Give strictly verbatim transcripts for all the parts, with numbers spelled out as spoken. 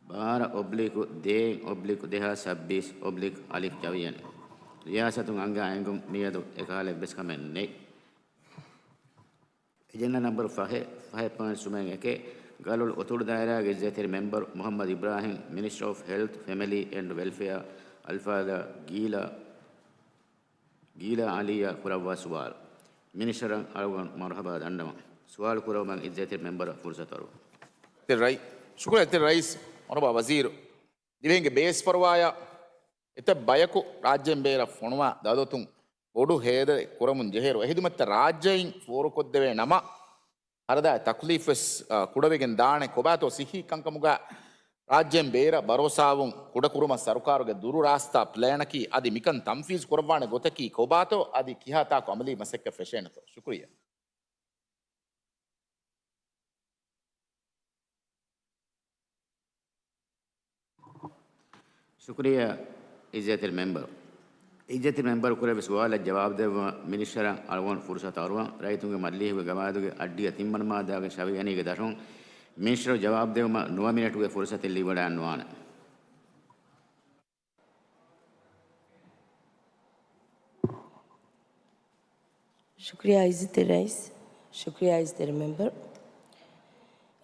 ބާރަ އޮބްލީކު ދޭއް އޮބްލީކު ދެހާސް ސައްބީސް އޮބްލީކު އަލިފް ޖަވިޔަނި. ރިޔާސަތުން އަންގާ އެނގުން މިއަދު އެކަހަލަ އެއްވެސް ކަމެއް ނެތް. އެޖެންޑާ ނަމްބަރު ފަހެއް، ފަހެއް ޕޮއިންޓް ސުމެއް އެކެއް، ގަލޮޅު އޮތޮޅު ދާއިރާގެ އިއްޒަތްތެރި މެމްބަރު މުހައްމަދު އިބްރާހިމް، މިނިސްޓަރ އޮފް ހެލްތް، ފެމިލީ އެންޑް ވެލްފެއާ، އަލްފާޟިލް ގީލާ، ގީލާ އަލީއަށް ކުރައްވާ ސުވާލު. މިނިސްޓަރަށް އަޅުގަނޑު މަރުޙަބާ ދަންނަވަން. ސުވާލު ކުރައްވުމަށް އިއްޒަތްތެރި މެމްބަރަށް ފުރުސަތު އަރުވަން. ތެ ރައި-، ޝުކުރިއްޔާ ތެ ރައީސް، މަރުޙަބާ ވަޒީރު. ދިވެހިންގެ ބޭސް ފަރުވާޔަށް އެތައް ބަޔަކު ރާއްޖޭން ބޭރަށް ފޮނުވާ ދައުލަތުން ބޮޑު ހޭދައެއް ކުރަމުން ޖެހޭއިރު، އެ ހިދުމަތްތައް ރާއްޖެއިން ފޯރުކޮށްދެވޭ ނަމަ، ހަރަދާ ތަކުލީފް ވެސް، އާ، ކުޑަވެގެން ދާނެ. ކޮބާތޯ ސިއްހީ ކަންކަމުގަ ރާއްޖޭން ބޭރަށް ބަރޯސާވުން ކުޑަކުރުމަށް ސަރުކާރުގެ ދުރު ރާސްތާ ޕްލޭނަކީ؟ އަދި މިކަން ތަންފީޒު ކުރައްވާނެ ގޮތަކީ ކޮބާތޯ؟ އަދި ކިހާ ތާކު އަމަލީ މަސައްކަތް ފެށޭނެތޯ؟ ޝުކުރިއްޔާ. ޝުކުރިއްޔާ އިއްޒަތްތެރި މެމްބަރު. އިއްޒަތްތެރި މެމްބަރު ކުރެއްވި ސުވާލަށް ޖަވާބު ދެއްވުމަށް މިނިސްޓަރަށް އަޅުގަނޑު ފުރުސަތު އަރުވަން. ރައްޔިތުންގެ މަޖިލީހުގެ ގަވާއިދުގެ އައްޑިހަ ތިންވަނަ މާއްދާގެ ޝަވިޔަނީގެ ދަށުން މިނިސްޓަރު ޖަވާބު ދެއްވުމަށް ނުވަ މިނެޓުގެ ފުރުސަތެއް ލިބިވަޑައެއް ނުވާނެ. ޝުކުރިއްޔާ އިއްޒަތްތެރި ރައީސް. ޝުކުރިއްޔާ އިއްޒަތްތެރި މެމްބަރު.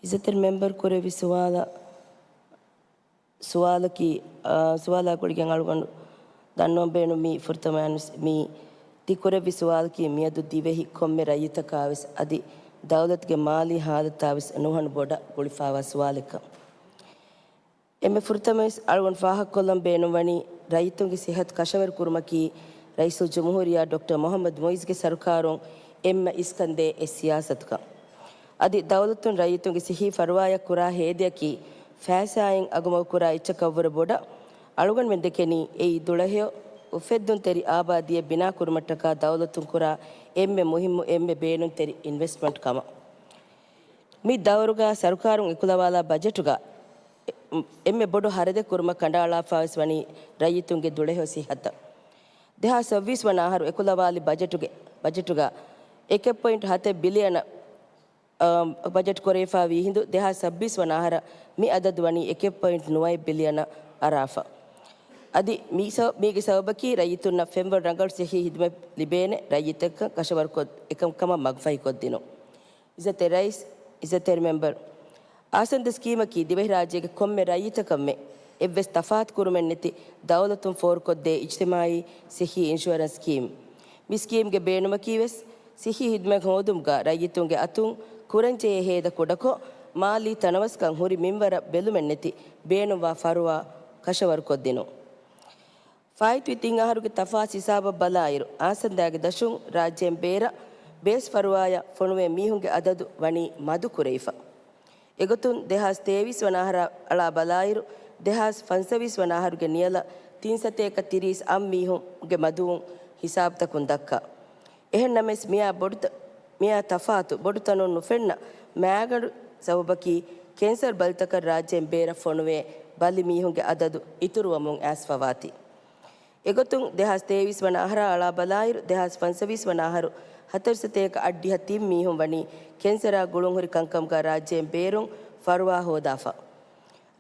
އިއްޒަތްތެރި މެމްބަރު ކުރެއްވި ސުވާލަށް، ސުވާލަކީ، އާ، ސުވާލާ ގުޅިގެން އަޅުގަނޑު ދަންނަވަން ބޭނުން މީ ފުރަތަމަޔަށް ވެސް މީ ތި ކުރެއްވި ސުވާލަކީ މިއަދު ދިވެހި ކޮންމެ ރައްޔިތަކާ ވެސް އަދި ދައުލަތުގެ މާލީ ހާލަތާ ވެސް ނުހަނު ބޮޑަށް ގުޅިފާވާ ސުވާލެއްކަން. އެންމެ ފުރަތަމަވެސް އަޅުގަނޑު ފާހަގަކޮށްލަން ބޭނުންވަނީ، ރައްޔިތުންގެ ސިއްހަތު ކަށަވަރުކުރުމަކީ، ރައީސުލްޖުމްހޫރިއްޔާ ޑޮކްޓަރ މުޙައްމަދު މުޢިއްޒުގެ ސަރުކާރުން އެންމެ އިސްކަންދޭ އެއް ސިޔާސަތުކަން. އަދި ދައުލަތުން ރައްޔިތުންގެ ސިއްހީ ފަރުވާޔަށް ކުރާ ހޭދަޔަކީ، ފައިސާއިން އަގުމަގު ކުރާ އެއްޗަކަށްވުރެ ބޮޑަށް. އަޅުގަނޑުމެން ދެކެނީ، އެއީ ދުޅަހެޔޮ އުފެއްދުންތެރި އާބާދީއެއް ބިނާކުރުމަށްޓަކާ ދައުލަތުން ކުރާ އެންމެ މުހިއްމު، އެންމެ ބޭނުންތެރި އިންވެސްޓްމަންޓް ކަމަށް. މި ދައުރުގަ ސަރުކާރުން އެކުލަވާލާ ބަޖެޓުގަ އެ-، އެންމެ ބޮޑު ހަރަދެއް ކުރުމަށް ކަނޑައަޅާފަވެސް ވަނީ ރައްޔިތުންގެ ދުޅަހެޔޮ ސިއްހަތަށް. ދެހާސް ސައްބީސް ވަނަ އަހަރު އެކުލަވާލި ބަޖެޓުގެ، ބަޖެޓުގަ އެކެއް ޕޮއިންޓް ހަތެއް ބިލިއަނަށް، އަ، ބަޖެޓް ކުރެވިފާވީ ހިނދު، ދެހާސް ސައްބީސް ވަނަ އަހަރަށް މި އަދަދު ވަނީ އެކެއް ޕޮއިންޓް ނުވައެއް ބިލިއަނަށް އަރާފަ. އަދި މީ ސަ-، މީގެ ސަބަބަކީ ރައްޔިތުންނަށް ފެންވަރު ރަނގަޅު ސިއްހީ ހިދުމަތް ލިބޭނެ ރައްޔިތަކަށް ކަށަވަރުކޮށް އެކަންކަމަށް މަގުފަހިކޮށްދިނުން. އިއްޒަތްތެރި ރައީސް، އިއްޒަތްތެރި މެމްބަރު. އާސަންދަ ސްކީމަކީ ދިވެހިރާއްޖޭގެ ކޮންމެ ރައްޔިތަކަށްމެ އެއްވެސް ތަފާތުކުރުމެއްނެތި ދައުލަތުން ފޯރުކޮށްދޭ އިޖްތިމާއީ ސިއްހީ އިންޝުއަރެންސް ސްކީމް. މި ސްކީމްގެ ބޭނުމަކީވެސް ސިއްހީ ހިދުމަތް ހޯދުމުގަ ރައްޔިތުންގެ އަތުން ކުރަންޖެހޭ ހޭދަ ކުޑަކޮށް، މާލީ ތަނަވަސްކަން ހުރި މިންވަރަށް ބެލުމެއްނެތި ބޭނުންވާ ފަރުވާ ކަށަވަރުކޮށްދިނުން. ފާއިތުވި ތިން އަހަރުގެ ތަފާސް ހިސާބަށް ބަލާއިރު، އާސަންދާގެ ދަށުން ރާއްޖޭން ބޭރަށް ބޭސް ފަރުވާޔަށް ފޮނުވޭ މީހުންގެ އަދަދު ވަނީ މަދު ކުރެވިފަ. އެގޮތުން، ދެހާސް ތޭވީސް ވަނަ އަހަރަށް އަޅާ ބަލާއިރު، ދެހާސް ފަންސަވީސް ވަނަ އަހަރުގެ ނިޔަލަށް ތިން ސަތޭކަ ތިރީސް އަށް މީހުންގެ މަދުވުން ހިސާބުތަކުން ދައްކާ. އެހެންނަމަވެސް، މިއާ ބޮޑުތަ-، މިއާ ތަފާތު ބޮޑު ތަނުން ނުފެންނަ މާގަނޑު ސަބަބަކީ، ކެންސަރު ބަލިތަކަށް ރާއްޖޭން ބޭރަށް ފޮނުވޭ ބަލި މީހުންގެ އަދަދު އިތުރުވަމުން އައިސްފަވާތީ. އެގޮތުން، ދެހާސް ތޭވީސް ވަނަ އަހަރާ އަޅާ ބަލާއިރު، ދެހާސް ފަންސަވީސް ވަނަ އަހަރު ހަތަރު ސަތޭކަ އަށްޑިހަ ތިން މީހުން ވަނީ ކެންސަރާ ގުޅުންހުރި ކަންކަމުގަ ރާއްޖޭން ބޭރުން ފަރުވާ ހޯދާފަ.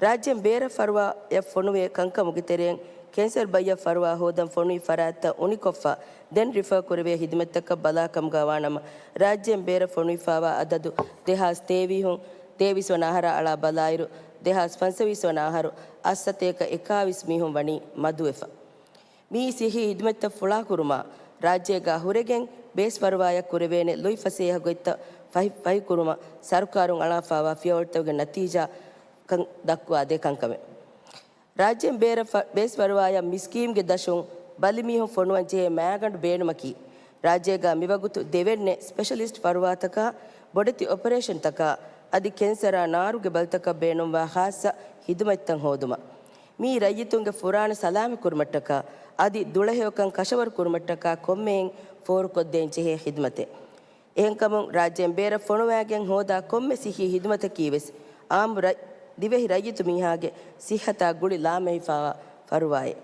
ރާއްޖޭން ބޭރަށް ފަރުވާޔަށް ފޮނުވޭ ކަންކަމުގެ ތެރެއިން، ކެންސަރު ބައްޔަށް ފަރުވާ ހޯދަން ފޮނުވި ފަރާތްތައް އުނިކޮށްފަ، ދެން ރިފަރ ކުރެވޭ ހިދުމަތްތަކަށް ބަލާކަމުގަ ވާނަމަ، ރާއްޖޭން ބޭރަށް ފޮނުވިފާވާ އަދަދު ދެހާސް ތޭވީސް، ތޭވީސް ވަނަ އަހަރާ އަޅާ ބަލާއިރު، ދެހާސް ފަންސަވީސް ވަނަ އަހަރު އަށް ސަތޭކަ އެކާވީސް މީހުން ވަނީ މަދުވެފަ. މިއީ ސިއްހީ ހިދުމަތްތައް ފުޅާކުރުމާ، ރާއްޖޭގަ ހުރެގެން ބޭސް ފަރުވާޔަށް ކުރެވޭނެ ލުއިފަސޭހަ ގޮތްތައް ފަހި-، ފަހިކުރުމަށް ސަރުކާރުން އަޅާފާވާ ފިޔަވަޅުތަކުގެ ނަތީޖާ ކަން ދައްކުވާދޭ ކަންކަމެއް. ރާއްޖޭން ބޭރަށް ފަ-، ބޭސް ފަރުވާޔަށް މި ސްކީމްގެ ދަށުން ބަލިމީހުން ފޮނުވަން ޖެހޭ މާގަނޑު ބޭނުމަކީ، ރާއްޖޭގަ މިވަގުތު ދެވެންނެ ސްޕެޝަލިސްޓް ފަރުވާތަކާ، ބޮޑެތި އޮޕަރޭޝަންތަކާ، އަދި ކެންސަރާ ނާރުގެ ބަލިތަކަށް ބޭނުންވާ ޚާއްޞަ ހިދުމަތްތައް ހޯދުމަށް. މީ ރައްޔިތުންގެ ފުރާނަ ސަލާމަތްކުރުމަށްޓަކާ، އަދި ދުޅަހެޔޮކަން ކަށަވަރު ކުރުމަށްޓަކާ ކޮންމެއިން ފޯރުކޮށްދޭން ޖެހޭ ޚިދުމަތެއް. އެހެންކަމުން، ރާއްޖޭން ބޭރަށް ފޮނުވާގެން ހޯދާ ކޮންމެ ސިއްހީ ހިދުމަތަކީވެސް އާއްމު ރައް-، ދިވެހި ރައްޔިތު މީހާގެ ސިއްހަތާ ގުޅި ލާމެހިފާވާ ފަރުވާއެއް.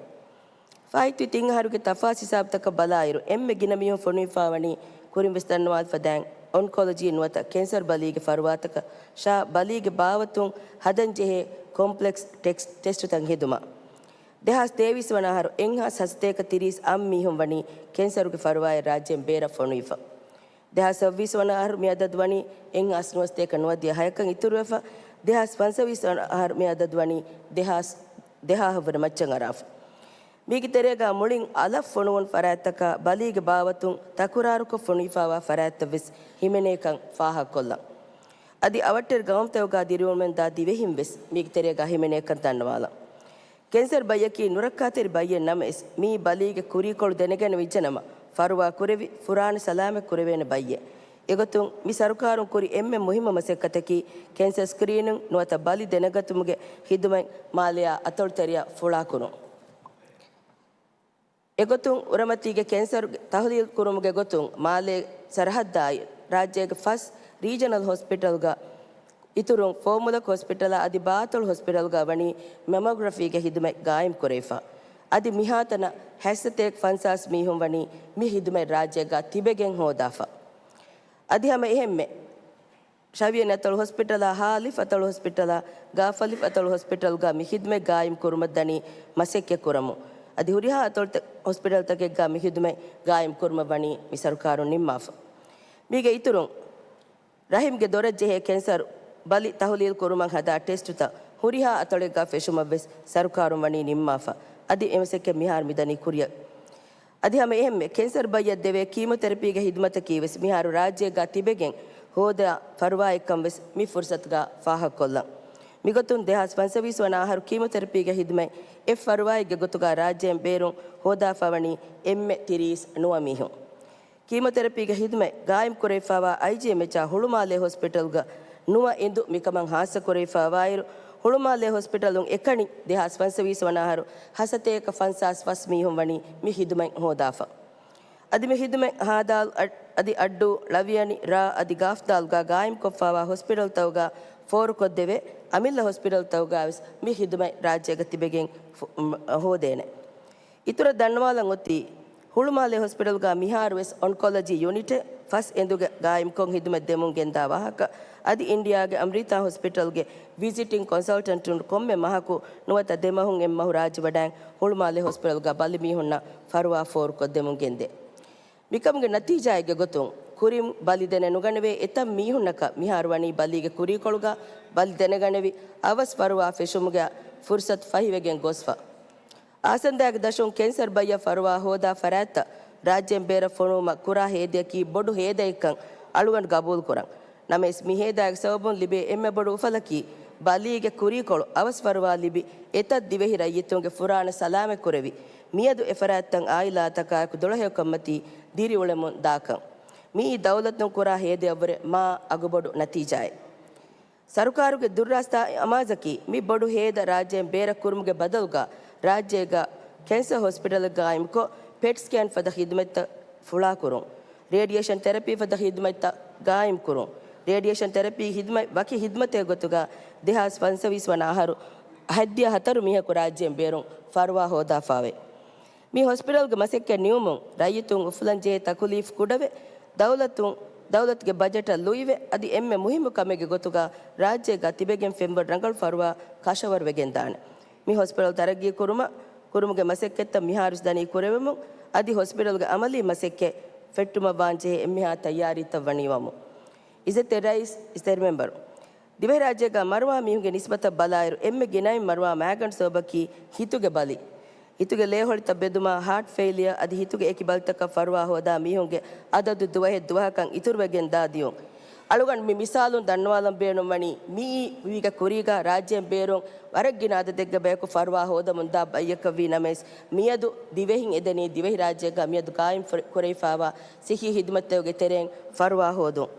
ފާއިތުވި ތިން އަހަރުގެ ތަފާސް ހިސާބުތަކަށް ބަލާއިރު، އެންމެ ގިނަ މީހުން ފޮނުވިފާވަނީ ކުރިން ވެސް ދަންނަވާލަފަ ދާން އޮންކޮލޮޖީ ނުވަތަ ކެންސަރ ބަލީގެ ފަރުވާތަކަށާ ބަލީގެ ބާވަތުން ހަދަން ޖެހޭ ކޮމްޕްލެކްސް ޓެކްސް، ޓެސްޓުތައް ހެދުމަށް. ދެހާސް ތޭވީސް ވަނަ އަހަރު އެއްހާސް ހަސަތޭކަ ތިރީސް އަށް މީހުން ވަނީ ކެންސަރުގެ ފަރުވާއެއް ރާއްޖޭން ބޭރަށް ފޮނުވިފަ. ދެހާސް ސައްބީސް ވަނަ އަހަރު މި އަދަދު ވަނީ އެއްހާސް ނުވަސަތޭކަ ނުވަދިހަ ހަޔަކަށް އިތުރުވެފަ، ދެހާސް ފަންސަވީސް ވަނަ އަހަރު މި އަދަދު ވަނީ ދެހާސް ދެހާހަށް ވުރެ މައްޗަށް އަރާފަ. މީގެ ތެރޭގަ މުޅިން އަލަށް ފޮނުވުން ފަރާތްތަކަށް ބަލީގެ ބާވަތުން ތަކުރާރުކޮށް ފޮނުވިފާވާ ފަރާތްތައް ވެސް ހިމެނޭކަން ފާހަގަކޮށްލަން. އަދި އަވަށްޓެރި ގައުމުތަކުގަ ދިރިއުޅުމެއް ދާ ދިވެހިން ވެސް މީގެ ތެރޭގަ ހިމެނޭކަން ދަންނަވާލަން. ކެންސަރ ބައްޔަކީ ނުރައްކާތެރި ބައްޔެއް ނަމަވެސް، މިއީ ބަލީގެ ކުރީކޮޅު ދެނެގަނެވިއްޖެނަމަ، ފަރުވާ ކުރެވި، ފުރާނަ ސަލާމަތް ކުރެވޭނެ ބައްޔެއް. އެގޮތުން، މި ސަރުކާރުން ކުރި އެންމެ މުހިއްމު މަސައްކަތަކީ، ކެންސަރ ސްކްރީނިން ނުވަތަ ބަލި ދެނެގަތުމުގެ ހިދުމަތް މާލެއާ އަތޮޅުތެރެއަށް ފުޅާކުރުން. އެގޮތުން، އުރަމަތީގެ ކެންސަރު ތަހުލީލް ކުރުމުގެ ގޮތުން، މާލޭ ސަރަހައްދާއި، ރާއްޖޭގެ ފަސް ރީޖަނަލް ހޮސްޕިޓަލްގަ އިތުރުން ފޯމުލަކު ހޮސްޕިޓަލާ އަދި ބާއަތޮޅު ހޮސްޕިޓަލްގަ ވަނީ މެމޮގްރަފީގެ ހިދުމަތް ގާއިމް ކުރެވިފަ. އަދި މިހާތަނަށް ހަތްސަތޭކަ ފަންސާސް މީހުން ވަނީ މި ހިދުމަތް ރާއްޖޭގަ ތިބެގެން ހޯދާފަ. އަދި ހަމަ އެހެންމެ، ޝަވިޔަނި އަތޮޅު ހޮސްޕިޓަލާ ހާ ލިފް އަތޮޅު ހޮސްޕިޓަލާ ގާފަ ލިފް އަތޮޅު ހޮސްޕިޓަލްގަ މި ހިދުމަތް ގާއިމް ކުރުމަށް ދަނީ މަސައްކަތް ކުރަމުން. އަދި ހުރިހާ އަތޮޅުތަ-، ހޮސްޕިޓަލްތަކެއްގަ މި ހިދުމަތް ގާއިމް ކުރުމަށް ވަނީ މި ސަރުކާރުން ނިންމާފަ. މީގެ އިތުރުން، ރަހިމްގެ ދޮރަށް ޖެހޭ ކެންސަރު ބަލި ތަހުލީލް ކުރުމަށް ހަދާ ޓެސްޓުތައް ހުރިހާ އަތޮޅެއްގަ ފެށުމަށް ވެސް ސަރުކާރުން ވަނީ ނިންމާފަ. އަދި އެ މަސައްކަތް މިހާރު މިދަނީ ކުރިއަށް. އަދި ހަމަ އެހެންމެ، ކެންސަރ ބައްޔަށް ދެވޭ ކީމޯތެރަޕީގެ ހިދުމަތަކީ ވެސް މިހާރު ރާއްޖޭގަ ތިބެގެން ހޯދާ ފަރުވާއެއްކަން ވެސް މި ފުރުސަތުގަ ފާހަގަކޮށްލަން. މިގޮތުން ދެހާސް ފަންސަވީސް ވަނަ އަހަރު ކީމޯތެރަޕީގެ ހިދުމަތް އެއް ފަރުވާއެއްގެ ގޮތުގަ ރާއްޖޭން ބޭރުން ހޯދާފަ ވަނީ އެންމެ ތިރީސް ނުވަ މީހުން. ކީމޯތެރަޕީގެ ހިދުމަތް ގާއިމް ކުރެވިފައިވާ އައިޖީއެމްއެޗާ ހުޅުމާލޭ ހޮސްޕިޓަލްގަ ނުވަ އެނދު މިކަމަށް ހާއްސަ ކުރެވިފައިވާއިރު، ހުޅުމާލޭ ހޮސްޕިޓަލުން އެކަނި ދެހާސް ފަންސަވީސް ވަނަ އަހަރު ހަސަތޭކަ ފަންސާސް ފަސް މީހުން ވަނީ މި ހިދުމަތް ހޯދާފަ. އަދި މި ހިދުމަތް ހާދާލު އަ-، އަދި އައްޑޫ، ޅަވިޔަނި، ރާ އަދި ގާފްދާލުގަ ގާއިމްކޮށްފައިވާ ހޮސްޕިޓަލްތަކުގަ ފޯރުކޮށްދެވޭ، އަމިއްލަ ހޮސްޕިޓަލްތަކުގައި ވެސް މި ހިދުމަތް ރާއްޖޭގަ ތިބެގެން ފު-، މް، ހޯދޭނެ. އިތުރަށް ދަންނަވާލަން އޮތީ، ހުޅުމާލޭ ހޮސްޕިޓަލްގަ މިހާރުވެސް އޮންކޮލޮޖީ ޔުނިޓެއް ފަސް އެނދުގަ ގާއިމްކޮށް ހިދުމަތް ދެމުން ގެންދާ ވާހަކަ، އަދި އިންޑިޔާގެ އަމްރިތާ ހޮސްޕިޓަލްގެ ވިޒިޓިން ކޮންސަލްޓަންޓުން ކޮންމެ މަހަކު ނުވަތަ ދެ މަހުން އެއް މަހު ރާއްޖެ ވަޑައިން ހުޅުމާލޭ ހޮސްޕިޓަލްގަ ބަލި މީހުންނަށް ފަރުވާ ފޯރުކޮށްދެމުން ގެންދޭ. މިކަމުގެ ނަތީޖާއެއްގެ ގޮތުން، ކުރިން ބަލި ދެނެ ނުގަނެވޭ އެތައް މީހުންނަކަށް މިހާރު ވަނީ ބަލީގެ ކުރީކޮޅުގަ ބަލި ދެނެގަނެވި، އަވަސް ފަރުވާ ފެށުމުގެ ފުރުސަތު ފަހިވެގެން ގޮސްފަ. އާސަންދާގެ ދަށުން ކެންސަރ ބައްޔަށް ފަރުވާ ހޯދާ ފަރާތްތައް ރާއްޖޭން ބޭރަށް ފޮނުވުމަށް ކުރާ ހޭދަޔަކީ ބޮޑު ހޭދައެއްކަން އަޅުގަނޑު ގަބޫލުކުރަން. ނަމަވެސް، މި ހޭދާގެ ސަބަބުން ލިބޭ އެންމެ ބޮޑު އުފަލަކީ، ބަލީގެ ކުރީކޮޅު އަވަސް ފަރުވާ ލިބި، އެތައް ދިވެހި ރައްޔިތުންގެ ފުރާނަ ސަލާމަތްކުރެވި، މިއަދު އެފަރާތްތައް އާއިލާތަކާއެކު ދޮޅަހެޔޮކަންމަތީ ދިރިއުޅެމުން ދާކަން. މިއީ ދައުލަތުން ކުރާ ހޭދަޔަށްވުރެ މާ އަގުބޮޑު ނަތީޖާއެއް. ސަރުކާރުގެ ދުރުރާސްތާ އަމާޒަކީ، މި ބޮޑު ހޭދަ ރާއްޖޭން ބޭރަށް ކުރުމުގެ ބަދަލުގަ، ރާއްޖޭގަ ކެންސަރ ހޮސްޕިޓަލެއް ގާއިމްކޮށް، ޕެޓް ސްކޭން ފަދަ ޚިދުމަތްތައް ފުޅާކުރުން، ރޭޑިއޭޝަން ތެރަޕީ ފަދަ ޚިދުމަތްތައް ގާއިމްކުރުން، ރޭޑިއޭޝަން ތެރަޕީ ޚިދުމަތް ވަކި ޚިދުމަތެއް ގޮތުގަ، ދެހާސް ފަންސަވީސް ވަނަ އަހަރު ހަތްދިހަ ހަތަރު މީހަކު ރާއްޖޭން ބޭރުން ފަރުވާ ހޯދާފާވޭ. މި ހޮސްޕިޓަލްގެ މަސައްކަތް ނިމުމުން ރައްޔިތުން އުފުލަންޖެހޭ ތަކުލީފް ކުޑަވެ، ދައުލަތުން، ދައުލަތުގެ ބަޖެޓަށް ލުއިވެ، އަދި އެންމެ މުހިއްމު ކަމެއްގެ ގޮތުގަ ރާއްޖޭގަ ތިބެގެން ފެންވަން ރަނގަޅު ފަރުވާ ކަށަވަރު ވެގެންދާނެ. މި ހޮސްޕިޓަލް ތަރައްގީ ކުރުމަށް، ކުރުމުގެ މަސައްކަތްތައް މިހާރުވެސް ދަނީ ކުރެވެމުން، އަދި ހޮސްޕިޓަލްގެ އަމަލީ މަސައްކަތް ފެއްޓުމަށްވާންޖެހޭ އެންމެހާ ތައްޔާރީތައް ވަނީވަމުން. އިއްޒަތްތެރި ރައީސް، އިސްތެރި މެމްބަރު. ދިވެހިރާއްޖޭގަ މަރުވާ މީހުންގެ ނިސްބަތަށް ބަލާއިރު، އެންމެ ގިނައިން މަރުވާ މައިގަނޑު ސަބަބަކީ ހިތުގެ ބަލި. ހިތުގެ ލޭހޮޅިތައް ބެދުމާ، ހާޓް ފެއިލިއަ އަދި ހިތުގެ އެކި ބަލިތަކަށް ފަރުވާ ހޯދާ މީހުންގެ އަދަދު ދުވަހެއް ދުވަހަކަށް އިތުރުވެގެން ދާ ދިޔުން. އަޅުގަނޑު މި މިސާލުން ދަންނަވާލަން ބޭނުންވަނީ، މިއީ މީގެ ކުރީގަ ރާއްޖޭން ބޭރުން ވަރަށް ގިނަ އަދަދެއްގެ ބަޔަކު ފަރުވާ ހޯދަމުން ދާ ބައްޔަކަށްވީ ނަމަވެސް، މިއަދު ދިވެހިން އެދެނީ ދިވެހިރާއްޖޭގަ މިއަދު ގާއިމް ފުރ-، ކުރެވިފައިވާ ސިއްހީ ހިދުމަތްތަކުގެ ތެރެއިން ފަރުވާ ހޯދުން.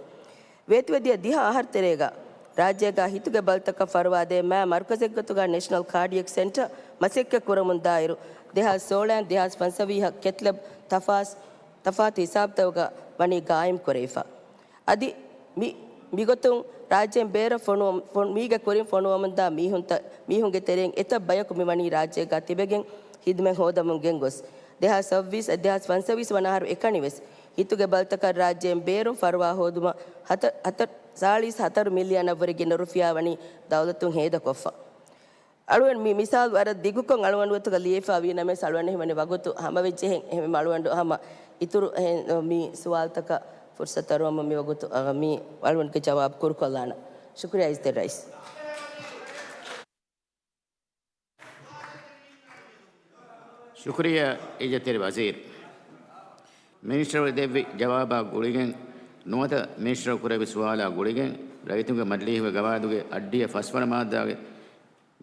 ވޭތުވެދިޔަ ދިހަ އަހަރު ތެރޭގަ ރާއްޖޭގަ ހިތުގެ ބަލިތަކަށް ފަރުވާދޭ މާ މަރުކަޒެއްގޮތުގަ ނެޝަނަލް ކާޑިއެކް ސެންޓަރ މަސައްކަތް ކުރަމުންދާއިރު، ދެހާސް ސޯޅައިން ދެހާސް ފަންސަވީހަށް ކެތްލެބް ތަފާސް-، ތަފާތު ހިސާބުތަކުގަ ވަނީ ގާއިމް ކުރެވިފަ. އަދި މި-، މިގޮތުން ރާއްޖޭން ބޭރަށް ފޮނުވަ-، ފޮނު-، މީގެ ކުރިން ފޮނުވަމުންދާ މީހުންތަ-، މީހުންގެ ތެރެއިން އެތައް ބަޔަކު މިވަނީ ރާއްޖޭގަ ތިބެގެން ހިދުމަތް ހޯދަމުން ގެންގޮސް، ދެހާސް ސައްބީސް އަދި ދެހާސް ފަންސަވީސް ވަނަ އަހަރު އެކަނިވެސް ހިތުގެ ބަލިތަކަށް ރާއްޖޭން ބޭރުން ފަރުވާ ހޯދުމަށް ހަތަ-، ހަތަ-، ސާޅީސް ހަތަރު މިލިއަނަށްވުރެ ގިނަ ރުފިޔާ ވަނީ ދައުލަތުން ހޭދަކޮށްފަ. އަޅުގަނޑު މި މިސާލު ވަރަށް ދިގުކޮށް އަޅުގަނޑު އަތުގަ ލިޔެފަ ވީނަމަވެސް އަޅުގަނޑަށް ހިމެނޭ ވަގުތު ހަމަވެއްޖެހެން. އެހެންވީމަ އަޅުގަނޑު ހަމަ އިތުރު އެހެން މި ސުވާލުތަކަށް ފުރުސަތު އަރުވަމުން މި ވަގުތު، އަ، މި އަޅުގަނޑުގެ ޖަވާބު ކުރުކޮށްލާނަން. ޝުކުރިއްޔާ އިއްޒަތްތެރި ރައީސް. ޝުކުރިއްޔާ އިއްޒަތްތެރި ވަޒީރު. މިނިސްޓަރު ދެއްވި ޖަވާބާ ގުޅިގެން ނުވަތަ މިނިސްޓަރު ކުރެއްވި ސުވާލާ ގުޅިގެން ރައްޔިތުންގެ މަޖިލީހުގެ ގަވާއިދުގެ އައްޑިހަ ފަސްވަނަ މާއްދާގެ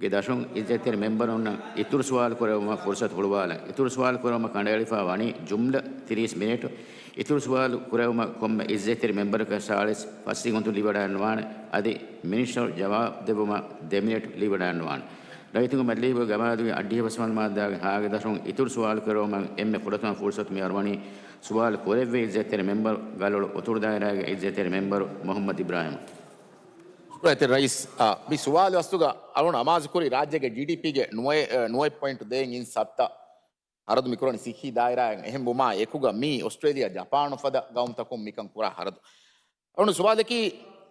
ގެ ދަށުން އިއްޒަތްތެރި މެމްބަރުންނަށް އިތުރު ސުވާލު ކުރެއްވުމަށް ފުރުސަތު ހުޅުވާލަން. އިތުރު ސުވާލު ކުރެއްވުމަށް ކަނޑައެޅިފަ ވަނީ ޖުމްލަ ތިރީސް މިނެޓު. އިތުރު ސުވާލު ކުރެއްވުމަށް ކޮންމެ އިއްޒަތްތެރި މެމްބަރަކަށް ސާޅީސް ފަސް ސެކަންޑު ލިބިވަޑައިގަންނަވާނެ. އަދި މިނިސްޓަރު ޖަވާބު ދެއްވުމަށް ދެ މިނެޓު ލިބިވަޑައިގަންނަވާނެ. ރައްޔިތުންގެ މަޖިލީހުގެ ގަވާއިދުގެ އައްޑިހަ ފަސްވަނަ މާއްދާގެ ހާގެ ދަށުން އިތުރު ސުވާލު ކުރެއްވުމަށް އެންމެ ފުރަތަމަ ފުރުސަތު މި އަރުވަނީ ސުވާލު ކުރެއްވި އިއްޒަތްތެރި މެމްބަރު ގަލޮޅު އުތުރު ދާއިރާގެ އިއްޒަތްތެރި މެމްބަރު މުހައްމަދު އިބްރާހިމް. ޝުކުރިއްޔާ އިއްޒަތްތެރި ރައީސް. އާ، މި ސުވާލު އަސްލުގަ އަޅުގަނޑު އަމާޒުކުރީ ރާއްޖޭގެ ޖީޑީޕީގެ ނުވައެއް، އަ، ނުވައެއް ޕޮއިންޓް ދޭއިން އިން ސައްތަ ހަރަދު މިކުރަނީ ސިއްހީ ދާއިރާއިން. އެހެންވުމާ އެކުގަ މީ އޮސްޓްރޭލިއާ، ޖަޕާނު ފަދަ ގައުމުތަކުން މިކަން ކުރާ ހަރަދު. އަޅުގަނޑު ސުވާލަކީ،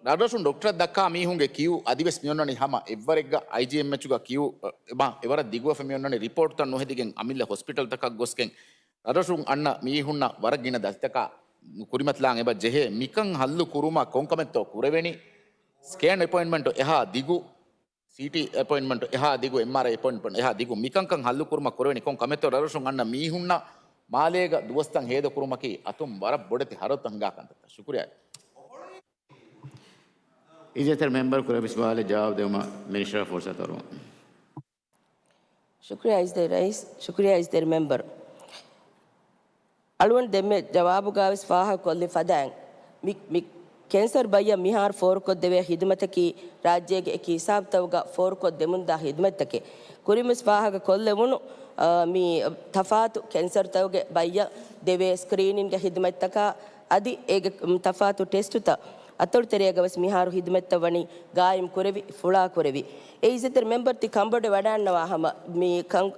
ރަށްރަށުން ޑޮކްޓަރަށް ދައްކާ މީހުންގެ ކިޔޫ އަދިވެސް މިއޮންނަނީ ހަމަ އެއްވަރެއްގަ އައިޖީއެމްއެޗުގަ ކިޔޫ، އަ، އެބަ އެވަރަށް ދިގުވެފަ މިއޮންނަނީ ރިޕޯޓްތައް ނުހެދިގެން އަމިއްލަ ހޮސްޕިޓަލްތަކަށް ގޮސްގެން ރަށްރަށުން އަންނަ މީހުންނަށް ވަރަށް ގިނަ ދަތިތަކާ ކުރިމަތިލާން އެބަ ޖެހޭ. މިކަން ހައްލު ކުރުމަށް ކޮންކަމެއްތޯ ކުރެވެނީ؟ ސްކޭން އެޕޮއިންޓްމަންޓު އެހާ ދިގު، ސީޓީ އެޕޮއިންޓްމަންޓު އެހާ ދިގު، އެމްއާރްއައި އެޕޮއިންޓްމަންޓު އެހާ ދިގު، މިކަންކަން ހައްލު ކުރުމަށް ކުރެވެނީ ކޮން ކަމެއްތޯ؟ ރަށްރަށުން އަންނަ މީހުންނަށް މާލޭގަ ދުވަސްތައް ހޭދަ ކުރުމަކީ އަތުން ވަރަށް ބޮޑެތި ހަރަދުތައް ހިނގާ ކަންތައްތައް. ޝުކުރިއްޔާ. އިއްޒަތްތެރި މެމްބަރު ކުރެއްވި ސުވާލަށް ޖަވާބު ދެއްވުމަށް މިނިސްޓަރަށް ފުރުސަތު އަރުވަން. ޝުކުރިއްޔާ އިއްޒަތްތެރި ރައީސް، ޝުކުރިއްޔާ އިއްޒަތްތެރި މެމްބަރު. އަޅުގަނޑު ދެންމެ ޖަވާބުގަވެސް ފާހަގަކޮށްލި ފަދައިން، މި، މި ކެންސަރު ބައްޔަށް މިހާރު ފޯރުކޮށްދެވޭ ހިދުމަތަކީ ރާއްޖޭގެ އެކި ހިސާބުތަކުގަ ފޯރުކޮށްދެމުންދާ ހިދުމަތްތަކެއް. ކުރިންވެސް ފާހަގަކޮށްލެވުނު، އާ، މި ތަފާތު ކެންސަރުތަކުގެ ބައްޔަށް ދެވޭ ސްކްރީނިންގ ހިދުމަތްތަކާ އަދި އޭގެ، މް، ތަފާތު ޓެސްޓުތައް އަތޮޅު ތެރޭގަވެސް މިހާރު ހިދުމަތްތައް ވަނީ ގާއިމް ކުރެވި، ފުޅާ ކުރެވި. އެ އިއްޒަތްތެރި މެމްބަރު ތި ކަންބޮޑުވެ ވަޑާންނަވާ ހަމަ މި ކަން،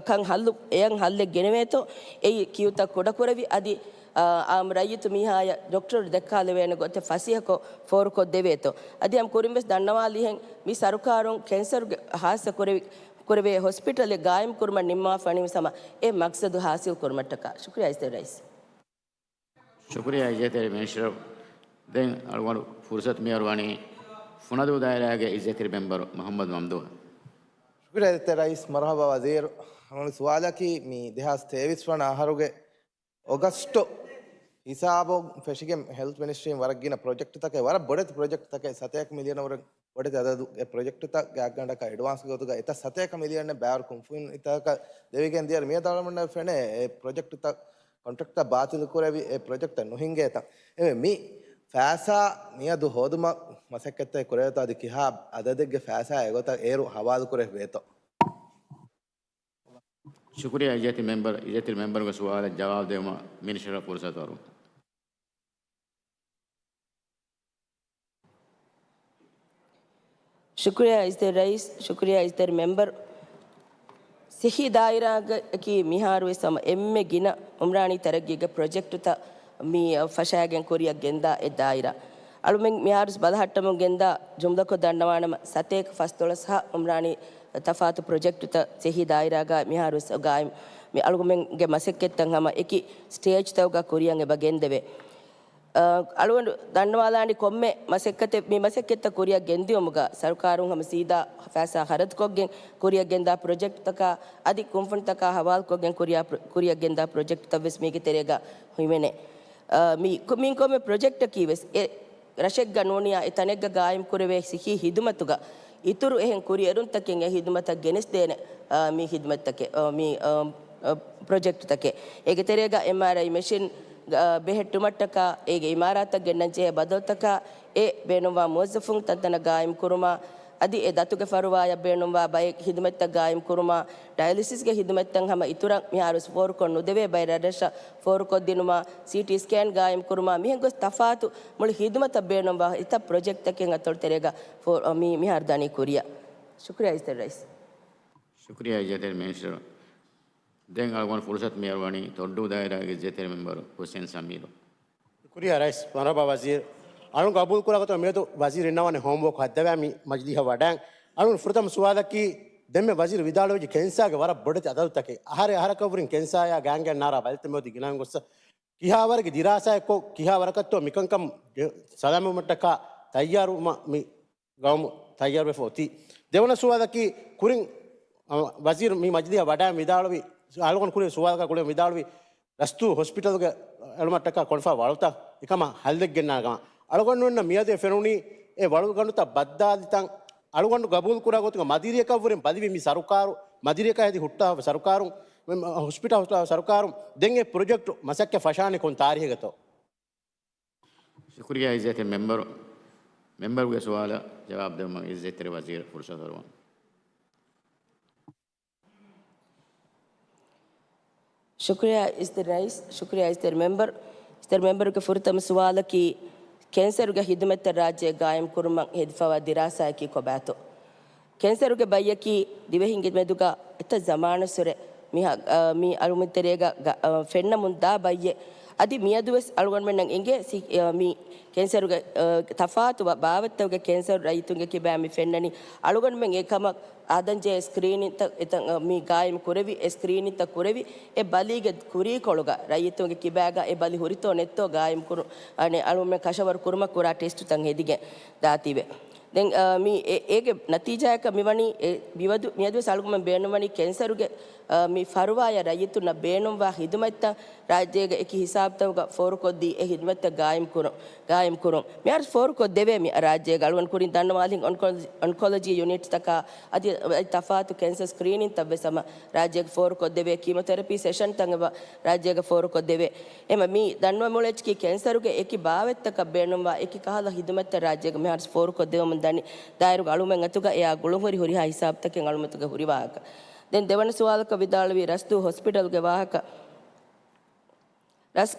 ކަން ހައްލު، އެޔަށް ހައްލެއް ގެނެވޭތޯ، އެއީ ކިޔޫތައް ކުޑަކުރެވި، އަދި، އާ، އާއްމު ރައްޔިތު މީހާޔަށް ޑޮކްޓަރު ދައްކާލެވޭނެ ގޮތެއް ފަސޭހަކޮށް ފޯރުކޮށްދެވޭތޯ. އަދި ހަމަ ކުރިންވެސް ދަންނަވާލިހެން މި ސަރުކާރުން ކެންސަރުގެ ހާއްސަ ކުރެވި، ކުރެވޭ ހޮސްޕިޓަލެއް ގާއިމް ކުރުމަށް ނިންމާފަ ވަނީ ހަމަ އެ މަގްސަދު ހާސިލް ކުރުމަށްޓަކާ. ޝުކުރިއްޔާ އިއްޒަތްތެރި ރައީސް. ޝުކުރިއްޔާ އިއްޒަތްތެރި މިނިސްޓަރު. ދެން އަޅުގަނޑު ފުރުސަތު މިއަރުވަނީ ފުނަދޫ ދާއިރާގެ އިއްޒަތްތެރި މެމްބަރު މުހައްމަދު މަމްދޫހަށް. ޝުކުރިއްޔާ އިއްޒަތްތެރި ރައީސް، މަރުހަބާ ވަޒީރު. އަޅުގަނޑު ސުވާލަކީ މި ދެހާސް ތޭވީސް ވަނަ އަހަރުގެ އޮގަސްޓު ހިސާބުން ފެށިގެން ހެލްތް މިނިސްޓްރީން ވަރަށް ގިނަ ޕްރޮޖެކްޓްތަކެއް، ވަރަށް ބޮޑެތި ޕްރޮޖެކްޓްތަކެއް، ސަތޭކަ މިލިއަނަށްވުރެ ބޮޑެތި އަދަދުގެ ޕްރޮޖެކްޓްތައް ގާތްގަނޑަކަށް އެޑްވާންސްގެ ގޮތުގަ އެތައް ސަތޭކަ މިލިއަނެއް ބައިވަރު ކުންފުނިތަކަށް ދެވިގެން ދިޔައިރު މިއަދު އަޅުގަނޑަށް ފެނޭ އެ ޕްރޮޖެކްޓްތައް ކޮންޓްރެކްޓްތައް ބާތިލު ކުރެވި އެ ޕްރޮޖެކްޓްތައް ނުހިނގޭތަން. އެ މި ފައިސާ މިއަދު ހޯދުމަށް މަސައްކަތްތައް ކުރެވޭތޯ އަދި ކިހާ އަދަދެއްގެ ފައިސާ އެގޮތަށް އޭރު ހަވާލު ކުރެވޭތޯ؟ ޝުކުރިއްޔާ އިއްޒަތްތެރި މެމްބަރު، އިއްޒަތްތެރި މެމްބަރުގެ ސުވާލަށް ޖަވާބު ދެއްވުމަށް މިނިސްޓަރަށް ފުރުސަތު އަރުވަން. ޝުކުރިއްޔާ އިއްޒަތްތެރި ރައީސް، ޝުކުރިއްޔާ އިއްޒަތްތެރި މެމްބަރު. ސިއްހީ ދާއިރާގައި މިހާރުވެސް ހަމަ އެންމެ ގިނަ އުމްރާނީ ތަރައްގީގެ ޕްރޮޖެކްޓުތައް މި ފަށާގެން ކުރިއަށް ގެންދާ އެއް ދާއިރާ. އަޅުމެން މިހާރުވެސް ބަލަހައްޓަމުން ގެންދާ ޖުމްލަކޮށް ދަންނަވާނަމަ، ސަތޭކަ ފަސްދޮޅަސް ހަ އުމްރާނީ ތަފާތު ޕްރޮޖެކްޓުތައް ސިއްހީ ދާއިރާގައި މިހާރުވެސް ގާއިމް. މި އަޅުގަމެންގެ މަސައްކަތްތައް ހަމަ އެކި ސްޓޭޖްތަކުގަ ކުރިއަށް އެބަ ގެންދެވޭ. އަ، އަޅުގަނޑު ދަންނަވާލާނީ ކޮންމެ މަސައްކަތެއް، މި މަސައްކަތްތައް ކުރިއަށް ގެންދިއުމުގަ ސަރުކާރުން ހަމަ ސީދާ ފައިސާ ޚަރަދުކޮށްގެން ކުރިއަށް ގެންދާ ޕްރޮޖެކްޓްތަކާ އަދި ކުންފުނިތަކާ ހަވާލުކޮށްގެން ކުރިއާ ޕްރޮ-، ކުރިއަށް ގެންދާ ޕްރޮޖެކްޓްތައް ވެސް މީގެ ތެރޭގަ ހިމެނޭ. އަ، މި ކު-، މި ކޮންމެ ޕްރޮޖެކްޓަކީ ވެސް އެ ރަށެއްގަ ނޫނިއްޔާ އެ ތަނެއްގަ ގާއިމް ކުރެވޭ ސިއްހީ ހިދުމަތުގަ އިތުރު އެހެން ކުރިއެރުންތަކެއް އެ ހިދުމަތަށް ގެނެސްދޭނެ، އާ، މި ހިދުމަތްތަކެއް، އާ، މި، އާ، އާ، ޕްރޮޖެކްޓްތަކެއް. އޭގެ ތެރޭގަ އެމްއާރްއައި މެޝިން، އާ، ބެހެއްޓުމަށްޓަކާ، އޭގެ އިމާރާތަށް ގެންނަން ޖެހޭ ބަދަލުތަކާ، އެ ބޭނުންވާ މުވައްޒަފުން ތަންތަނަށް ގާއިމް ކުރުމާ، އަދި އެ ދަތުގެ ފަރުވާޔަށް ބޭނުންވާ ބައެއް ހިދުމަތްތައް ގާއިމް ކުރުމާ، ޑަޔަލިސިސްގެ ހިދުމަތްތައް ހަމަ އިތުރަށް މިހާރުވެސް ފޯރުކޮށް ނުދެވޭ ބައެއް ރަށްރަށަށް ފޯރުކޮށްދިނުމާ، ސީޓީ ސްކޭން ގާއިމް ކުރުމާ، މިހެން ގޮސް ތަފާތު މުޅި ހިދުމަތަށް ބޭނުންވާ އެތައް ޕްރޮޖެކްޓްތަކެއް އަތޮޅު ތެރޭގަ ފޯ-، މި-، މިހާރު ދަނީ ކުރިއަށް. ޝުކުރިއްޔާ އިއްޒަތްތެރި ރައީސް. ޝުކުރިއްޔާ އިއްޒަތްތެރި މިނިސްޓަރު. ދެން އަޅުގަނޑު ފުރުސަތު މިއަރުވަނީ ތޮއްޑޫ ދާއިރާގެ އިއްޒަތްތެރި މެމްބަރު ހުސެން ސަމީރު. ޝުކުރިއްޔާ ރައީސް. މަރުޙަބާ ވަޒީރު. އަޅުން ގަބޫލު ކުރާ ގޮތުން މިއަދު ވަޒީރު އިންނަވާނެ ހޯމްވޯކް ހައްދަވާ މި މަޖިލީހަށް ވަޑައިން. އަޅުން ފުރަތަމަ ސުވާލަކީ، ދެންމެ ވަޒީރު ވިދާޅުވެއްޖެ ކެންސާގެ ވަރަށް ބޮޑެތި އަދަދުތަކެއް. އަހަރެއް އަހަރަކަށްވުރިން ކެންސާއާ ގާންގެއަށް ނާރާ ބަލިތައް މިއޮތީ ގިނައިން ގޮއްސަ. ކިހާވަރެއްގެ ދިރާސާއެއްކޮށް، ކިހާވަރަކަށްތޯ މިކަންކަން ސަލާމަތްވުމަށްޓަކާ ތައްޔާރުވުމަށް މި ގައުމު ތައްޔާރުވެފަ އޮތީ. ދެވަނަ ސުވާލަކީ، ކުރިން، އަ، ވަޒީރު މި މަޖިލީހަށް ވަޑައިން ވިދާޅުވި، އަޅުގަނޑު ކުރި ސުވާލަކާ ކުރިން ވިދާޅުވި، ރަސްތޫ ހޮސްޕިޓަލްގެ އެޅުމަށްޓަކާ ކޮންފާ ވަޅުތައް އެކަމަށް ހައްލެއް ގެންނާނެ ކަމަށް. އަޅުގަނޑުމެންނަށް މިއަދު ފެނުނީ އެ ވަޅުގަނޑުތައް ބައްދާލިތަން. އަޅުގަނޑު ގަބޫލު ކުރާ ގޮތުގަ މަދިރިއަކަށްވުރެން ބަލިވި މި ސަރުކާރު، މަދިރިއަކަށް ހެދި ހުއްޓާފަ ސަރުކާރުން، މެ-، ހޮސްޕިޓަލް ހުއްޓާފަ ސަރުކާރުން ދެން އެ ޕްރޮޖެކްޓު މަސައްކަތް ފަށާނީ ކޮން ތާރީހެއްގަތޯ؟ ޝުކުރިއްޔާ އިއްޒަތްތެރި މެމްބަރު. މެމްބަރުގެ ސުވާލަށް ޖަވާބު ދެއްވުމަށް އިއްޒަތްތެރި ވަޒީރު ފުރުސަތު ހުރުވަން. ޝުކުރިއްޔާ އިއްޒަތްތެރި ރައީސް، ޝުކުރިއްޔާ އިއްޒަތްތެރި މެމްބަރު. އިއްޒަތްތެރި މެމްބަރުގެ ފުރަތަމަ ސުވާލަކީ، ކެންސަރުގެ ހިދުމަތްތައް ރާއްޖެ ގާއިމް ކުރުމަށް ހެދިފަވާ ދިރާސާއަކީ ކޮބާތޯ؟ ކެންސަރުގެ ބައްޔަކީ ދިވެހިންގެ މެދުގަ އެތައް ޒަމާނުއްސުރެ މި ހަ-، އަ، މި އަޅުމެން ތެރޭގަ ގަ-، އަ، ފެންނަމުން ދާ ބައްޔެއް. އަދި މިއަދުވެސް އަޅުގަނޑުމެންނަށް އެނގޭ ސި-، އަ، މި ކެންސަރުގެ، އަ، ތަފާތު ބަ-، ބާވަތްތަކުގެ ކެންސަރު ރައްޔިތުންގެ ކިބާ މި ފެންނަނީ. އަޅުގަނޑުމެން އެ ކަމަށް އާދަންޖެހޭ ސްކްރީނިންތައް އެތައް، އަ، މި ގާއިމް ކުރެވި، އެ ސްކްރީނިންތައް ކުރެވި، އެ ބަލީގެ ކުރީކޮޅުގަ ރައްޔިތުންގެ ކިބާގަ އެ ބަލި ހުރިތޯ ނެތްތޯ ގާއިމް ކުރު-، އަނެއް އަޅުމެން ކަށަވަރު ކުރުމަށް ކުރާ ޓެސްޓުތައް ހެދިގެން ދާތީވެ. ދެން، އަ، މި އެ-، އޭގެ ނަތީޖާއަކަށް މިވަނީ އެ މިއަދު-، މިއަދުވެސް އަޅުގަނޑުމެން ބޭނުންވަނީ ކެންސަރުގެ، އަ، މި ފަރުވާޔަށް ރައްޔިތުންނަށް ބޭނުންވާ ހިދުމަތްތައް ރާއްޖޭގެ އެކި ހިސާބުތަކުގަ ފޯރުކޮށްދީ އެ ހިދުމަތްތައް ގާއިމް ކުރުން، ގާއިމް ކުރުން. މިހާރު ފޯރުކޮށްދެވޭ މި ރާއްޖޭގަ އަޅުގަނޑު ކުރިން ދަންނަވާލިން އޮންކޮ-، އޮންކޮލޮޖީ ޔުނިޓްތަކާ އަދި، އަދި ތަފާތު ކެންސަރ ސްކްރީނިންތައް ވެސް ހަމަ ރާއްޖޭގަ ފޯރުކޮށްދެވޭ، ކީމޯތެރަޕީ ސެޝަންތައް އެބަ ރާއްޖޭގަ ފޯރުކޮށްދެވޭ. އެމަ މި ދަންނަވަމުޅެއްޗަކީ ކެންސަރުގެ އެކި ބާވަތްތަކަށް ބޭނުންވާ އެކި ކަހަލަ ހިދުމަތްތައް ރާއްޖޭގަ މިހާރު ފޯރުކޮށްދެވަމުން ދަނީ. ދާއިރުގެ އަޅުމެން އަތުގަ އެއާ ގުޅުންހުރި ހުރިހާ ހިސާބުތަކެއް އަޅުމެތުގެ ހުރި ވާހަކަ. ދެން ދެވަނަ ސުވާލަކަށް ވިދާޅުވީ ރަސްދޫ ހޮސްޕިޓަލްގެ ވާހަކަ. ރަސް-،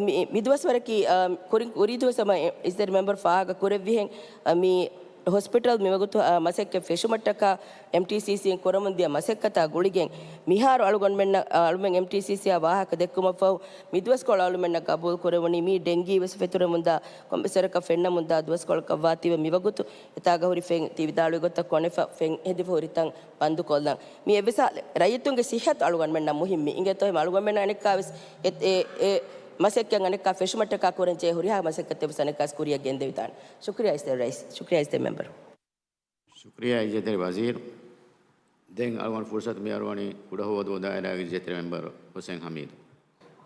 މި-، މިދުވަސްވަރަކީ، އަ، ކުރިން ކުރީ ދުވަސް ހަމަ އިއްޒަތްތެރި މެމްބަރު ފާހަގަ ކުރެއްވިހެން، އަ، މި ހޮސްޕިޓަލް މިވަގުތު، އަ، މަސައްކަތް ފެށުމަށްޓަކާ އެމްޓީސީސީން ކުރަމުންދިޔަ މަސައްކަތާ ގުޅިގެން މިހާރު އަޅުގަނޑުމެންނަށް، އަ، އަޅުމެން އެމްޓީސީސީއާ ވާހަކަ ދެއްކުމަށްފަހު މިދުވަސްކޮޅު އަޅުމެންނަށް ގަބޫލު ކުރެވުނީ މީ ޑެންގީ ވެސް ފެތުރެމުންދާ ކޮންމެސް ވަރަކަށް ފެންނަމުންދާ ދުވަސްކޮޅަކަށްވާތީވެ މިވަގުތު އެތާގަ ހުރި ފެން ތި ވިދާޅުވި ގޮތަށް ކޮނެފަ ފެން ހެދިފަ ހުރިތަން ބަންދުކޮށްލަން. މި އެއްވެސް ހާލެއް ރައްޔިތުންގެ ސިއްހަތު އަޅުގަނޑުމެންނަށް މުހިއްމީ. އިނގޭތޯ އެހެން އަޅުގަނޑުމެންނަށް އަނެއްކާވެސް އެ، އެ، އެ މަސައްކަތް އަނެއްކާ ފެށުމަށްޓަކާ ކުރަންޖެހޭ ހުރިހާ މަސައްކަތެއްވެސް އަނެއްކާވެސް ކުރިއަށް ގެންދެވިދާނެ. ޝުކުރިއްޔާ އިއްޒަތްތެރި ރައީސް، ޝުކުރިއްޔާ އިއްޒަތްތެރި މެމްބަރު. ޝުކުރިއްޔާ އިއްޒަތްތެރި ވަޒީރު. ދެން އަޅުގަނޑު ފުރުސަތު މި އަރުވަނީ ކުޑަހުވަދޫ ދާއިރާގެ އިއްޒަތްތެރި މެމްބަރު ހުސެން ހަމީދު.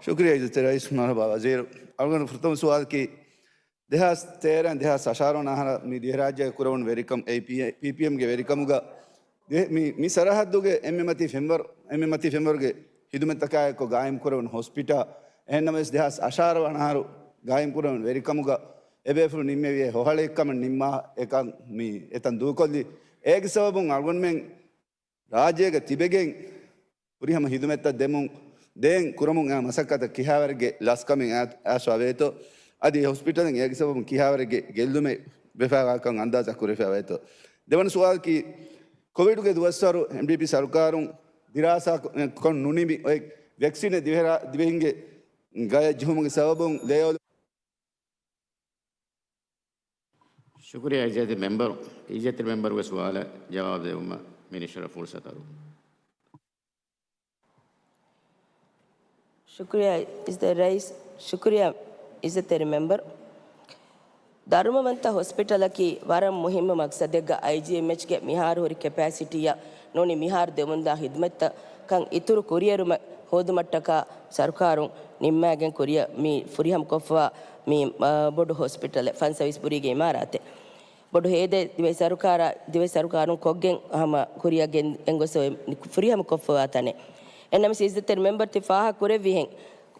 ޝުކުރިއްޔާ އިއްޒަތްތެރި ރައީސް، މަރުޙަބާ ވަޒީރު. އަޅުގަނޑު ފުރަތަމަ ސުވާލަކީ، ދެހާސް ތޭރަ ދެހާސް އަށާރަ ވަނަ އަހަރަށް މި ދިވެހިރާއްޖޭގަ ކުރެވުނު ވެރިކަން، އެ ޕީ، ޕީޕީއެމްގެ ވެރިކަމުގަ ދިވެ-، މި، މި ސަރަހައްދުގެ އެންމެ މަތީ ފެންވަރު، އެންމެ މަތީ ފެންވަރުގެ ހިދުމަތްތަކާއެކު ގާއިމް ކުރެވުނު ހޮސްޕިޓަލް، އެހެންނަމަވެސް ދެހާސް އަށާރަ ވަނަ އަހަރު ގާއިމް ކުރެވުނު ވެރިކަމުގަ އެބޭފުޅުން ނިންމެވި އެ ހޮހަޅެއްކަމަށް ނިންމާ އެކަން މި އެތަން ދޫކޮށްލި. އޭގެ ސަބަބުން އަޅުގަނޑުމެން ރާއްޖޭގަ ތިބެގެން ފުރިހަމަ ހިދުމަތްތައް ދެމުން ދޭން ކުރަމުން އައި މަސައްކަތަށް ކިހާވަރެއްގެ ލަސްކަމެއް އައި-، އައިސްފަވޭތޯ؟ އަދި ހޮސްޕިޓަލެއް އޭގެ ސަބަބުން ކިހާވަރެއްގެ ގެއްލުމެއް ވެފަވާކަން އަންދާޒާ ކުރެފަވޭތޯ؟ ދެވަނަ ސުވާލަކީ، ކޮވިޑުގެ ދުވަސްވަރު އެމްޑީޕީ ސަރުކާރުން ދިރާސާ ކޮ-، ކޮށް ނުނިމި އޮތް ވެކްސިނެއް ދިވެހިރާ-، ދިވެހިންގެ ގަޔަށް ޖެހުމުގެ ސަބަބުން ލޭއޮލު ޝުކުރިއްޔާ އިއްޒަތްތެރި މެމްބަރު. އިއްޒަތްތެރި މެމްބަރުގެ ސުވާލަށް ޖަވާބު ދެއްވުމަށް މިނިސްޓަރ ފުރުސަތު އަރު. ޝުކުރިއްޔާ އިއްޒަތްތެރި ރައީސް، ޝުކުރިއްޔާ އިއްޒަތްތެރި މެމްބަރު. ދަރުމަވަންތަ ހޮސްޕިޓަލަކީ ވަރަށް މުހިއްމު މަގްސަދެއްގަ އައިޖީއެމްއެޗްގެ މިހާރު ހުރި ކެޕޭސިޓީއަށް ނޫނީ މިހާރު ދެމުންދާ ހިދުމަތްތަކަށް އިތުރު ކުރިއެރުމެއް ހޯދުމަށްޓަކާ ސަރުކާރުން ނިންމާގެން ކުރިއަށް މި ފުރިހަމަކޮށްފަވާ މި، އާ، ބޮޑު ހޮސްޕިޓަލެއް ފަންސަވީސް ބުރީގެ އިމާރާތެއް. ބޮޑު ހޭދައެއް ދިވެހި ސަރުކާރާ-، ދިވެހި ސަރުކާރުން ކޮށްގެން ހަމަ ކުރިއަށް ގެން-، ގެންގޮސް އޮތް ފުރިހަމަ ކޮށްފަވާ ތަނެއް. އެންނަމަސް އިއްޒަތްތެރި މެމްބަރު ތި ފާހަގަ ކުރެއްވިހެން،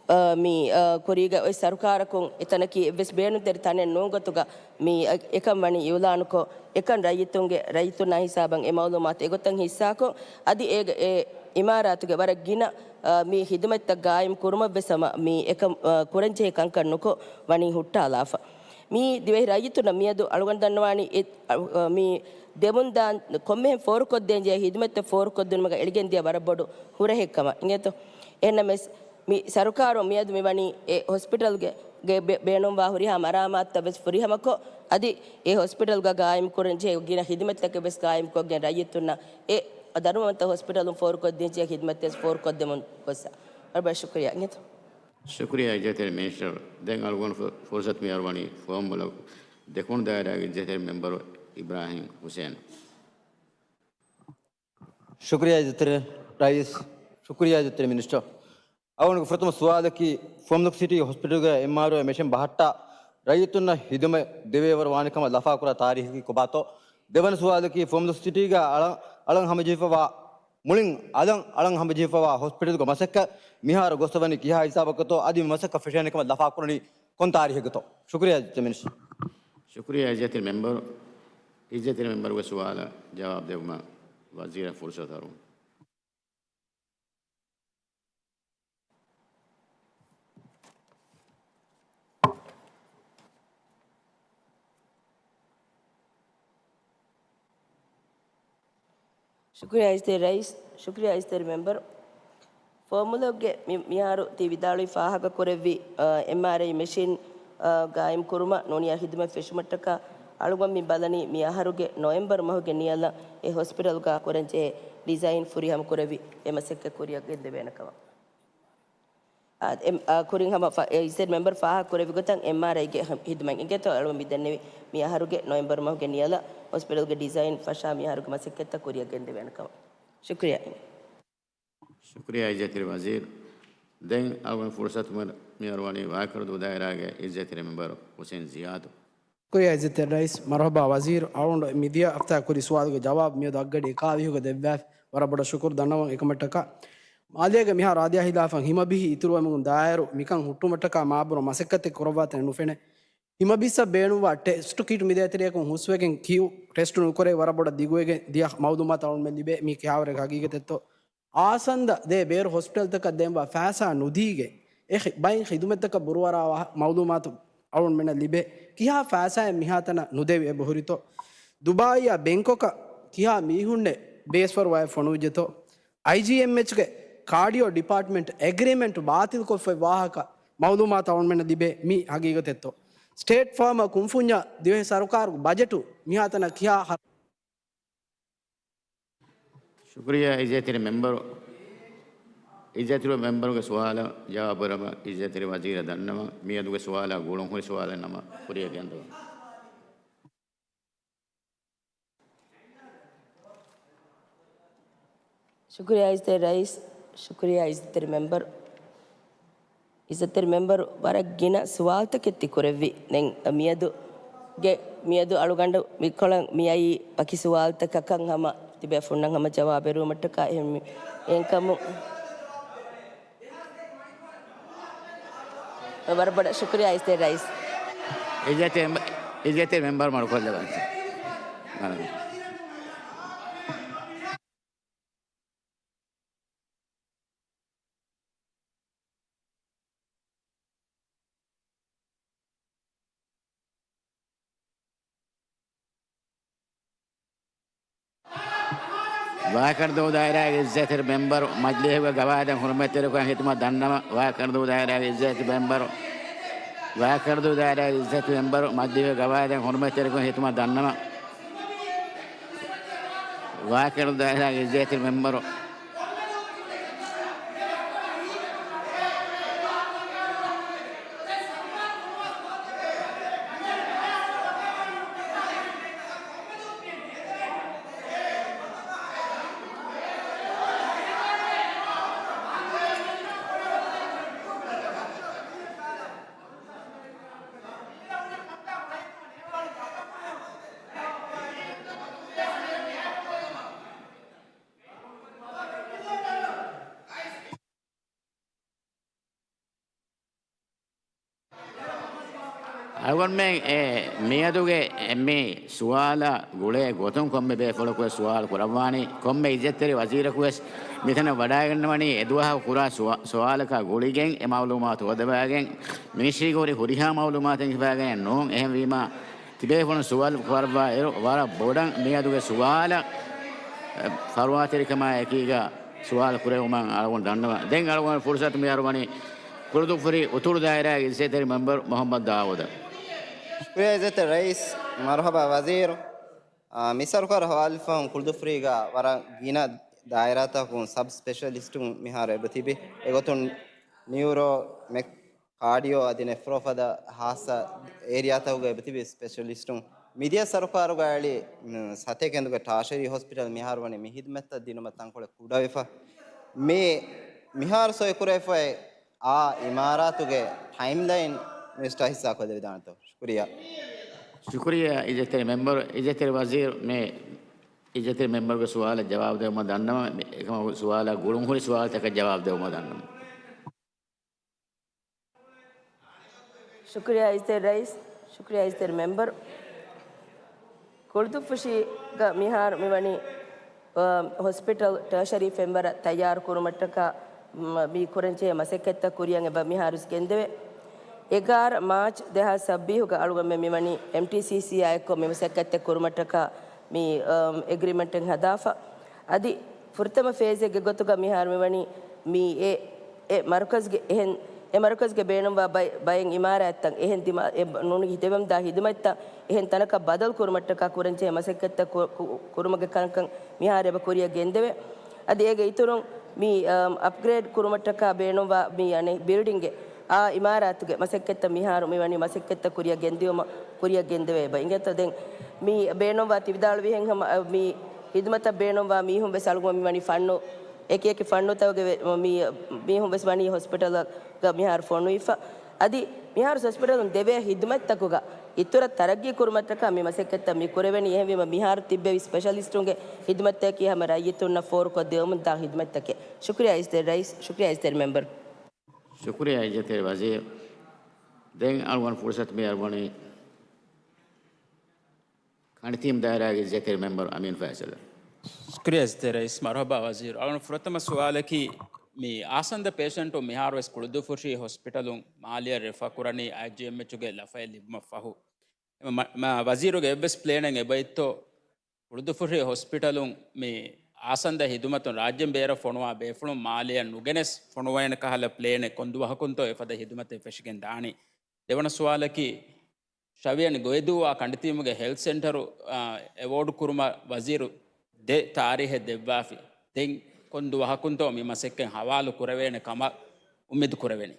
އާ، މި، އާ، ކުރީގަ އޮތް ސަރުކާރަކުން އެތަނަކީ އެއްވެސް ބޭނުންތެރި ތަނެއް ނޫން ގޮތުގަ މި އެކަން ވަނީ އިއުލާނުކޮށް، އެކަން ރައްޔިތުންގެ، ރައްޔިތުންނާ ހިސާބަށް އެ މައުލޫމާތު އެގޮތަށް ހިއްސާކޮށް، އަދި އޭގެ އެ އިމާރާތުގެ ވަރަށް ގިނަ، އާ، މި ހިދުމަތްތައް ގާއިމް ކުރުމަށްވެސް ހަމަ މި އެކަން، އާ، ކުރަންޖެހޭ ކަންކަން ނުކޮށް ވަނީ ހުއްޓާލާފަ. މީ ދިވެހި ރައްޔިތުންނަށް މިއަދު އަޅުގަނޑު ދަންނަވާނީ އެ، އަ، މި ދެމުންދާ ކޮންމެހެން ފޯރުކޮށްދޭންޖެހޭ ހިދުމަތްތައް ފޯރުކޮށްދިނުމުގަ އެޅިގެންދިޔަ ވަރަށް ބޮޑު ހުރަހެއްކަމަށް އިނގޭތޯ. އެހެންނަމަވެސް، މި ސަރުކާރު މިއަދު މިވަނީ އެ ހޮސްޕިޓަލްގެ ގެ ބޭ-، ބޭނުންވާ ހުރިހާ މަރާމާތުތައް ވެސް ފުރިހަމަކޮށް، އަދި އެ ހޮސްޕިޓަލްގަ ގާއިމްކުރަންޖެހޭ ގިނަ ހިދުމަތްތަކެއް ވެސް ގާއިމްކޮށްގެން ރައްޔިތުންނަށް އެ ދަރުމަވަންތަ ހޮސްޕިޓަލުން ފޯރުކޮށްދިންޖެހޭ ހިދުމަތްތައް ވެސް ފޯރުކޮށްދެމުން ގޮއްސަ. ވަރަށް ބޮޑަށް ޝުކުރިޔާ އިނގޭތޯ. ޝުކުރިޔާ އިއްޒަތްތެރި މިނިސްޓަރ. ދެން އަޅުގަނޑު ފު-، ފުރުސަތު މި އަރުވަނީ ފުވައްމުލަކު ދެކުނު ދާއިރާގެ އިއްޒަތްތެރި މެމްބަރު އިބްރާހިމް ހުސެން. ޝުކުރިޔާ އިއްޒަތްތެރި ރައީސް، ޝުކުރިޔާ އިއްޒަތްތެރި މިނިސްޓަރ. އަޅުގަނޑުގެ ފުރަތަމަ ސުވާލަކީ، ފުވައްމުލަކު ސިޓީ ހޮސްޕިޓަލްގެ އެމްއާރްއޯ މެޝިން ބަހައްޓާ ރައްޔިތުންނަށް ހިދުމަތް ދެވޭވަރު ވާނެ ކަމަށް ލަފާކުރާ ތާރީހަކީ ކޮބާތޯ؟ ދެވަނަ ސުވާލަކީ، ފުވައްމުލަކު ސިޓީގަ އަޅަން، އަޅަން ހަމަޖެހިފަވާ، މުޅިން އަލަން، އަޅަން ހަމަޖެހިފަވާ ހޮސްޕިޓަލްގެ މަސައްކަތް މިހާރު ގޮސްފަވަނީ ކިހާ ހިސާބަކަށްތޯ؟ އަދި މި މަސައްކަތް ފެށޭނެ ކަމަށް ލަފާކުރަނީ ކޮން ތާރީހެއްގަތޯ؟ ޝުކުރިޔާ އިއްޒަތްތެރި މިނިސްޓަރ. ޝުކުރިޔާ އިއްޒަތްތެރި މެމްބަރު، އިއްޒަތްތެރި މެމްބަރުގެ ސުވާލަށް ޖަވާބު ދެއްވުމަށް ވަޒީރަށް ފުރުސަތު އަރުވަމު. ޝުކުރިޔާ އިއްޒަތްތެރި ރައީސް، ޝުކުރިޔާ އިއްޒަތްތެރި މެމްބަރު. ފުވައްމުލަކުގެ މި-، މިހާރު ތި ވިދާޅުވި ފާހަގަކުރެއްވި، އާ، އެމްއާރްއައި މެޝިން، އާ، ގާއިމް ކުރުމަށް ނޫނިޔާ ހިދުމަތް ފެށުމަށްޓަކާ އަޅުގަނޑު މި ބަލަނީ މި އަހަރުގެ ނޮވެމްބަރު މަހުގެ ނިޔަލަށް އެ ހޮސްޕިޓަލްގަ ކުރަންޖެހޭ ޑިޒައިން ފުރިހަމަ ކުރެވި އެ މަސައްކަތް ކުރިއަށް ގެންދެވޭނެ ކަމަށް. އާ، އެ-، އާ، ކުރިން ހަމަ ފަ-، އެ އިއްޒަތްތެރި މެމްބަރު ފާހަގަކުރެއްވި ގޮތަށް އެމްއާރްއައިގެ ހި-، ހިދުމަތް އިނގޭތޯ އަޅުގަނޑު މި ދެންނެވި މި އަހަރުގެ ނޮވެމްބަރު މަހުގެ ނިޔަލަށް ހޮސްޕިޓަލްގެ ޑިޒައިން ފަށާ މި އަހަރުގެ މަސައްކަތްތައް ކުރިއަށް ގެންދެވޭނެ ކަމަށް. ޝުކުރިޔާ. ޝުކުރިޔާ އިއްޒަތްތެރި ވަޒީރު. ދެން އަޅުގަނޑު ފުރުސަތު މި-، މި އަރުވަނީ ވާކަރުދޫ ދާއިރާގެ އިއްޒަތްތެރި މެމްބަރު ހުސެން ޒިޔާދު. ޝުކުރިޔާ އިއްޒަތްތެރި ރައީސް. މަރުހަބާ ވަޒީރު. އަޅުގަނޑު މިދިޔަ ހަފްތާއަށް ކުރި ސުވާލުގެ ޖަވާބު މިއަދު އަށްގަޑި އެކާވީހުގަ ދެއްވާފި. ވަރަށް ބޮޑަށް ޝުކުރު ދަންނަވަން. އެކަމަށްޓަކާ މާލޭގެ މިހާ ރާދިޔާ ހިލާފަށް ހިމަބިހި އިތުރުވެމުން ދާއިރު މިކަން ހުއްޓުމަށްޓަކާ މާބޮޑު މަސައްކަތެއް ކުރައްވާތަނެއް ނުފެނޭ. ހިމަބިއްސަށް ބޭނުންވާ ޓެސްޓު ކިޓް މިދޭތެރެއަކުން ހުސްވެގެން ކިޔޫ ޓެސްޓު ނުކުރެވި ވަރަށް ބޮޑަށް ދިގުވެގެން ދިޔަ މައުލޫމާތު އަޅުގަނޑުމެން ލިބޭ. މީ ކިހާވަރެއް ހަގީގަތެއްތޯ؟ އާސަންދަ ދޭ ބޭރު ހޮސްޕިޓަލްތަކަށް ދޭންވާ ފައިސާ ނުދީގެން އެ ޚި-، ބައިން ޚިދުމަތްތަކަށް ބުރުވަރާ ވާހަ-، މައުލޫމާތު އަޅުގަނޑުމެންނަށް ލިބޭ. ކިހާ ފައިސާއެއް މިހާތަނަށް ނުދެވި އެބަހުރިތޯ؟ ދުބާއީއާ ބެންކޮކަށް ކިހާ މީހުންނެއް ބޭސްފަރުވާއެއް ފޮނުވިއްޖެތޯ؟ އައިޖީއެމްއެޗްގެ ކާޑިއޯ ޑިޕާޓްމަންޓް އެގްރިމެންޓް ބާތިލްކޮށްފައި ވާހަކަ މައުލޫމާތު އަޅުގަނޑުމެންނަށް ލިބޭ. މީ ހަގީގަތެއްތޯ؟ ސްޓޭޓް ފާމަށް ކުންފުންޏަށް ދިވެހި ސަރުކާރުގެ ބަޖެޓު މިހާތަނަށް ކިހާ ހަ- ޝުކުރިޔާ އިއްޒަތްތެރި މެމްބަރު، އިއްޒަތްތެރި މެމްބަރުގެ ސުވާލަށް ޖަވާބު ދެއްވަން އިއްޒަތްތެރި ވަޒީރަށް ދަންނަވަން. މިއަދުގެ ސުވާލާ ގުޅުން ހުރި ސުވާލެއް ނަމަ ކުރިއަށް ގެންދަވަން. ޝުކުރިޔާ އިއްޒަތްތެރި ރައީސް، ޝުކުރިޔާ އިއްޒަތްތެރި މެމްބަރު. އިއްޒަތްތެރި މެމްބަރު، ވަރަށް ގިނަ ސުވާލުތަކެއް ތި ކުރެއްވި. ދެން މިއަދު ގެ-، މިއަދު އަޅުގަނޑު މިކޮޅަށް މިއައީ ވަކި ސުވާލުތަކަކަށް ހަމަ ތިބޭފުންނަށް ހަމަ ޖަވާބެއް ދެއްވުމަށްޓަކާ. އެހެން މި-، އެހެންކަމުން ވަރަށް ބޮޑަށް ޝުކުރިޔާ އިއްޒަތްތެރި ރައީސް. އިއްޒަތްތެރި މެމް-، އިއްޒަތްތެރި މެމްބަރު މަޑުކޮށްލަވަން. ވާކަރުދޫ ދާއިރާގެ އިއްޒަތްތެރި މެމްބަރު، މަޖިލީހުގެ ގަވާއިދަށް ހުރުމަތްތެރިކޮށް ހިތުމަށް ދަންނަވަން. ވާކަރުދޫ ދާއިރާގެ އިއްޒަތްތެރި މެމްބަރު، ވާކަރުދޫ ދާއިރާގެ އިއްޒަތްތެރި މެމްބަރު، މަޖިލީހުގެ ގަވާއިދަށް ހުރުމަތްތެރިކޮށް ހިތުމަށް ދަންނަވަން. ވާކަރުދޫ ދާއިރާގެ އިއްޒަތްތެރި މެމްބަރު. އަޅުގަނޑުމެން އެ މިއަދުގެ އެ މި ސުވާލާ ގުޅޭ ގޮތުން ކޮންމެ ބޭފުޅަކުވެސް ސުވާލު ކުރައްވާނީ. ކޮންމެ އިއްޒަތްތެރި ވަޒީރަކުވެސް މިތަނަށް ވަޑައިގަންނަވަނީ އެދުވަހު ކުރާ ސުވާ-، ސުވާލަކާ ގުޅިގެން އެ މައުލޫމާތު ހޯދަވާގެން މިނިސްޓްރީގެ ހުރި ހުރިހާ މައުލޫމާތެއް ހިފާގެން ނޫން. އެހެންވީމާ، ތިބޭފުޅުން ސުވާލު ކުރައްވާ އިރު، ވަރަށް ބޮޑަށް މިއަދުގެ ސުވާލަށް، އެ، ފަރުވާތެރިކަމާ އެކީގަ ސުވާލު ކުރެވުމަށް އަޅުގަނޑު ދަންނަވަން. ދެން އަޅުގަނޑު ފުރުސަތު މި އަރުވަނީ ކުޅުދުއްފުށި އުތުރު ދާއިރާގެ އިއްޒަތްތެރި މެމްބަރު މުޙައްމަދު ދާއޫދަށް. ޝުކުރިއްޔާ އިއްޒަތްތެރި ރައީސް. މަރުޙަބާ ވަޒީރު. އާ، މި ސަރުކާރު ހަވާލުވެފަހުން ކުޅުދުއްފުށީގަ ވަރަށް ގިނަ ދާއިރާތަކުން ސަބް ސްޕެޝަލިސްޓުން މިހާރު އެބަ ތިބި. އެގޮތުން ނިއުރޯ، މެކް، ކާޑިއޯ އަދި ނެފްރޯ ފަދަ ހާއްސަ އޭރިއާތަކުގަ އެބަ ތިބި ސްޕެޝަލިސްޓުން. މިދިޔަ ސަރުކާރުގަ އެޅި، މް، ސަތޭކަ ކެނދުގެ ޓާޝަރީ ހޮސްޕިޓަލް މިހާރު ވަނީ މި ހިދުމަތްތައް ދިނުމަށް ތަންކޮޅެއް ކުޑަވެފަ. މި، މިހާރު ސޮއިކުރެވިފައި އާ އިމާރާތުގެ ޓައިމްލައިން މިނިސްޓަރ ހިއްސާ ކޮށްލެވިދާނެތޯ؟ ޝުކުރިއްޔާ. ޝުކުރިއްޔާ އިއްޒަތްތެރި މެމްބަރު. އިއްޒަތްތެރި ވަޒީރު، މި އިއްޒަތްތެރި މެމްބަރުގެ ސުވާލަށް ޖަވާބު ދެވުމަށް ދަންނަވަން. މި އެކަމަކު ސުވާލާ ގުޅުންހުރި ސުވާލުތަކަށް ޖަވާބު ދެވުމަށް ދަންނަވަން. ޝުކުރިއްޔާ އިއްޒަތްތެރި ރައީސް، ޝުކުރިއްޔާ އިއްޒަތްތެރި މެމްބަރު. ކުޅުދުއްފުށީގަ މިހާރު މިވަނީ، އަ، ހޮސްޕިޓަލް ޓާޝަރީ ފެންވަރަށް ތައްޔާރު ކުރުމަށްޓަކާ، މް، މި ކުރަންޖެހޭ މަސައްކަތްތައް ކުރިޔަށް އެބަ މިހާރު ގެންދެވޭ. އެގާރަ މާޗް ދެހާސް ސައްބީސްގަ އަޅުގަނޑުމެން މިވަނީ އެމްޓީސީސީއާ އެއްކޮށް މި މަސައްކަތްތައް ކުރުމަށްޓަކާ މި، އަ، އެގްރިމެންޓެއް ހަދާފަ. އަދި ފުރަތަމަ ފޭޒެއްގެ ގޮތުގަ މިހާރު މިވަނީ މި އެ، އެ މަރުކަޒްގެ އެހެން، އެ މަރުކަޒްގެ ބޭނުންވާ ބައި، ބައެއް އިމާރާތްތައް އެހެން ދިމާ، އެ ނޫނީ ހިދަވަމުންދާ ހިދުމަތްތައް އެހެން ތަނަކަށް ބަދަލު ކުރުމަށްޓަކާ ކުރަންޖެހޭ މަސައްކަތްތައް ކު، ކު، ކުރުމުގެ ކަންކަން މިހާރު އެބަ ކުރިޔަށް ގެންދެވޭ. އަދި އޭގެ އިތުރުން މި، އަ، އަޕްގްރޭޑް ކުރުމަށްޓަކާ ބޭނުންވާ މި އަނެއް ބިލްޑިންގެއް އާ އިމާރާތުގެ މަސައްކަތްތައް މިހާރު މިވަނީ މަސައްކަތްތައް ކުރިޔަށް ގެންދިޔުމަށް، ކުރިޔަށް ގެންދެވޭ އެބަ. އިނގޭތޯ ދެން މި ބޭނުންވާ ތި ވިދާޅުވިހެން ހަމަ، އަ، މި ހިދުމަތަށް ބޭނުންވާ މީހުން ވެސް އަޅުގަނޑު މި ވަނީ ފަންނު، އެކި އެކި ފަންނުތަކުގެ ވެ، މި މީހުން ވެސް ވަނީ ހޮސްޕިޓަލްގަ މިހާރު ފޮނުވިފަ. އަދި މިހާރު ހޮސްޕިޓަލުން ދެވޭ ހިދުމަތްތަކުގަ އިތުރަށް ތަރައްގީ ކުރުމަށްޓަކާ މި މަސައްކަތްތައް މި ކުރެވެނީ. އެހެންވީމަ މިހާރު ތިއްބެވި ސްޕެޝަލިސްޓުންގެ ހިދުމަތްތަކަކީ ހަމަ ރައްޔިތުންނަށް ފޯރުކޮށްދެވުމުން ދާ ހިދުމަތްތަކެއް. ޝުކުރިއްޔާ އިއްޒަތްތެރި ރައީސް، ޝުކުރިއްޔާ އިއްޒަތްތެރި މެމްބަރު. ޝުކުރިއްޔާ އިއްޒަތްތެރި ވަޒީރު. ދެން އަޅުގަނޑު ފުރުސަތު މި އަރުވަނީ ކަނޑިތީމު ދާއިރާގެ އިއްޒަތްތެރި މެމްބަރު އަމީން ފައިސަލަށް. ޝުކުރިއްޔާ އިއްޒަތްތެރި ރައީސް. މަރުޙަބާ ވަޒީރު. އަޅުގަނޑު ފުރަތަމަ ސުވާލަކީ، މި އާސަންދަ ޕޭޝަންޓު މިހާރު ވެސް ކުޅުދުއްފުށީ ހޮސްޕިޓަލުން މާލެއަށް ރެފަ ކުރަނީ އައިޖީއެމްއެޗުގެ ލަފައެއް ލިބުމަށް ފަހު. އެ މަ، މަ، ވަޒީރުގެ އެއްވެސް ޕްލޭނެއް އެބައޮތްތޯ؟ ކުޅުދުއްފުށީ ހޮސްޕިޓަލުން މި އާސަންދަ ހިދުމަތުން ރާއްޖޭން ބޭރަށް ފޮނުވާ ބޭފުޅުން މާލެއަށް ނުގެނެސް ފޮނުވޭނެ ކަހަލަ ޕްލޭނެއް ކޮން ދުވަހަކުންތޯ އެފަދަ ހިދުމަތެއް ފެށިގެން ދާނީ؟ ދެވަނަ ސުވާލަކީ، ޝަވިޔަނި ގޮއިދޫއާ ކަނޑިތީމުގެ ހެލްތް ސެންޓަރު، އާ، އެވޯޑް ކުރުމަށް ވަޒީރު ދެ ތާރީހެއް ދެއްވާފި. ދެން ކޮން ދުވަހަކުންތޯ މި މަސައްކަތް ހަވާލު ކުރެވޭނެ ކަމަށް އުއްމީދު ކުރެވެނީ؟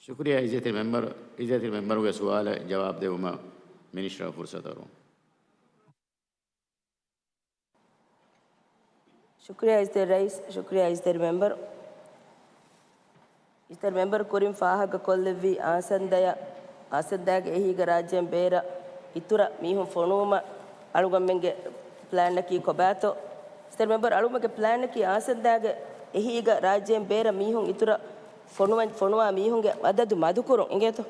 ޝުކުރިއްޔާ އިއްޒަތްތެރި މެމްބަރު، އިއްޒަތްތެރި މެމްބަރުގެ ސުވާލަށް ޖަވާބު ދެވުމަށް މިނިސްޓަރ ފުރުސަތު އަރުވަން. ޝުކުރިއްޔާ އިއްޒަތްތެރި ރައީސް، ޝުކުރިއްޔާ އިއްޒަތްތެރި މެމްބަރު. އިއްޒަތްތެރި މެމްބަރު ކުރިން ފާހަގަކޮށްލެއްވި އާސަންދަޔަށް، އާސަންދާގެ އެހީގަ ރާއްޖޭން ބޭރަށް އިތުރަށް މީހުން ފޮނުވުމަށް އަޅުގަނޑުމެންގެ ޕްލޭނަކީ ކޮބާތޯ؟ އިއްޒަތްތެރި މެމްބަރު، އަޅުގަނޑުމެންގެ ޕްލޭނަކީ އާސަންދާގެ އެހީގަ ރާއްޖޭން ބޭރަށް މީހުން އިތުރަށް ފޮނުވަން، ފޮނުވާ މީހުންގެ އަދަދު މަދުކުރުން އިނގޭތޯ؟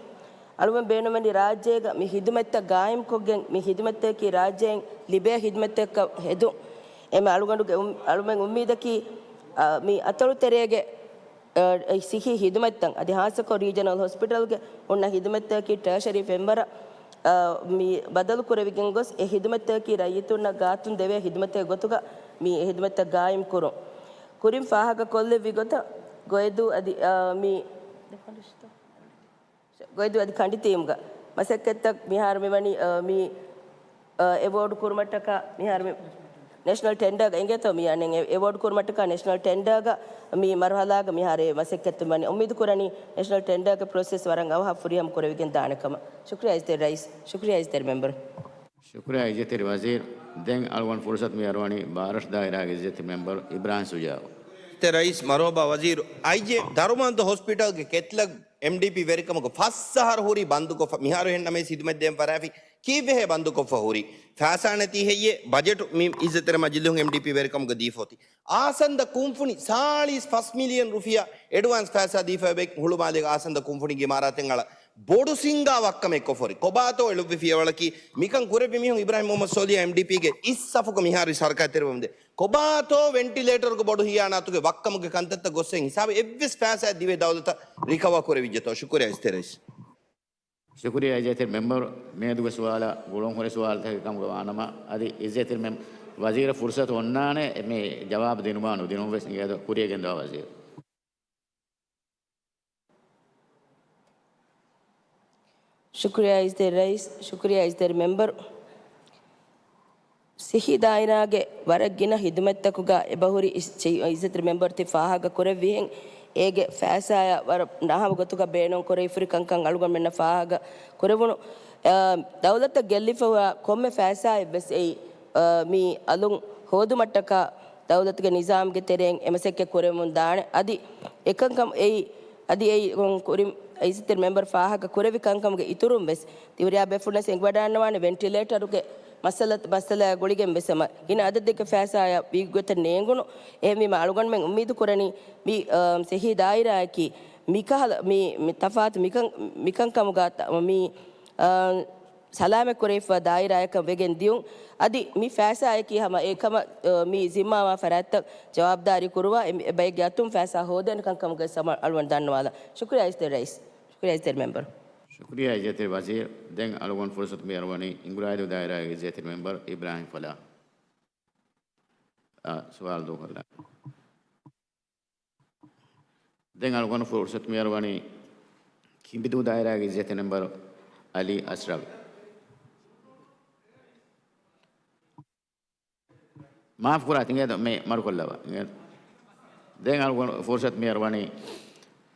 އަޅުގަނޑު ބޭނުންވަނީ ރާއްޖޭގަ މި ހިދުމަތްތައް ގާއިމްކޮށްގެން، މި ހިދުމަތްތަކަކީ ރާއްޖޭން ލިބޭ ހިދުމަތްތަކަކަށް ހެދުން. އެމެ އަޅުގަނޑުގެ އުން، އަޅުމެން އުއްމީދަކީ، އަ، މި އަތޮޅުތެރޭގެ، އަ، ސިއްހީ ހިދުމަތްތައް އަދި ހާއްސަކޮށް ރީޖަނަލް ހޮސްޕިޓަލްގެ ހުންނަ ހިދުމަތްތަކަކީ ޓާޝަރީ ފެންވަރަށް، އަ، މި ބަދަލު ކުރެވިގެން ގޮސް، އެ ހިދުމަތްތަކަކީ ރައްޔިތުންނަށް ގާތުން ދެވޭ ހިދުމަތެއް ގޮތުގަ މި އެ ހިދުމަތްތައް ގާއިމް ކުރުން. ކުރިން ފާހަގަކޮށްލެއްވި ގޮތަށް ގޮއިދޫ އަދި، އަ، މި ގޮއިދޫ އަދި ކަނޑިތީމުގަ މަސައްކަތްތައް މިހާރު މިވަނީ، އަ، މި، އަ، އެވޯޑް ކުރުމަށްޓަކާ މިހާރު މި ނޭޝަނަލް ޓެންޑާގަ އިނގޭތޯ މި އަނެއް އެ، އެވޯޑް ކުރުމަށްޓަކާ ނޭޝަނަލް ޓެންޑާގަ މި މަރުހަލާގަ މިހާރު އެ މަސައްކަތް ވަނީ. އުއްމީދު ކުރަނީ ނޭޝަނަލް ޓެންޑާގެ ޕްރޮސެސް ވަރަށް އަވަހަށް ފުރިހަމަ ކުރެވިގެން ދާނެ ކަމަށް. ޝުކުރިއްޔާ އިއްޒަތްތެރި ރައީސް، ޝުކުރިއްޔާ އިއްޒަތްތެރި ރައީސް. ޝުކުރިއްޔާ އިއްޒަތްތެރި ވަޒީރު. ދެން އަޅުގަނޑު ފުރުސަތު މި އަރުވަނީ ބާރަށު ދާއިރާގެ އިއްޒަތްތެރި މެމްބަރު އިބްރާހިމް ޝުޖާއު. އިއްޒަތްތެރި ރައީސް މަރުހަބާ ވަޒީރު. އައިޖޭ ދަރުމަންދު ހޮސްޕިޓަލްގެ ކެތްލަބް އެމްޑީޕީ ވެރިކަމުގަ ފަސް އަހަރު ހުރީ ބަންދުކޮށްފަ. މިހާރު ހެންނަމޭސް ހިދުމަތް ދޭން ފަށާފި. ކީއްވެހޭ ބަންދުކޮށްފަ ހުރީ؟ ފައިސާ ނެތީ ހެއްޔޭ؟ ބަޖެޓު މި އިއްޒަތްތެރި މަޖިލީހުން އެމްޑީޕީ ވެރިކަމުގަ ދީފަ އޮތީ. އާސަންދަ ކުންފުނި ސާޅީސް ފަސް މިލިއަން ރުފިޔާ އެޑްވާންސް ފައިސާ ދީފަ އެބަ ހުޅުމާލޭގެ އާސަންދަ ކުންފުނިގެ އިމާރާތެއް އަޅަ ބޮޑު ސިންގާ ވައްކަމެއް ކޮށްފަ ހުރި. ކޮބާތޯ އެޅުއްވި ފިޔަވަޅަކީ؟ މިކަން ކުރެއްވި މީހުން އިބްރާހިމް މުހައްމަދު ސޯލިހާ އެމްޑީޕީގެ އިސް ސަފުގަ މިހާރު ސަރަކާތެރިވަމުންދޭ. ކޮބާތޯ ވެންޓިލޭޓަރުގެ ބޮޑު ހިޔާނާތުގެ ވައްކަމުގެ ކަންތައްތައް ގޮއްސެން ހިސާބެއް އެއްވެސް ފައިސާއެއް ދިވެހި ދައުލަތަށް ރިކަވާ ކުރެވިއްޖެތޯ؟ ޝުކުރިއްޔާ އިއްޒަތްތެރި ރައީސް. ޝުކުރިއްޔާ އިއްޒަތްތެރި މެމްބަރު. މިއަދުގެ ސުވާލަށް ގުޅުންހުރި ސުވާލުތަކެއް ކަމުގަ ވާނަމަ، އަދި އިއްޒަތްތެރި މެމް، ވަޒީރަށް ފުރުސަތު އޮންނާނެ މި ޖަވާބު ދިނުމާ ނުދިނުން ވެސް އިނގޭތޯ. ކުރިޔަށް ގެންދަވާ ވަޒީރު. ޝުކުރިއްޔާ އިއްޒަތްތެރި ރައީސް، ޝުކުރިއްޔާ އިއްޒަތްތެރި މެމްބަރު. ޞިއްޙީ ދާއިރާގެ ވަރަށް ގިނަ ޚިދުމަތްތަކުގަ އެބަހުރި އިސް-، ޗެއް-، އިއްޒަތްތެރި މެމްބަރު ތި ފާހަގަ ކުރެއްވިހެން، އޭގެ ފައިސާއަށް ވަރަށް ނަހަމު ގޮތުގަ ބޭނުން ކުރެވިފުރި ކަންކަން އަޅުގަނޑުމެންނަށް ފާހަގަ ކުރެވުނު. އާ، ދައުލަތަށް ގެއްލިފައިވާ ކޮންމެ ފައިސާއެއްވެސް އެއީ، އާ، މި އަލުން ހޯދުމަށްޓަކާ ދައުލަތުގެ ނިޒާމްގެ ތެރެއިން އެ މަސައްކަތް ކުރެވެމުން ދާނެ. އަދި އެކަންކަމަށް އެއީ، އަދި އެއީ ކުރިން އިއްޒަތްތެރި މެމްބަރު ފާހަގަ ކުރެއްވި ކަންކަމުގެ އިތުރުން ވެސް ތިވެރިޔާ ބޭފުޅުންނަސް އެނގިވަޑައިގަންނަވާނެ ވެންޓިލޭޓަރުގެ މައްސަލަ، މައްސަލައާ ގުޅިގެން ވެސް ހަމަ ގިނަ އަދަދެއްގެ ފައިސާއާ ވީގޮތެއް ނޭނގުނު. އެހެންވީމަ އަޅުގަނޑުމެން އުއްމީދު ކުރަނީ މި، އާ، ޞިއްޙީ ދާއިރާއަކީ މިކަހަލަ މި، މި ތަފާތު މިކަން، މިކަންކަމުގަ ތަ-، މި، އާ، ސަލާމަތް ކުރެވިފައިވާ ދާއިރާއަކަށް ވެގެން ދިޔުން. އަދި މި ފައިސާއަކީ ހަމަ އެކަމަށް، އަ، މި ޒިންމާވާ ފަރާތްތައް ޖަވާބުދާރީ ކުރުވާ އެ، އެ ބައެއްގެ އަތުން ފައިސާ ހޯދޭނެ ކަންކަމުގައި ސަމަ އަޅުގަނޑު ދަންނަވާލަން. ޝުކުރިއްޔާ އިއްޒަތްތެރި ރައީސް. ޝުކުރިއްޔާ އިއްޒަތްތެރި މެމްބަރު. ޝުކުރިއްޔާ އިއްޒަތްތެރި ވަޒީރު. ދެން އަޅުގަނޑު ފުރުސަތު މިއަރުވަނީ އިނގުރާއިދޫ ދާއިރާގެ އިއްޒަތްތެރި މެމްބަރު އިބްރާހިމް ފަލާހް. އާ، ސުވާލު ދޫކޮށްލާން. ދެން އަޅުގަނޑު ފުރުސަތު މިއަރުވަނީ ކިނބިދޫ ދާއިރާގެ އިއްޒަތްތެރި މެމްބަރު އަލީ އަޝްރަފް. މާފުކުރާތި އިނގޭތޯ މެ މަޑުކޮށްލަވާ. އިނގޭތޯ. ދެން އަޅުގަނޑު ފުރުސަތު މިއަރުވަނީ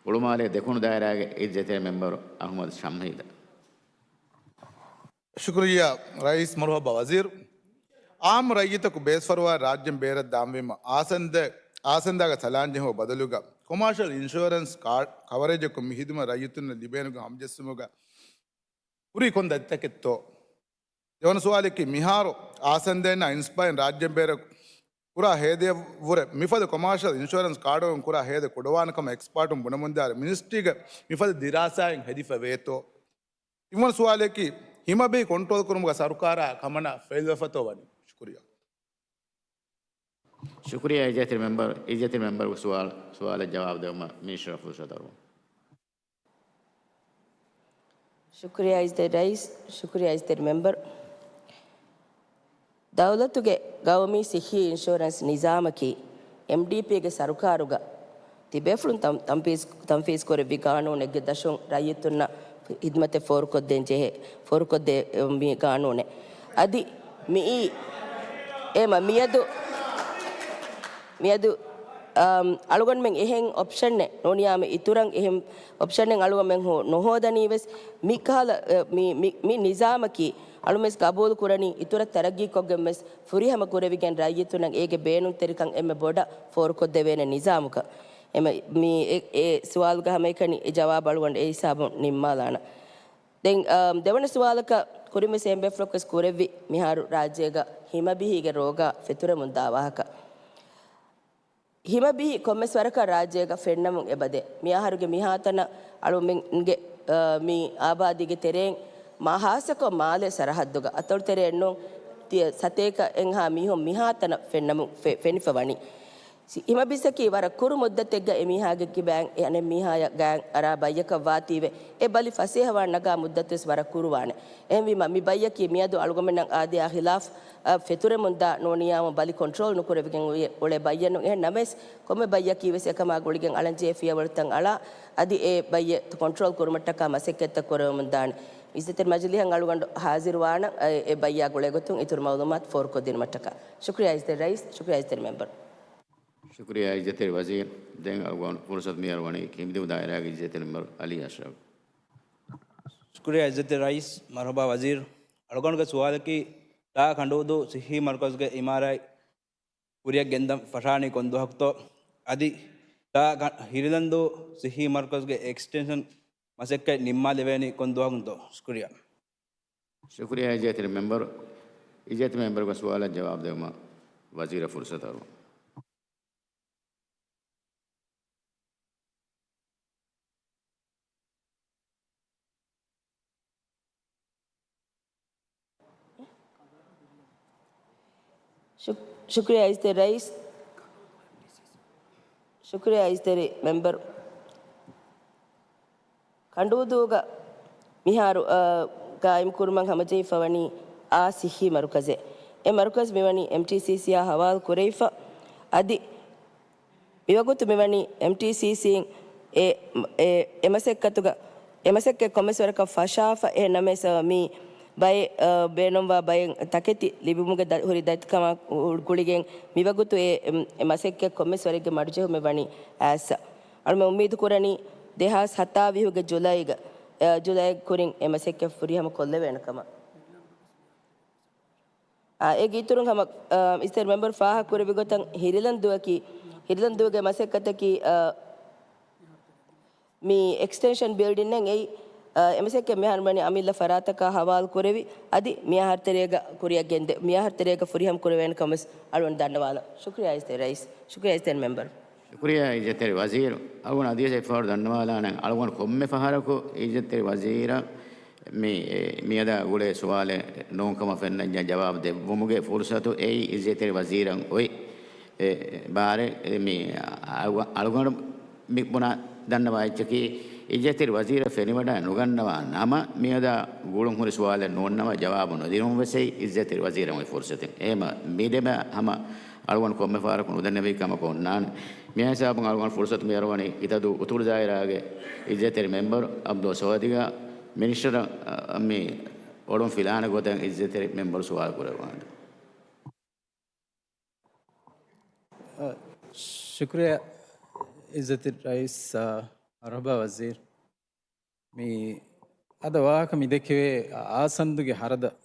ހުޅުމާލޭ ދެކުނު ދާއިރާގެ އިއްޒަތްތެރި މެމްބަރު އަޙްމަދު ޝަމްހީދަށް. ޝުކުރިއްޔާ ރައީސް. މަރުޙަބާ ވަޒީރު. އާއްމު ރައްޔިތަކު ބޭސްފަރުވާ ރާއްޖެން ބޭރަށް ދާންވީމަ، އާސަންދެ، އާސަންދާގެ ސަލާން ޖެހުމަށް ބަދަލުގަ ކޮމާޝަލް އިންޝުއަރެންސް ކާޑް ކަވަރޭޖަކުން މި ޚިދުމަތް ރައްޔިތުންނަށް ލިބޭނެގޮތް ހަމަޖެއްސުމުގަ ހުރީ ކޮން ދަތިތަކެއްތޯ؟ ދެވަނަ ސުވާލަކީ، މިހާރު އާސަންދޭންނާ އިންސްޕައިން ރާއްޖެން ބޭރަށް ކުރާ ހޭދަޔަށްވުރެ މިފަދަ ކޮމާޝަލް އިންޝުއަރެންސް ކާޑުގަ ކުރާ ހޭދަ ކުޑަވާނެ ކަމަށް އެކްސްޕާޓުން ބުނެމުންދާއިރު، މިނިސްޓްރީގެ މިފަދަ ދިރާސާއެއް ހެދިފަ ވޭތޯ؟ ތިންވަނަ ސުވާލަކީ، ހިމަބީ ކޮންޓްރޯލް ކުރުމުގަ ސަރުކާރާ ކަމަނާ ފެއިލްވެފަތޯ ވަނީ؟ ޝުކުރިއްޔާ. ޝުކުރިއްޔާ އިއްޒަތްތެރި މެމްބަރު، އިއްޒަތްތެރި މެމްބަރުގެ ސުވާލު، ސުވާލަށް ޖަވާބު ދެއްވުމަށް މިނިސްޓަރަށް ފުރުސަތު އަރުވަމު. ޝުކުރިއްޔާ އިއްޒަތްތެރި ރައީސް، ޝުކުރިއްޔާ އިއްޒަތްތެރި މެމްބަރު. ދައުލަތުގެ ގައުމީ ސިއްހީ އިންޝުއަރެންސް ނިޒާމަކީ އެމްޑީޕީގެ ސަރުކާރުގަ ތިބޭފުޅުން ތަން-، ތަންފީޒް، ތަންފީޒްކުރެއްވި ގާނޫނެއްގެ ދަށުން ރައްޔިތުންނަށް ޚިދުމަތެއް ފޯރުކޮށްދޭން ޖެހޭ، ފޯރުކޮށްދޭ މި ގާނޫނެއް. އަދި މިއީ އެމަ މިއަދު، މިއަދު، އަމް، އަޅުގަނޑުމެން އެހެން އޮޕްޝަނެއް ނޫނިއްޔާމެ އިތުރަށް އެހެން އޮޕްޝަނެއް އަޅުގަނޑުމެން ހޯ-، ނުހޯދަނީ ވެސް މި ކަހަލަ، އެ، މި، މި، މި ނިޒާމަކީ އަޅުމެން ގަބޫލު ކުރަނީ އިތުރަށް ތަރައްގީ ކޮށްގެން ވެސް ފުރިހަމަ ކުރެވިގެން ރައްޔިތުންނަށް އޭގެ ބޭނުންތެރިކަން އެންމެ ބޮޑަށް ފޯރުކޮށްދެވޭނެ ނިޒާމަކަށް. އެމަ މި އެ، އެ ސުވާލުގަ ހަމައެކަނި އެ ޖަވާބު އަޅުގަނޑު އެ ހިސާބުން ނިންމާލާނަން. ދެން، އާ، ދެވަނަ ސުވާލަކަށް ކުރިންވެސް އެހެން ބޭފުޅަކުވެސް ކުރެއްވި މިހާރު ރާއްޖޭގަ ހިމަބިހީގެ ރޯގާ ފެތުރެމުންދާ ވާހަކަ. ހިމަބިހި ކޮންމެސް ވަރަކަށް ރާއްޖޭގަ ފެންނަމުން އެބަދޭ. މި އަހަރުގެ މިހާތަނަށް އަޅުމެންގެ، އަ، މި އާބާދީގެ ތެރެއިން މާ ހާއްސަކޮށް މާލޭ ސަރަހައްދުގަ އަތޮޅު ތެރެއެއް ނޫން ތިޔަ ސަތޭކައެއްހާ މީހުން މިހާތަނަށް ފެންނަމުން ފެ-، ފެނިފަ ވަނީ. ސި-، ހިމަބިސަކީ ވަރަށް ކުރު މުއްދަތެއްގަ އެމީހާގެ ކިބައިން އެ އަނެއް މީހާޔަށް ގާތް އަރާ ބައްޔަކަށް ވާތީވެ، އެ ބަލި ފަސޭހަވާން ނަގާ މުއްދަތުވެސް ވަރަށް ކުރުވާނެ. އެހެންވީމަ، މި ބައްޔަކީ މިއަދު އަޅުގަނޑުމެންނަށް އާދަޔާ ޚިލާފް، އަށް ފެތުރެމުންދާ ނޫނިއްޔާމު ބަލި ކޮންޓްރޯލް ނުކުރެވިގެން އުޅޭ ބައްޔެއް ނޫން. އެހެން ނަމަވެސް، ކޮންމެ ބައްޔަކީވެސް އެކަމާ ގުޅިގެން އަޅަންޖެހޭ ފިޔަވަޅުތައް އަޅާ، އަދި އެ ބައްޔެއް ކޮންޓްރޯލް ކުރުމަށްޓަކާ މަސައްކަތްތައް ކުރެވެމުންދާނެ. އިއްޒަތްތެރި މަޖިލީހަށް އަޅުގަނޑު ހާޒިރުވާނަން، އެ، އެ ބައްޔާ ގުޅޭގޮތުން އިތުރު މައުލޫމާތު ފޯރުކޮށްދިނުމަށްޓަކާ. ޝުކުރިއްޔާ އިއްޒަތްތެރި ރައީސް، ޝުކުރިއްޔާ އިއްޒަތްތެރި މެމްބަރު. ޝުކުރިއްޔާ އިއްޒަތްތެރި ވަޒީރު. ދެން އަޅުގަނޑު ފުރުސަތު މިއަރުވަނީ ކިނބިދޫ ދާއިރާގެ އިއްޒަތްތެރި މެމްބަރު އަލީ އަޝްރަފް. ޝުކުރިއްޔާ އިއްޒަތްތެރި ރައީސް، މަރުޙަބާ ވަޒީރު. އަޅުގަނޑުގެ ސުވާލަކީ، ޓާ ކަނޑޫދޫ ސިއްހީ މަރުކަޒުގެ އިމާރާތް ކުރިއަށް ގެންދަން ފަށާނީ ކޮން ދުވަހަކުތޯ؟ އަދި ޓާ ކަ-، ހިރިލަންދޫ ސިއްހީ މަރުކަޒުގެ އެކްސްޓެންޝަން މަސައްކަތް ނިންމާލެވޭނީ ކޮން ދުވަހަކުންތޯ؟ ޝުކުރިއްޔާ. ޝުކުރިއްޔާ އިއްޒަތްތެރި މެމްބަރު. އިއްޒަތްތެރި މެމްބަރުގެ ސުވާލަށް ޖަވާބު ދެއްވުމަށް ވަޒީރަށް ފުރުސަތު އަރުވަން. ޝު-، ޝުކުރިއްޔާ އިއްޒަތްތެރި ރައީސް. ޝުކުރިއްޔާ އިއްޒަތްތެރި މެމްބަރު. ކަނޑޫދޫގަ މިހާރު، އަ، ގާއިމްކުރުމަށް ހަމަޖެހިފަވަނީ އާ ސިއްހީ މަރުކަޒެއް. އެ މަރުކަޒު މިވަނީ އެމްޓީސީސީއާ ހަވާލު ކުރެވިފަ. އަދި މިވަގުތު މިވަނީ އެމްޓީސީސީން އެ، އެ، އެ މަސައްކަތުގަ އެ މަސައްކަތް ކޮންމެސް ވަރަކަށް ފަށާފަ އެހެން ނަމަވެސް މި ބައެއް، އަ، ބޭނުންވާ ބައެއް ތަކެތި ލިބުމުގެ ދަ-، ހުރި ދަތިކަމާ ގުޅިގެން މިވަގުތު އެ، އެ މަސައްކަތް ކޮންމެސް ވަރެއްގެ މަޑުޖެހުމެއް ވަނީ އައިސް. އަޅުމެން އުއްމީދު ކުރަނީ ދެހާސް ހަތާވީހުގެ ޖުލައިގަ، އަ، ޖުލައި ކުރިން އެ މަސައްކަތް ފުރިހަމަ ކޮށްލެވޭނެ ކަމަށް. އާ، އޭގެ އިތުރުން ހަމަ، އާ، އިސްތެރި މެމްބަރު ފާހަގަކުރެއްވި ގޮތަށް ހިރިލަންދޫއަކީ، ހިރިލަންދޫގެ މަސައްކަތަކީ، އާ، މި އެކްސްޓެންޝަން ބިލްޑިންއެއް އެއީ، އާ، އެ މަސައްކަތް މިހާރު ވަނީ އަމިއްލަ ފަރާތަކާ ހަވާލު ކުރެވި، އަދި މިއަހަރު ތެރޭގަ ކުރިއަށް ގެންދެ، މިއަހަރު ތެރޭގަ ފުރިހަމަ ކުރެވޭނެ ކަމަށް އަޅުގަނޑު ދަންނަވާލަން. ޝުކުރިއްޔާ އިސްތެރި ރައީސް، ޝުކުރިއްޔާ އިސްތެރި މެމްބަރު. ޝުކުރިއްޔާ އިއްޒަތްތެރި ވަޒީރު. އަޅުގަނޑު އަދިވެސް އެއްފަހަރު ދަންނަވާލާނަން، އަޅުގަނޑު ކޮންމެ ފަހަރަކު އިއްޒަތްތެރި ވަޒީރަށް މި، މިއަދާ ގުޅޭ ސުވާލެއް ނޫންކަމަށް ފެންނަންޏާ ޖަވާބު ދެއްވުމުގެ ފުރުސަތު އެއީ އިއްޒަތްތެރި ވަޒީރަށް އޮތް، އެ، ބާރެއް. މި އަޅު-، އަޅުގަނޑު މި ބުނާ ދަންނަވާ އެއްޗަކީ، އިއްޒަތްތެރި ވަޒީރަށް ފެނިވަޑައި ނުގަންނަވާ ނަމަ، މިއަދާ ގުޅުން ހުރި ސުވާލެއް ނޫން ނަމަ، ޖަވާބު ނުދިނުން ވެސް އެއީ އިއްޒަތްތެރި ވަޒީރަށް އޮތް ފުރުސަތެއް. އެހެމަ މި ދެބަ ހަމަ އަޅުގަނޑު ކޮންމެ ފަހަރަކު ނުދަންނެވި ކަމަކު އޮންނާނެ. މިހިސާބުން އަޅުގަނޑު ފުރުސަތު މިއަރުވަނީ ކިތަދޫ އުތުރު ދާއިރާގެ އިއްޒަތްތެރި މެމްބަރު އަބްދުﷲ ސޯދިގާ މިނިސްޓަރ، އަ، މި އޮޅުން ފިލާނެ ގޮތަށް އިއްޒަތްތެރި މެމްބަރު ސުވާލު ކުރައްވާނެ. އަ، ޝުކުރިއްޔާ އިއްޒަތްތެރި ރައީސް، އަ، މަރުޙަބާ ވަޒީރު. މި އަދަ ވާހަކަ މި ދެކެވޭ އާސަންދުގެ ހަރަދަށް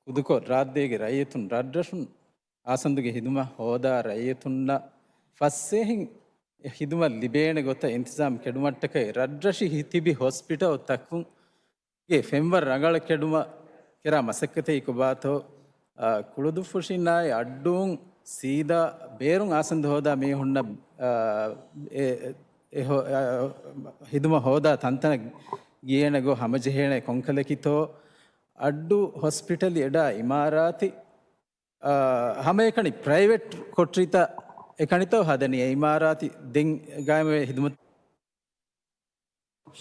ކުދުކޮށް، ރާއްޖޭގެ ރައްޔިތުން، ރަށްރަށުން އާސަންދުގެ ހިދުމަތް ހޯދާ ރައްޔިތުންނަށް ފަސޭހައިން ހިދުމަތް ލިބޭނެ ގޮތަށް އިންތިޒާމް ކެޑުމަށްޓަކައި ރަށްރަށީ ތިބި ހޮސްޕިޓަލްތަކުންގެ ފެންވަރު ރަނގަޅަށް ކެޑުމަށް ކެރާ މަސައްކަތެއް ކޮބާތޯ، އާ، ކުޅުދުއްފުށީންނާއި އައްޑޫން ސީދާ ބޭރުން އާސަންދު ހޯދާ މީހުންނަށް، އާ، އެ، އެ ހޯ-، އާ، ހިދުމަތް ހޯދާ ތަންތަނަށް ގިޔޭނެ ގޮތް ހަމަޖެހޭނެ ކޮންކަލަކީތޯ، އައްޑޫ ހޮސްޕިޓަލް އެޑާ އިމާރާތެއް، އާ، ހަމައެކަނި ޕްރައިވެޓް ކޮޓަރިތައް އެކަނިތޯ ހަދަނީ އެ އިމާރާތެއް ދެން ގާއިމުވޭ ހިދުމަތް.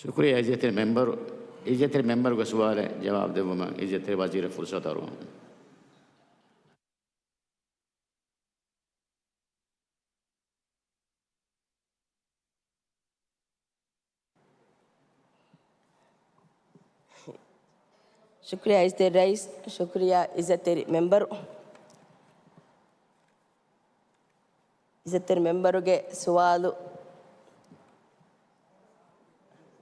ޝުކުރިއްޔާ އިއްޒަތްތެރި މެމްބަރު. އިއްޒަތްތެރި މެމްބަރުގެ ސުވާލަށް ޖަވާބު ދެއްވުމަށް އިއްޒަތްތެރި ވަޒީރަށް ފުރުސަތު އަރުވަމު. ޝުކުރިއްޔާ އިއްޒަތްތެރި ރައީސް، ޝުކުރިއްޔާ އިއްޒަތްތެރި މެމްބަރު. އިއްޒަތްތެރި މެމްބަރުގެ ސުވާލު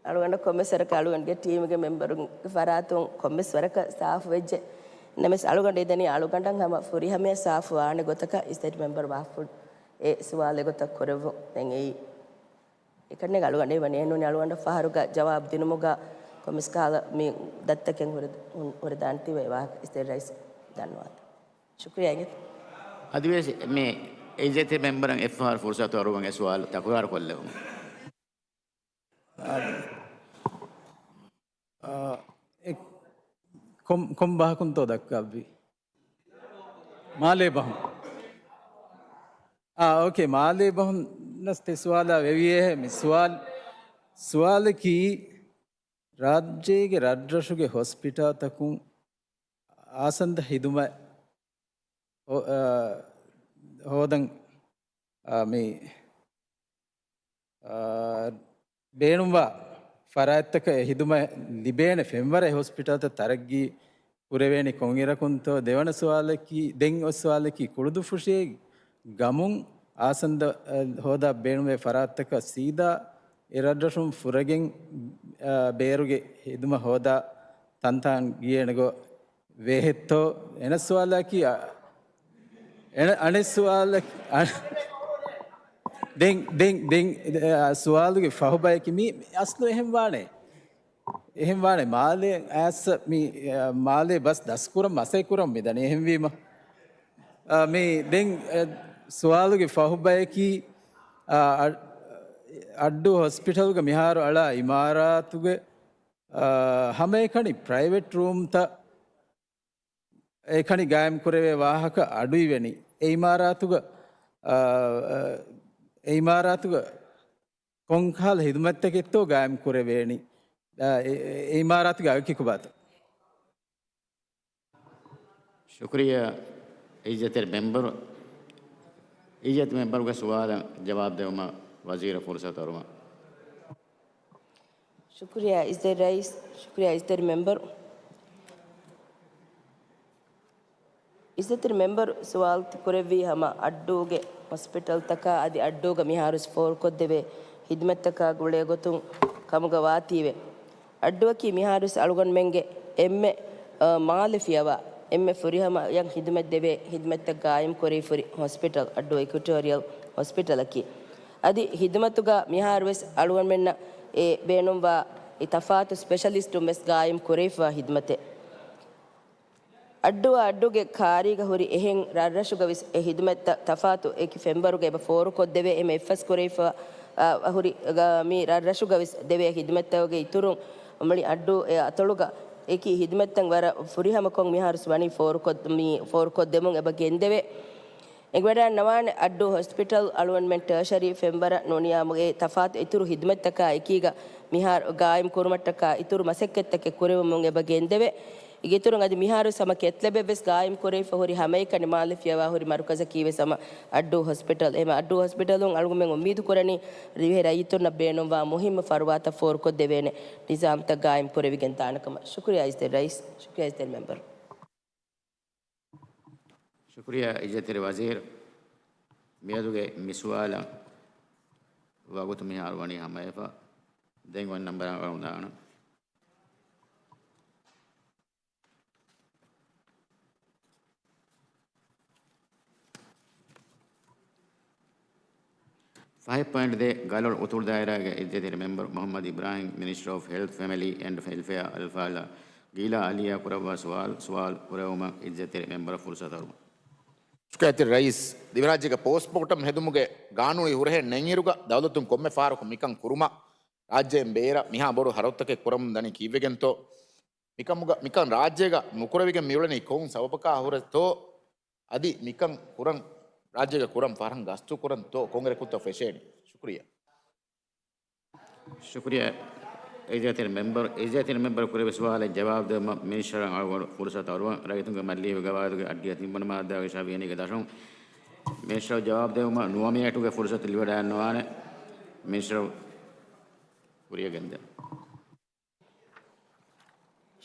އަޅުގަނޑަށް ކޮންމެސް ވަރަކަށް އަޅުގަނޑުގެ ޓީމުގެ މެމްބަރުންގެ ފަރާތުން ކޮންމެސް ވަރަކަށް ސާފު ވެއްޖެ. ނަމަވެސް އަޅުގަނޑު އެދަނީ އަޅުގަނޑަށް ހަމަ ފުރިހަމަޔަށް ސާފު ވާނެ ގޮތަކަށް އިއްޒަތްތެރި މެމްބަރު ވާފު އެ ސުވާލެއް ގޮތަށް ކުރެއްވުން. ދެން އެއީ އެކަންޏެއް އަޅުގަނޑަށް ވަނީ އެހެންނޫނީ އަޅުގަނޑަށް ފަހަރުގަ ޖަވާބު ދިނުމުގަ ކޮންމެސް ކަހަލަ މި ދަތިތަކެއް ހުރެ-، ހުރެދާނެތީ ވާހަކަ އިއްޒަތްތެރި ރައީސް ދަންނަވާލަން. ޝުކުރިއްޔާ އިނގޭތަ؟ އަދިވެސް މި އިއްޒަތްތެރި މެމްބަރަށް އެއްފަހަރު ފުރުސަތު އަރުވަން އެ ސުވާލު ތަކުރާރު ކޮށްލެވުމަށް. އާ، އެ ކޮން، ކޮން ބަހަކުންތޯ ދައްކައްވީ؟ މާލޭ ބަހުން. އާ، އޯކޭ، މާލޭ ބަހުން ނަސް ތެ ސުވާލާ ވެވިއޭ މި ސުވާލު، ސުވާލަކީ ރާއްޖޭގެ ރަށްރަށުގެ ހޮސްޕިޓާލްތަކުން އާސަންދަ ހިދުމަތް ހޯ-، އާ، ހޯދަން، އާ، މި، އާ، ބޭނުންވާ ފަރާތްތަކަށް އެ ހިދުމަތް ލިބޭނެ ފެންވަރަށް އެ ހޮސްޕިޓަލްތައް ތަރައްގީ ކުރެވޭނީ ކޮންއިރަކުންތޯ؟ ދެވަނަ ސުވާލަކީ، ދެން އޮތް ސުވާލަކީ، ކުޅުދުއްފުށީ ގަމުން އާސަންދަ، އަ، ހޯދާ ބޭނުންވޭ ފަރާތްތަކަށް ސީދާ އެ ރަށްރަށުން ފުރެގެން، އަ، ބޭރުގެ ހިދުމަތް ހޯދާ ތަންތާން ގިޔޭނެ ގޮތް ވޭހެއްތޯ؟ އެނަ ސުވާލަކީ، އަ، އެނަ-، އަނެއް ސުވާލަކީ، އަ، ދެން، ދެން، ދެން، އަ، ސުވާލުގެ ފަހު ބަޔަކީ މީ އަސްލު އެހެން ވާނެ. އެހެން ވާނެ. މާލޭ އައިސް މި، އަ، މާލޭ ބަސް ދަސްކުރަން މަސައްކަތް ކުރަން މިދަނީ އެހެންވީމަ. އަ، މި ދެން، އަ، ސުވާލުގެ ފަހު ބަޔަކީ، އަ، އަ-، އައްޑޫ ހޮސްޕިޓަލްގަ މިހާރު އަޅާ އިމާރާތުގެ، އަ، ހަމައެކަނި ޕްރައިވެޓް ރޫމްތައް އެކަނި ގާއިމް ކުރެވޭ ވާހަކަ އަޑުއިވެނީ. އެ އިމާރާތުގަ، އަ، އަ، އެ އިމާރާތުގަ ކޮންކަހަލަ ހިދުމަތްތަކެއްތޯ ގާއިމް ކުރެވޭނީ؟ އަ، އެ، އެ، އެ އިމާރާތުގެ އަގަކީ ކޮބާތޯ؟ ޝުކުރިއްޔާ އިއްޒަތްތެރި މެމްބަރު. އިއްޒަތް މެމްބަރުގެ ސުވާލަށް ޖަވާބު ދެވުމަށް ވަޒީރަށް ފުރުސަތު އަރުވަން. ޝުކުރިއްޔާ އިއްޒަތް ރައީސް، ޝުކުރިއްޔާ އިއްޒަތް މެމްބަރު. އިއްޒަތްތެރި މެމްބަރު ސުވާލު ކުރެއްވީ ހަމަ އައްޑޫގެ ހޮސްޕިޓަލްތަކާ އަދި އައްޑޫގަ މިހާރުވެސް ފޯރުކޮށްދެވޭ ހިދުމަތްތަކާ ގުޅޭ ގޮތުން ކަމުގަ ވާތީވެ. އައްޑުއަކީ މިހާރުވެސް އަޅުގަނޑުމެންގެ އެންމެ، އަ، މާލެ ފިޔަވާ، އެންމެ ފުރިހަމަޔަށް ހިދުމަތް ދެވޭ ހިދުމަތްތައް ގާއިމް ކުރެވިފަ ހުރި ހޮސްޕިޓަލް އައްޑޫ އިކުއެޓޯރިއަލް ހޮސްޕިޓަލަކީ. އަދި ހިދުމަތުގަ މިހާރުވެސް އަޅުގަނޑުމެންނަށް އެ ބޭނުންވާ އެ ތަފާތު ސްޕެޝަލިސްޓުން ވެސް ގާއިމް ކުރެވިފަ ހިދުމަތެއް. އައްޑޫއާ އައްޑޫގެ ކާރީގަ ހުރި އެހެން ރަށްރަށުގަ ވެސް އެ ހިދުމަތްތައް ތަފާތު އެކި ފެންވަރުގަ އެބަ ފޯރުކޮށްދެވޭ. އެމެ އެއްފަސް ކުރެވިފަ، އަ، ހުރި ގަ-، މި ރަށްރަށުގަ ވެސް ދެވޭ ހިދުމަތްތަކުގެ އިތުރުން މުޅި އައްޑޫ އެ އަތޮޅުގަ އެކި ހިދުމަތްތައް ވަރަށް ފުރިހަމަކޮށް މިހާރުސް ވަނީ ފޯރުކޮށް-، މި ފޯރުކޮށްދެމުން އެބަ ގެންދެވޭ. އެނގިވަޑައިންނަވާނެ އައްޑޫ ހޮސްޕިޓަލް އަޅުގަނޑުމެން ޓަރޝަރީ ފެންވަރަށް ނޫނިއްޔާމުގެ ތަފާތު އިތުރު ހިދުމަތްތަކާ އެކީގަ މިހާރު ގާއިމް ކުރުމަށްޓަކާ އިތުރު މަސައްކަތްތަކެއް ކުރެވެމުން އެބަ ގެންދެވޭ. އޭގެ އިތުރުން އަދި މިހާރު ހަމަ ކެތްލެބެއްވެސް ގާއިމް ކުރެވިފަ ހުރި ހަމައެކަނި މާލެ ފިޔަވާ ހުރި މަރުކަޒަކީވެސް ހަމަ އައްޑޫ ހޮސްޕިޓަލް. އެހެންވެ އައްޑޫ ހޮސްޕިޓަލުން އަޅުގަނޑުމެން އުއްމީދު ކުރަނީ ދިވެހި ރައްޔިތުންނަށް ބޭނުންވާ މުހިއްމު ފަރުވާތައް ފޯރުކޮށްދެވޭނެ ނިޒާމްތައް ގާއިމް ކުރެވިގެން ދާނެ ކަމަށް. ޝުކުރިއްޔާ އިއްޒަތްތެރި ރައީސް، ޝުކުރިއްޔާ އިއްޒަތްތެރި މެމްބަރު. ޝުކުރިއްޔާ އިއްޒަތްތެރި ވަޒީރު. މިއަދުގެ މި ސުވާލަށް ވަގުތު މިހާރު ވަނީ ހަމަވެފަ. ދެން އޮތް ނަންބަރަށް ވަންދާނަން. ފަހެއް ޕޮއިންޓް ދޭ، ގަލޮޅު އުތުރު ދާއިރާގެ އިއްޒަތްތެރި މެމްބަރު މުޙައްމަދު އިބްރާހިމް، މިނިސްޓަރ އޮފް ހެލްތް، ފެމިލީ އެންޑް ވެލްފެއާ އަލްފާލާ ގީލާ އަލީއާ ކުރައްވާ ސުވާލު، ސުވާލު ކުރެވުމަށް އިއްޒަތްތެރި މެމްބަރަށް ފުރުސަތު އަރުވަން. ޝުކުރިއްޔާ އިއްޒަތްތެރި ރައީސް، ދިވެހިރާއްޖޭގަ ޕޯސްޓްމޯޓަމް ހެދުމުގެ ގާނޫނީ ހުރަހެއް ނެތްއިރުގަ ދައުލަތުން ކޮންމެ ފަހަރަކު މިކަން ކުރުމަށް ރާއްޖޭން ބޭރަށް މިހާ ބޮޑު ހަރަދުތަކެއް ކުރަމުން ދަނީ ކީއްވެގެންތޯ؟ މިކަމުގަ، މިކަން ރާއްޖޭގަ ނުކުރެވިގެން މިއުޅެނީ ކޮން ސަބަބަކާ ހުރެތޯ؟ އަދި މިކަން ކުރަން ރާއްޖޭގަ ކުރަން ފަހަރަށް ގަސްތު ކުރަންތޯ؟ ކޮންއެރެކުންތޯ ފެށޭނީ؟ ޝުކުރިއްޔާ. ޝުކުރިއްޔާ އިއްޒަތްތެރި މެމްބަރު، އިއްޒަތްތެރި މެމްބަރު ކުރެއްވި ސުވާލަށް ޖަވާބު ދެއްވުމަށް މިނިސްޓަރަށް އަޅުގަނޑު ފުރުސަތު އަރުވަން. ރައްޔިތުންގެ މަތިލީގެ ގަވާއިދުގެ އައްޑިހަ ތިންވަނަ މާއްދާގެ ޝަވިޔަނީގެ ދަށުން މިނިސްޓަރަށް ޖަވާބު ދެއްވުމަށް ނުވަ މިނެޓުގެ ފުރުސަތު ލިބިވަޑައިގަންނަވާނެ. މިނިސްޓަރ ކުރިއަށް ގެންދޭ.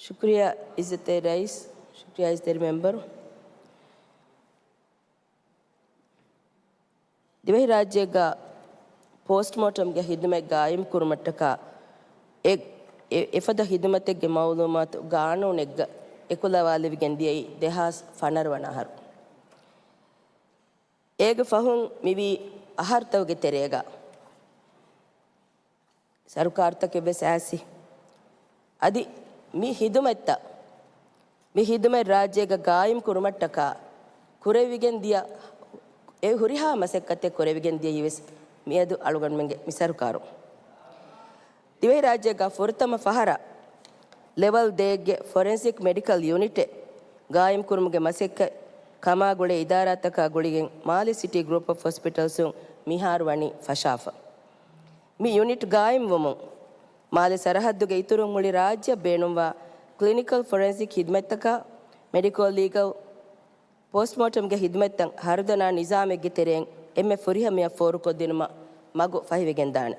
ޝުކުރިއްޔާ އިއްޒަތްތެރި ރައީސް، ޝުކުރިއްޔާ އިއްޒަތްތެރި މެމްބަރު. ދިވެހިރާއްޖޭގަ ޕޯސްޓްމޯޓަމްގެ ހިދުމަތް ގާއިމް ކުރުމަށްޓަކާ އެ، އެ، އެފަދަ ހިދުމަތެއްގެ މައުލޫމާތު ގާނޫނެއްގަ އެކުލަވާލެވިގެން ދިޔައީ ދެހާސް ފަނަރަ ވަނަ އަހަރު. އޭގެ ފަހުން މިވީ އަހަރުތަކުގެ ތެރޭގަ. ސަރުކާރުތަކެއް ވެސް އައިސް. އަދި މި ހިދުމަތްތައް، މި ހިދުމަތް ރާއްޖޭގަ ގާއިމް ކުރުމަށްޓަކާ ކުރެވިގެން ދިޔަ އެ ހުރިހާ މަސައްކަތެއް ކުރެވިގެން ދިޔައީ ވެސް މިއަދު އަޅުގަނޑުމެންގެ މި ސަރުކާރު. ދިވެހިރާއްޖޭގަ ފުރަތަމަ ފަހަރަށް ލެވަލް ދޭއްގެ ފޮރެންސިކް މެޑިކަލް ޔުނިޓެއް ގާއިމް ކުރުމުގެ މަސައްކަތް ކަމާ ގުޅޭ އިދާރާތަކާ ގުޅިގެން މާލެ ސިޓީ ގްރޫޕް އޮފް ހޮސްޕިޓަލްސުން މިހާރު ވަނީ ފަށާފަ. މި ޔުނިޓް ގާއިމްވުމުން މާލެ ސަރަހައްދުގެ އިތުރުން މުޅި ރާއްޖެއަށް ބޭނުންވާ ކްލިނިކަލް ފޮރެންސިކް ހިދުމަތްތަކާ، މެޑިކޯ ލީގަލް، ޕޯސްޓްމޯޓަމްގެ ހިދުމަތްތައް ހަރުދަނާ ނިޒާމެއްގެ ތެރެއިން އެންމެ ފުރިހަމަޔަށް ފޯރުކޮށްދިނުމަށް މަގު ފަހިވެގެންދާނެ.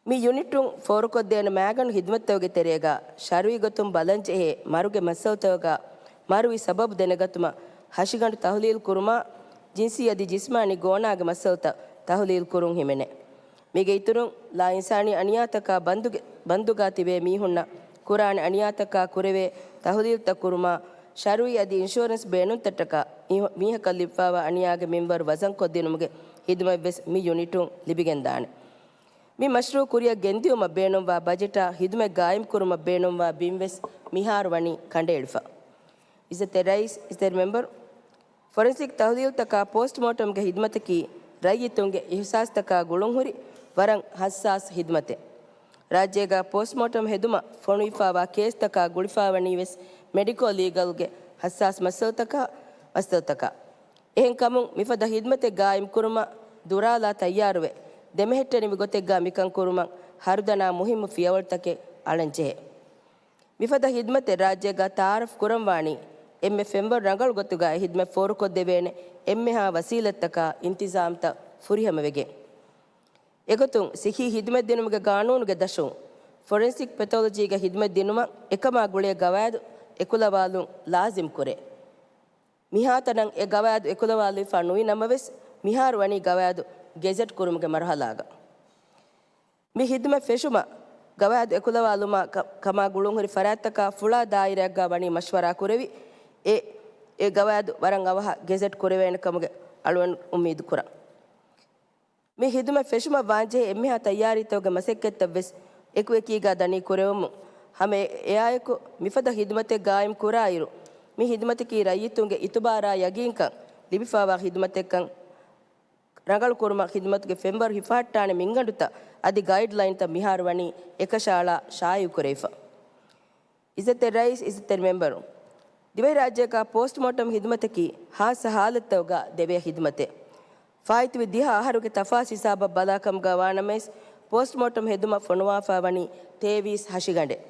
މި ޔުނިޓުން ފޯރުކޮށްދޭނެ މައިގަނޑު ހިދުމަތްތަކުގެ ތެރޭގަ ޝަރުއީ ގޮތުން ބަލަންޖެހޭ މަރުގެ މައްސަލަތަކުގަ މަރުވި ސަބަބު ދެނެގަތުމަށް ހަށިގަނޑު ތަހުލީލް ކުރުމާ، ޖިންސީ އަދި ޖިސްމާނީ ގޯނާގެ މައްސަލަތައް ތަހުލީލް ކުރުން ހިމެނޭ. މީގެ އިތުރުން، ލާއިންސާނީ އަނިޔާތަކާ ބަންދުގެ، ބަންދުގާ ތިބޭ މީހުންނަށް ކުރާނެ އަނިޔާތަކާ ކުރެވޭ ތަހުލީލްތައް ކުރުމާ، ޝަރުއީ އަދި އިންޝުއަރެންސް ބޭނުންތައްޓަކާ މީ-، މީހަކަށް ލިބިފާވާ އަނިޔާގެ މިންވަރު ވަޒަންކޮށްދިނުމުގެ ހިދުމަތްވެސް މި ޔުނިޓުން ލިބިގެންދާނެ. މި މަޝްރޫއު ކުރިއަށް ގެންދިއުމަށް ބޭނުންވާ ބަޖެޓާ ހިދުމަތް ގާއިމްކުރުމަށް ބޭނުންވާ ބިންވެސް މިހާރު ވަނީ ކަނޑައެޅިފަ. އިއްޒަތްތެރި ރައީސް، އިއްޒަތްތެރި މެމްބަރު، ފޮރެންސިކް ތަހުލީލްތަކާ ޕޯސްޓްމޯޓަމްގެ ހިދުމަތަކީ ރައްޔިތުންގެ އިހުސާސްތަކާ ގުޅުންހުރި ވަރަށް ހައްސާސް ހިދުމަތެއް. ރާއްޖޭގަ ޕޯސްޓްމޯޓަމް ހެދުމަށް ފޮނުވިފާވާ ކޭސްތަކާ ގުޅިފާވަނީވެސް މެޑިކޯ ލީގަލްގެ ހައްސާސް މައްސަލަތަކާ، މައްސަލަތަކާ. އެހެންކަމުން، މިފަދަ ހިދުމަތެއް ގާއިމްކުރުމަށް ދުރާލާ ތައްޔާރުވެ، ދެމެހެއްޓެނިވި ގޮތެއްގާ މިކަން ކުރުމަށް ހަރުދަނާ މުހިއްމު ފިޔަވަޅުތަކެއް އަޅަންޖެހޭ. މިފަދަ ހިދުމަތެއް ރާއްޖޭގާ ތައާރަފް ކުރަންވާނީ، އެންމެ ފެންވަރު ރަނގަޅު ގޮތުގާ އެ ހިދުމަތް ފޯރުކޮށްދެވޭނެ އެންމެހާ ވަސީލަތްތަކާ އިންތިޒާމްތައް ފުރިހަމަވެގެން. އެގޮތުން، ސިއްހީ ހިދުމަތްދިނުމުގެ ގާނޫނުގެ ދަށުން ފޮރެންސިކް ޕެތޯލޮޖީގެ ހިދުމަތް ދިނުމަށް އެކަމާ ގުޅޭ ގަވާއިދު އެކުލަވާލުން ލާޒިމް ކުރޭ. މިހާތަނަށް އެ ގަވާއިދު އެކުލަވާލެވިފަ ނުވި ނަމަވެސް، މިހާރު ވަނީ ގަވާއިދު ގެޒެޓް ކުރުމުގެ މަރުހަލާގަ. މި ހިދުމަތް ފެށުމަށް ގަވާއިދު އެކުލަވާލުމާ ކަ-، ކަމާ ގުޅުންހުރި ފަރާތްތަކާ ފުޅާ ދާއިރާއެއްގާ ވަނީ މަޝްވަރާ ކުރެވި، އެ، އެ ގަވާއިދު ވަރަށް އަވަހަށް ގެޒެޓް ކުރެވޭނެ ކަމުގެ އަޅުގަނޑު އުއްމީދު ކުރަން. މި ހިދުމަތް ފެށުމަށް ވާންޖެހޭ އެންމެހާ ތައްޔާރީތަކުގެ މަސައްކަތްތައް ވެސް އެކުއެކީގާ ދަނީ ކުރެވެމުން ހަމަ އެ-، އެއާއެކު މިފަދަ ހިދުމަތެއް ގާއިމް ކުރާއިރު، މި ހިދުމަތަކީ ރައްޔިތުންގެ އިތުބާރާ ޔަގީންކަން ލިބިފާވާ ހިދުމަތެއްކަން ރަނގަޅު ކުރުމަށް ހިދުމަތުގެ ފެންވަރު ހިފަހައްޓާނެ މިންގަނޑުތައް އަދި ގައިޑްލައިންތައް މިހާރު ވަނީ އެކަށައަޅާ ޝާއިޢު ކުރެވިފަ. އިއްޒަތްތެރި ރައީސް، އިއްޒަތްތެރި މެމްބަރު، ދިވެހިރާއްޖޭގަ ޕޯސްޓްމޯޓަމް ހިދުމަތަކީ ހާއްސަ ހާލަތްތަކުގަ ދެވޭ ހިދުމަތެއް. ފާއިތުވި ދިހަ އަހަރުގެ ތަފާސް ހިސާބަށް ބަލާކަމުގަ ވާނަމަވެސް، ޕޯސްޓްމޯޓަމް ހެދުމަށް ފޮނުވާފަ ވަނީ ތޭވީސް ހަށިގަނޑެއް.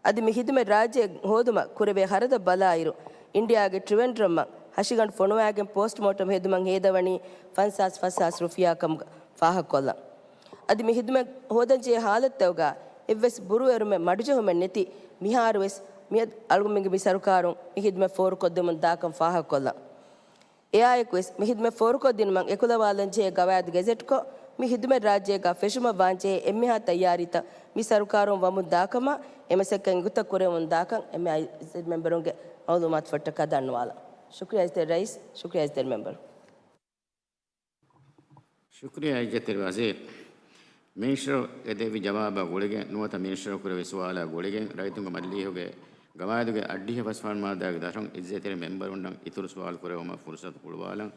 އަދި މި ހިދުމަތް ރާއްޖެ ހޯދުމަށް ކުރެވޭ ހަރަދަށް ބަލާއިރު، އިންޑިއާގެ ޓްރިވެންޑްރަމްއަށް ހަށިގަނޑު ފޮނުވާގެން ޕޯސްޓްމޯޓަމް ހެދުމަށް ހޭދަވަނީ ފަންސާސް ފަސްހާސް ރުފިޔާ ކަމުގަ ފާހަގަކޮށްލަން. އަދި މި ހިދުމަތް ހޯދަންޖެހޭ ހާލަތްތަކުގަ އެއްވެސް ބުރޫއެރުމެއް މަޑުޖެހުމެއް ނެތި މިހާރުވެސް މިއަދު އަޅުގަނޑުމެންގެ މި ސަރުކާރުން މި ހިދުމަތް ފޯރުކޮށްދެމުން ދާކަން ފާހަގަކޮށްލަން. އެއާއެކުވެސް މި ހިދުމަތް ފޯރުކޮށްދިނުމަށް އެކުލަވާލަންޖެހޭ ގަވާއިދު ގެޒެޓްކޮށް، މި ހިދުމަތް ރާއްޖޭގަ ފެށުމަށް ވާންޖެހޭ އެންމެހާ ތައްޔާރީތައް މި ސަރުކާރުން ވަމުން ދާކަމަށް އެމަސައްކަތް އެނގުތައް ކުރެވެމުން ދާކަން އެމްއައި މެމްބަރުންގެ މައުލޫމާތު ފޮތްޓަކާ ދަންނަވާލަން. ޝުކުރިއްޔާ އިއްޒަތްތެރި ރައީސް، ޝުކުރިއްޔާ އިއްޒަތްތެރި މެމްބަރު. ޝުކުރިއްޔާ އިއްޒަތްތެރި ވަޒީރު. މިނިސްޓަރު އެ ދެއްވި ޖަވާބާ ގުޅިގެން ނުވަތަ މިނިސްޓަރު ކުރެއްވި ސުވާލާ ގުޅިގެން ރައްޔިތުންގެ މަޖިލީހުގެ ގަވާއިދުގެ އަށްޑިހަ ފަސް ފަހަރު މާއްދާގެ ދަށުން އިއްޒަތްތެރި މެމްބަރުންނަށް އިތުރު ސުވާލު ކުރެވުމަށް ފުރުސަތު ހުޅުވާލަން.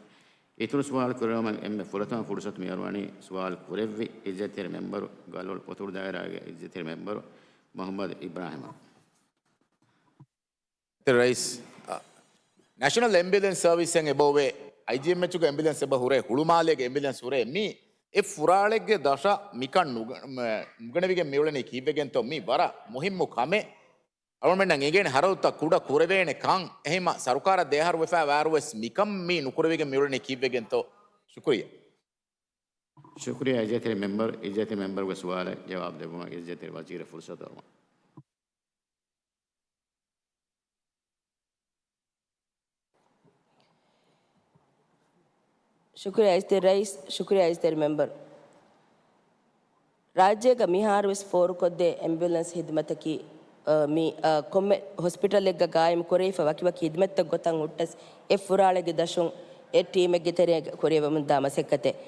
އިތުރު ސުވާލު ކުރެވުމަށް އެންމެ ފުރަތަމަ ފުރުސަތު މިއަރުވަނީ ސުވާލު ކުރެއްވި އިއްޒަތްތެރި މެމްބަރު ގަލޮޅު އުތުރު ދާއިރާގެ އިއްޒަތްތެރި މެމްބަރު މުޙައްމަދު އިބްރާހިމަށް. ރައީސް، ނެޝަނަލް އެމްބިއުލެންސް ސަރވިސްއިން އެބަ ހުރޭ، އައިޖީއެމްއެޗުގެ އެމްބިއުލެންސް އެބަ ހުރޭ، ހުޅުމާލޭގެ އެމްބިއުލެންސް ހުރޭ. މި އެ ފުރާޅެއްގެ ދަށަށް މިކަން ނުގަ-، މ-، ނުގަނެވިގެން މިއުޅެނީ ކީއްވެގެންތޯ؟ މީ ވަރަށް މުހިއްމު ކަމެއް. އަޅުމެންނަށް އެނގޭނެ ހަރަދުތައް ކުޑަ ކުރެވޭނެ ކަން. އެހެންމަ ސަރުކާރަށް ދެއަހަރު ވެފަ ވާއިރުވެސް މިކަން މީ ނުކުރެވިގެން މިއުޅެނީ ކީއްވެގެންތޯ؟ ޝުކުރިއްޔާ. ޝުކުރިއްޔާ އިއްޒަތްތެރި މެމްބަރު، އިއްޒަތްތެރި މެމްބަރުގެ ސުވާލަށް ޖަވާބު ދެއްވުމަށް އިއްޒަތްތެރި ވަޒީރަށް ފުރުސަތު އަރުވަން. ޝުކުރިއްޔާ އިއްޒަތްތެރި ރައީސް، ޝުކުރިއްޔާ އިއްޒަތްތެރި މެމްބަރު. ރާއްޖޭގަ މިހާރުވެސް ފޯރުކޮށްދޭ އެމްބިއުލެންސް ހިދުމަތަކީ، އަ، މި، އަ، ކޮންމެ ހޮސްޕިޓަލެއްގަ ގާއިމް ކުރެވިފަ ވަކި ވަކި ހިދުމަތްތައް ގޮތަށް ހުއްޓަސް އެ ފުރާޅެއްގެ ދަށުން އެ ޓީމެއްގެ ތެރޭގަ ކުރިއަށް ވަމުންދާ މަސައްކަތެއް.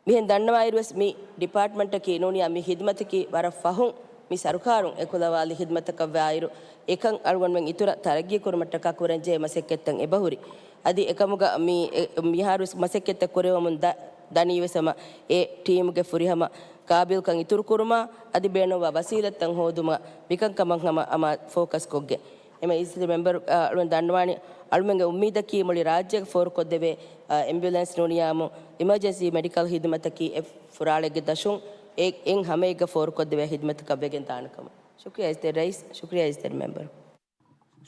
މިހެން ދަންނަވާއިރުވެސް މި ޑިޕާޓްމަންޓަކީ ނޫނިއްޔާ މި ހިދުމަތަކީ ވަރަށް ފަހުން މި ސަރުކާރުން އެކުލަވާލި ހިދުމަތަކަށްވާއިރު، އެކަން އަޅުގަނޑުމެން އިތުރަށް ތަރައްގީ ކުރުމަށްޓަކާ ކުރަންޖެހޭ މަސައްކަތްތައް އެބަހުރި. އަދި އެކަމުގަ މި، އެ، މިހާރުވެސް މަސައްކަތްތައް ކުރެވެމުން ދަ-، ދަނީވެސް ހަމަ އެ ޓީމުގެ ފުރިހަމަ ޤާބިލްކަން އިތުރުކުރުމަށް އަދި ބޭނުންވާ ވަސީލަތްތައް ހޯދުމަށް މިކަންކަމަށް ހަމަ ހަމަ ފޯކަސްކޮށްގެން. އެމަ އިއްޒަތްތެރި މެމްބަރު، އަ، އަޅުން ދަންނަވާނެ، އަޅުމެންގެ އުއްމީދަކީ މުޅި ރާއްޖޭގެ ފޯރުކޮށްދެވޭ، އަ، އެމްބިއުލެންސް ނޫނިއްޔާމު އިމަޖެންސީ މެޑިކަލް ހިދުމަތަކީ އެ ފުރާޅެއްގެ ދަށުން އެ، އެއް ހަމައެއްގަ ފޯރުކޮށްދެވޭ ހިދުމަތަކަށް ވެގެން ދާނެ ކަމަށް. ޝުކުރިއްޔާ އިއްޒަތްތެރި ރައީސް، ޝުކުރިއްޔާ އިއްޒަތްތެރި މެމްބަރު.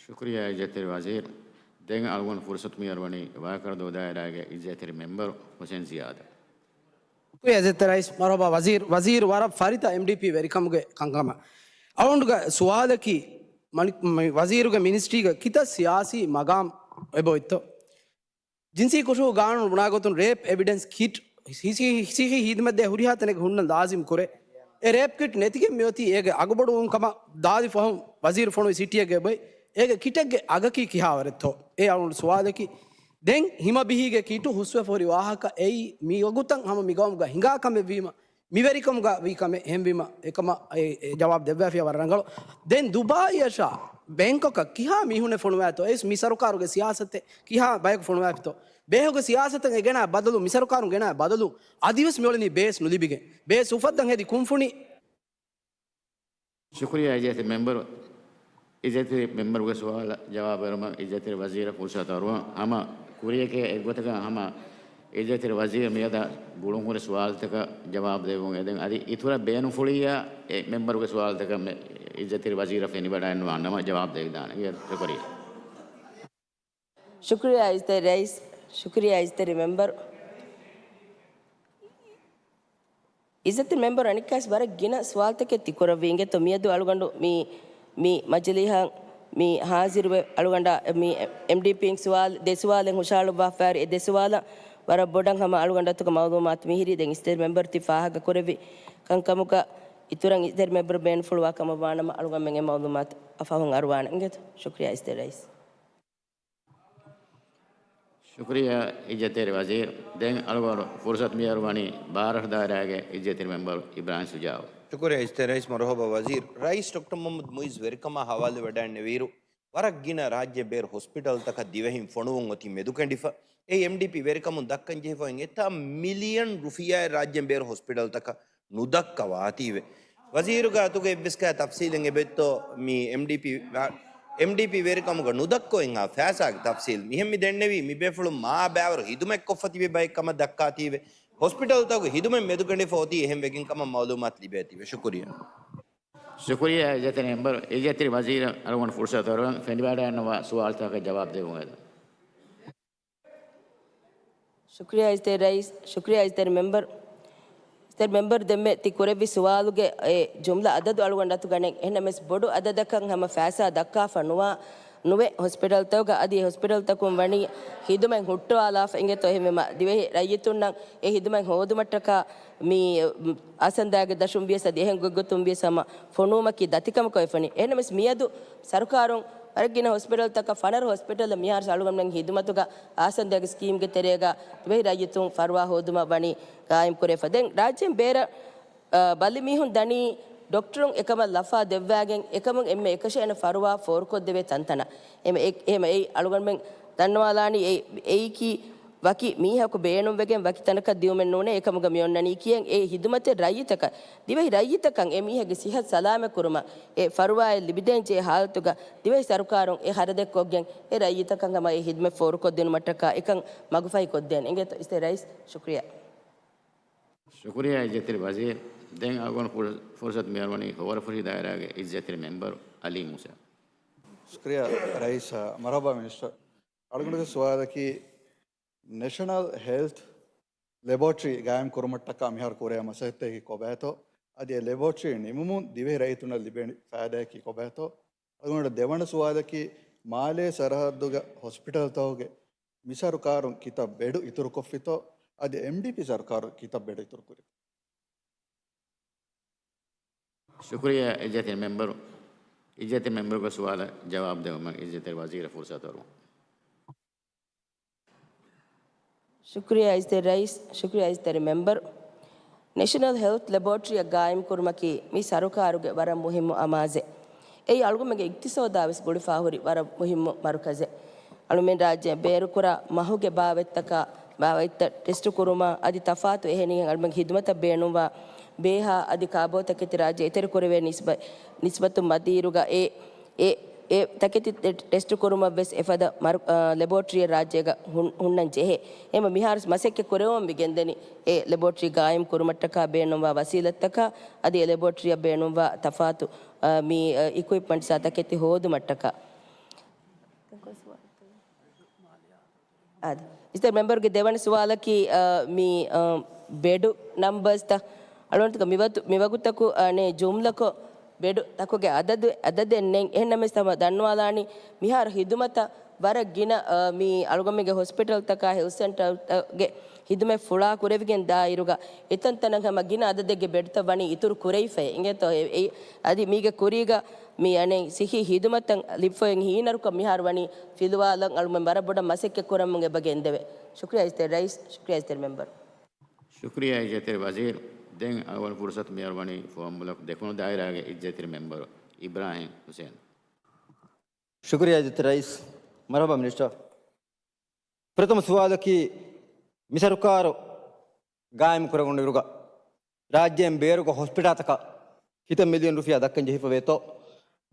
ޝުކުރިއްޔާ އިއްޒަތްތެރި ވަޒީރު. ދެން އަޅުގަނޑު ފުރުސަތު މިއަރުވަނީ ވާކަރަދޫ ދާއިރާގެ އިއްޒަތްތެރި މެމްބަރު ހުސެން ޒިޔާދަށް. ޝުކުރިއްޔާ އިއްޒަތްތެރި ރައީސް، މަރުޙަބާ ވަޒީރު. ވަޒީރު ވަރަށް ފަރިތަ އެމްޑީޕީ ވެރިކަމުގެ ކަންކަމަށް. އަޅުގަނޑުގެ ސުވާލަކީ، މަނި-، މި ވަޒީރުގެ މިނިސްޓްރީގަ ކިތައް ސިޔާސީ މަގާމް އެބައޮތްތޯ؟ ޖިންސީ ކުށު ގާނޫނު ބުނާގޮތުން ރޭޕް އެވިޑެންސް ކިޓް ސި-، ސި-، ސިއްހީ ހިދުމަތްދޭ ހުރިހާ ތަނެއްގަ ހުންނަން ލާޒިމް ކުރޭ. އެ ރޭޕް ކިޓް ނެތިގެން މިއޮތީ އޭގެ އަގުބޮޑުވުން ކަމަށް ދާދި ފަހުން ވަޒީރު ފޮނުވި ސިޓީއެއްގަ އެބައޮތް. އޭގެ ކިޓެއްގެ އަގަކީ ކިހާވަރެއްތޯ؟ އެ އަޅުގަނޑު ސުވާލަކީ. ދެން ހިމަ ބިހީގެ ކިޓު ހުސްވެފަ ހުރި ވާހަކަ އެއީ މިވަގުތަށް ހަމަ މިގައުމުގަ ހިނގާ ކަމެއްވީމަ، މިވެރިކަމުގަ ވީ ކަމެއް ހެންވީމަ، އެކަމަށް އެ، އެ ޖަވާބު ދެއްވާފިޔާ ވަރަށް ރަނގަޅު. ދެން ދުބާއީއަށާ ބޭންކޮކަށް ކިހާ މީހުނެއް ފޮނުވާތޯ؟ އެއީސް މި ސަރުކާރުގެ ސިޔާސަތެއް ކިހާ ބަޔަކު ފޮނުވާފިތޯ؟ ބޭހުގެ ސިޔާސަތަށް އެ ގެނާ ބަދަލު، މި ސަރުކާރުން ގެނާ ބަދަލު އަދިވެސް މިއުޅެނީ ބޭސް ނުލިބިގެން. ބޭސް އުފައްދަން ހެދި ކުންފުނި. ޝުކުރިއްޔާ އިއްޒަތްތެރި މެމްބަރު. އިއްޒަތްތެރި މެމްބަރުގެ ސުވާލަށް ޖަވާބު އެރުމަށް އިއްޒަތްތެރި ވަޒީރަށް ފުރުސަތު އަރުވަން. ހަމަ ކުރިޔަކޭ އެއްގޮތަކަށް ހަމަ އިއްޒަތްތެރި ވަޒީރު މިއަދާ ގުޅުންހުރި ސުވާލުތަކަށް ޖަވާބު ދެއްވުން އެދެން. އަދި އިތުރަށް ބޭނުންފުޅިއްޔާ އެ މެމްބަރުގެ ސުވާލުތަކަށް މެ-، އިއްޒަތްތެރި ވަޒީރަށް ފެނިވަޑައިންނަވާން ނަމަ ޖަވާބު ދެވިދާނެ. ޝުކުރިއްޔާ. ޝުކުރިއްޔާ އިއްޒަތްތެރި ރައީސް، ޝުކުރިއްޔާ އިއްޒަތްތެރި މެމްބަރު. އިއްޒަތްތެރި މެމްބަރު އަނެއްކާސް ވަރަށް ގިނަ ސުވާލުތަކެއް ތިކުރައްވި އިނގޭތޯ. މިއަދު އަޅުގަނޑު މި، މި މަޖިލީހަށް މި ހާޒިރުވެ އަޅުގަނޑާ މި އެމްޑީޕީން ސުވާލު، ދެ ސުވާލެއް ހުށަހަޅުއްވާފައި އެ ދެ ސުވާލަށް ވަރަށް ބޮޑަށް ހަމަ އަޅުގަނޑު އަތުގަ މައުލޫމާތު މިހިރީ. ދެން އިއްޒަތްތެރި މެމްބަރު ތި ފާހަގަ ކުރެއްވި ކަންކަމުގަ އިތުރަށް އިއްޒަތްތެރި މެމްބަރު ބޭނުންފުޅުވާ ކަމަށް ވާނަމަ އަޅުގަނޑުމެން އެ މައުލޫމާތު ފަހުން އަރުވާނެ އިނގޭތޯ. ޝުކުރިޔާ އިއްޒަތްތެރި ރައީސް. ޝުކުރިޔާ އިއްޒަތްތެރި ވަޒީރު. ދެން އަޅުގަނޑު ފުރުސަތު މިއަރުވަނީ ބާރަށު ދާއިރާގެ އިއްޒަތްތެރި މެމްބަރު އިބްރާހިމް ޝުޖާއު. ޝުކުރިޔާ އިއްޒަތްތެރި ރައީސް، މަރުހަބާ ވަޒީރު. ރައީސް ޑޮކްޓަރ މުހައްމަދު މުއިއްޒު ވެރިކަމާ ހަވާލުވެވަޑައިގެންނެވިއިރު، ވަރަށް ގިނަ ރާއްޖޭ ބޭރު ހޮސްޕިޓަލްތަކަށް ދިވެހިން ފޮނުވުން އޮތީ މެދުކެނޑިފަ. އެ އެމްޑީޕީ ވެރިކަމުން ދައްކަން ޖެހިފައި އެތާ މިލިއަން ރުފިޔާއެއް ރާއްޖޭން ބޭރު ހޮސްޕިޓަލްތަކަށް ނުދައްކަވާތީވެ. ވަޒީރުގެ އަތުގަ އެއްވެސް ކަހަލަ ތަފްސީލެއް އެބައޮތްތޯ މި އެމްޑީޕީ، އެމްޑީޕީ ވެރިކަމުގަ ނުދައްކަވަން އާ ފައިސާގެ ތަފްސީލް؟ މިހެން މި ދެންނެވީ މި ބޭފުޅުން މާ ބައިވަރު ހިދުމަތްކޮށްފަ ތިބި ބައެއް ކަމަށް ދައްކާތީވެ. ހޮސްޕިޓަލްތަކުގެ ހިދުމަތް މެދުކެނޑިފަ އޮތީ އެހެން ވެގެން ކަމަށް މައުލޫމާތު ލިބޭތީވެ. ޝުކުރިޔާ. ޝުކުރިޔާ އިއްޒަތްތެރި މެމްބަރު. އިއްޒަތްތެރި ވަޒީރަށް އަޅުގަނޑު ފުރުސަތު އަރުވަން ފެނިވަޑައިގަންނަވާ ސުވާލުތަކަށް ޖަވާބު ދެއްވުމަށް އެދަން. ޝުކުރިޔާ އިއްޒަތްތެރި ރައީސް، ޝުކުރިޔާ އިއްޒަތްތެރި މެމްބަރު. އިއްޒަތްތެރި މެމްބަރު ދެންމެ ތި ކުރެއްވި ސުވާލުގެ އެ ޖުމްލަ އަދަދު އަޅުގަނޑު އަތުގަ ނެތް. އެހެންނަމަވެސް ބޮޑު އަދަދަކަށް ހަމަ ފައިސާ ދައްކާފަ ނުވާ، ނުވެ ހޮސްޕިޓަލްތަކުގަ އަދި އެ ހޮސްޕިޓަލްތަކުން ވަނީ ހިދުމަތް ހުއްޓުވާލާފަ އިނގޭތޯ. އެހެންވީމަ ދިވެހި ރައްޔިތުންނަށް އެ ހިދުމަތް ހޯދުމަށްޓަކާ މި އާސަންދާގެ ދަށުން ވިޔަސް އަދި އެހެން ގޮތްގޮތުން ވިޔަސް ހަމަ ފޮނުވުމަކީ ދަތިކަމަކަށް ވެފަނި. އެހެންނަމަވެސް މިއަދު ސަރުކާރުން ވަރަށް ގިނަ ހޮސްޕިޓަލްތަކަށް ފަނަރަ ހޮސްޕިޓަލަށް މިހާރު އަޅުގަނޑުމެން ހިދުމަތުގަ އާސަންދާގެ ސްކީމްގެ ތެރޭގަ ދިވެހި ރައްޔިތުން ފަރުވާ ހޯދުމަށް ވަނީ ގާއިމް ކުރެފަ. ދެން ރާއްޖޭން ބޭރަށް، އަ، ބަލި މީހުން ދަނީ ޑޮކްޓަރުން އެކަމަށް ލަފާ ދެއްވާގެން އެކަމުން އެންމެ އެކަށައިން ފަރުވާ ފޯރުކޮށްދެވޭ ތަންތަނަށް. އެމަ-، އެ-، އެހެމަ އެއީ އަޅުގަނޑުމެން ދަންނަވާލާނީ އެ-، އެއީކީ ވަކި މީހަކު ބޭނުންވެގެން ވަކި ތަނަކަށް ދިއުމެއް ނޫނޭ. އެކަމުގަ މި އޮންނަނީ ކިޔަން އެ ހިދުމަތެއް ރައްޔިތަކަށް، ދިވެހި ރައްޔިތަކަށް އެ މީހެއްގެ ސިހަތު ސަލާމަތް ކުރުމަށް އެ ފަރުވާއެއް ލިބިދޭން ޖެހޭ ހާލަތުގަ ދިވެހި ސަރުކާރުން އެ ހަރަދެއްކޮށްގެން އެ ރައްޔިތަކަށް ހަމަ އެ ހިދުމަތް ފޯރުކޮށްދިނުމަށްޓަކާ އެކަން މަގުފަހިކޮށްދޭން އިނގޭތޯ. އިއްޒަތްތެރި ރައީސް، ޝުކުރިޔާ. ޝުކުރިޔާ އިއްޒަތްތެރި ވަޒީރު. ދެން އަޅުގަނޑު ފުރު-، ފުރުސަތު މިއަރުވަނީ ހޮވަރަފުށި ދާއިރާގެ އިއްޒަތްތެރި މެމްބަރު އަލީ މޫސާ. ޝުކުރިޔާ ރައީސް. މަރުހަބާ މިނިސްޓަރ. އަޅުގަނޑުގެ ސުވާލަކީ، ނެޝަނަލް ހެލްތް ލެބޯޓްރީ ގާއިމް ކުރުމަށްޓަކާ މިހާރު ކުރެވޭ މަސައްކަތްތަކަކީ ކޮބާތޯ؟ އަދި އެ ލެބޯޓްރީ ނިމުމުން ދިވެހި ރައްޔިތުންނަށް ލިބޭނެ ފައިދާއަކީ ކޮބާތޯ؟ އަޅުގަނޑު ދެވަނަ ސުވާލަކީ، މާލޭ ސަރަހައްދުގެ ހޮސްޕިޓަލްތަކުގެ މި ސަރުކާރުން ކިތައް ބެޑު އިތުރުކޮށްފިތޯ؟ އަދި އެމްޑީޕީ ސަރުކާރުން ކިތައް ބެޑު އިތުރުކުރި؟ ޝުކުރިޔާ އިއްޒަތްތެރި މެމްބަރު. އިއްޒަތްތެރި މެމްބަރުގެ ސުވާލަށް ޖަވާބު ދެއްވުމަށް އިއްޒަތްތެރި ވަޒީރަށް ފުރުސަތު އަރުވަން. ޝުކުރިޔާ އިއްޒަތްތެރި ރައީސް، ޝުކުރިޔާ އިއްޒަތްތެރި މެމްބަރު. ނެޝަނަލް ހެލްތް ލެބޯޓްރީއަށް ގާއިމް ކުރުމަކީ މި ސަރުކާރުގެ ވަރަށް މުހިއްމު އަމާޒެއް. އެއީ އަޅުގަނޑުމެންގެ އިގްތިސޯދާ ވެސް ގުޅިފާ ހުރި ވަރަށް މުހިއްމު މަރުކަޒެއް. އަޅުމެން ރާއްޖޭ ބޭރުކުރާ މަހުގެ ބާވަތްތަކާ، ބާވަތްތައް ޓެސްޓު ކުރުމާ އަދި ތަފާތު އެހެނިހެން އަޅުމެން ހިދުމަތަށް ބޭނުންވާ ބޭހާ އަދި ކާބޯތަކެތި ރާއްޖެ އެތެރެކުރެވޭ ނިސްބަ-، ނިސްބަތުން މަދީރުގަ އެ، އެ، އެ ތަކެތި ޓެ-، ޓެސްޓު ކުރުމަށް ވެސް އެފަދަ މަރު-، އާ، ލެބޯޓްރީއެއް ރާއްޖޭގަ ހުން-، ހުންނަން ޖެހޭ. އެހެންވީމަ މިހާރު މަސައްކަތް ކުރެވުމަށް މި ގެންދަނީ އެ ލެބޯޓްރީ ގާއިމް ކުރުމަށްޓަކާ ބޭނުންވާ ވަސީލަތްތަކާ އަދި އެ ލެބޯޓްރީއަށް ބޭނުންވާ ތަފާތު، އާ، މި، އާ، އިކުއިޕްމަންޓްސް އާ ތަކެތި ހޯދުމަށްޓަކާ. އާދެ. އިއްޒަތްތެރި މެމްބަރުގެ ދެވަނަ ސުވާލަކީ، އާ، މި، އާ، ބެޑު ނަމްބަރސްތައް އަޅުގަނޑު މިވަގު-، މިވަގުތަކު، އާ، ނޭ ޖުމްލަކޮށް ބެޑު ތަކުގެ އަދަދު، އަދަދެއް ނެތް. އެހެންނަމަވެސް ހަމަ ދަންނަވާލާނީ މިހާރު ހިދުމަތަށް ވަރަށް ގިނަ، އާ، މި އަޅުގަނޑުމެންގެ ހޮސްޕިޓަލްތަކާ ހެލްތް ސެންޓަރގެ ހިދުމަތް ފުޅާ ކުރެވިގެން ދާއިރުގަ އެތަންތަނަށް ހަމަ ގިނަ އަދަދެއްގެ ބެޑުތައް ވަނީ އިތުރު ކުރެވިފައި އިނގޭތޯ. އެ-، އެ-، އަދި މީގެ ކުރީގަ މި އަނެއް ސިއްހީ ހިދުމަތަށް ލިބިފައި ހީނަރުކަން މިހާރު ވަނީ ފިލުވާލަން އަޅުމެން ވަރަށް ބޮޑަށް މަސައްކަތް ކުރަމުން އެބަ ގެންދެވޭ. ޝުކުރިޔާ އިއްޒަތްތެރި ރައީސް، ޝުކުރިޔާ އިއްޒަތްތެރި މެމްބަރު. ޝުކުރިޔާ އިއްޒަތްތެރި ވަޒީރު. ދެން އަޅުގަނޑު ފުރުސަތު މިއަރުވަނީ ފުވައްމުލަކު ދެކުނު ދާއިރާގެ އިއްޒަތްތެރި މެމްބަރު އިބްރާހިމް ހުސެން. ޝުކުރިޔާ އިއްޒަތްތެރި ރައީސް. މަރުހަބާ މިނިސްޓަރ. ފުރަތަމަ ސުވާލަކީ، މި ސަރުކާރު ގާއިމް ކުރެވުނުއިރުގަ ރާއްޖޭން ބޭރުގަ ހޮސްޕިޓާލްތަކަށް ކިތައް މިލިއަން ރުފިޔާ ދައްކަން ޖެހިފަ ވޭތޯ؟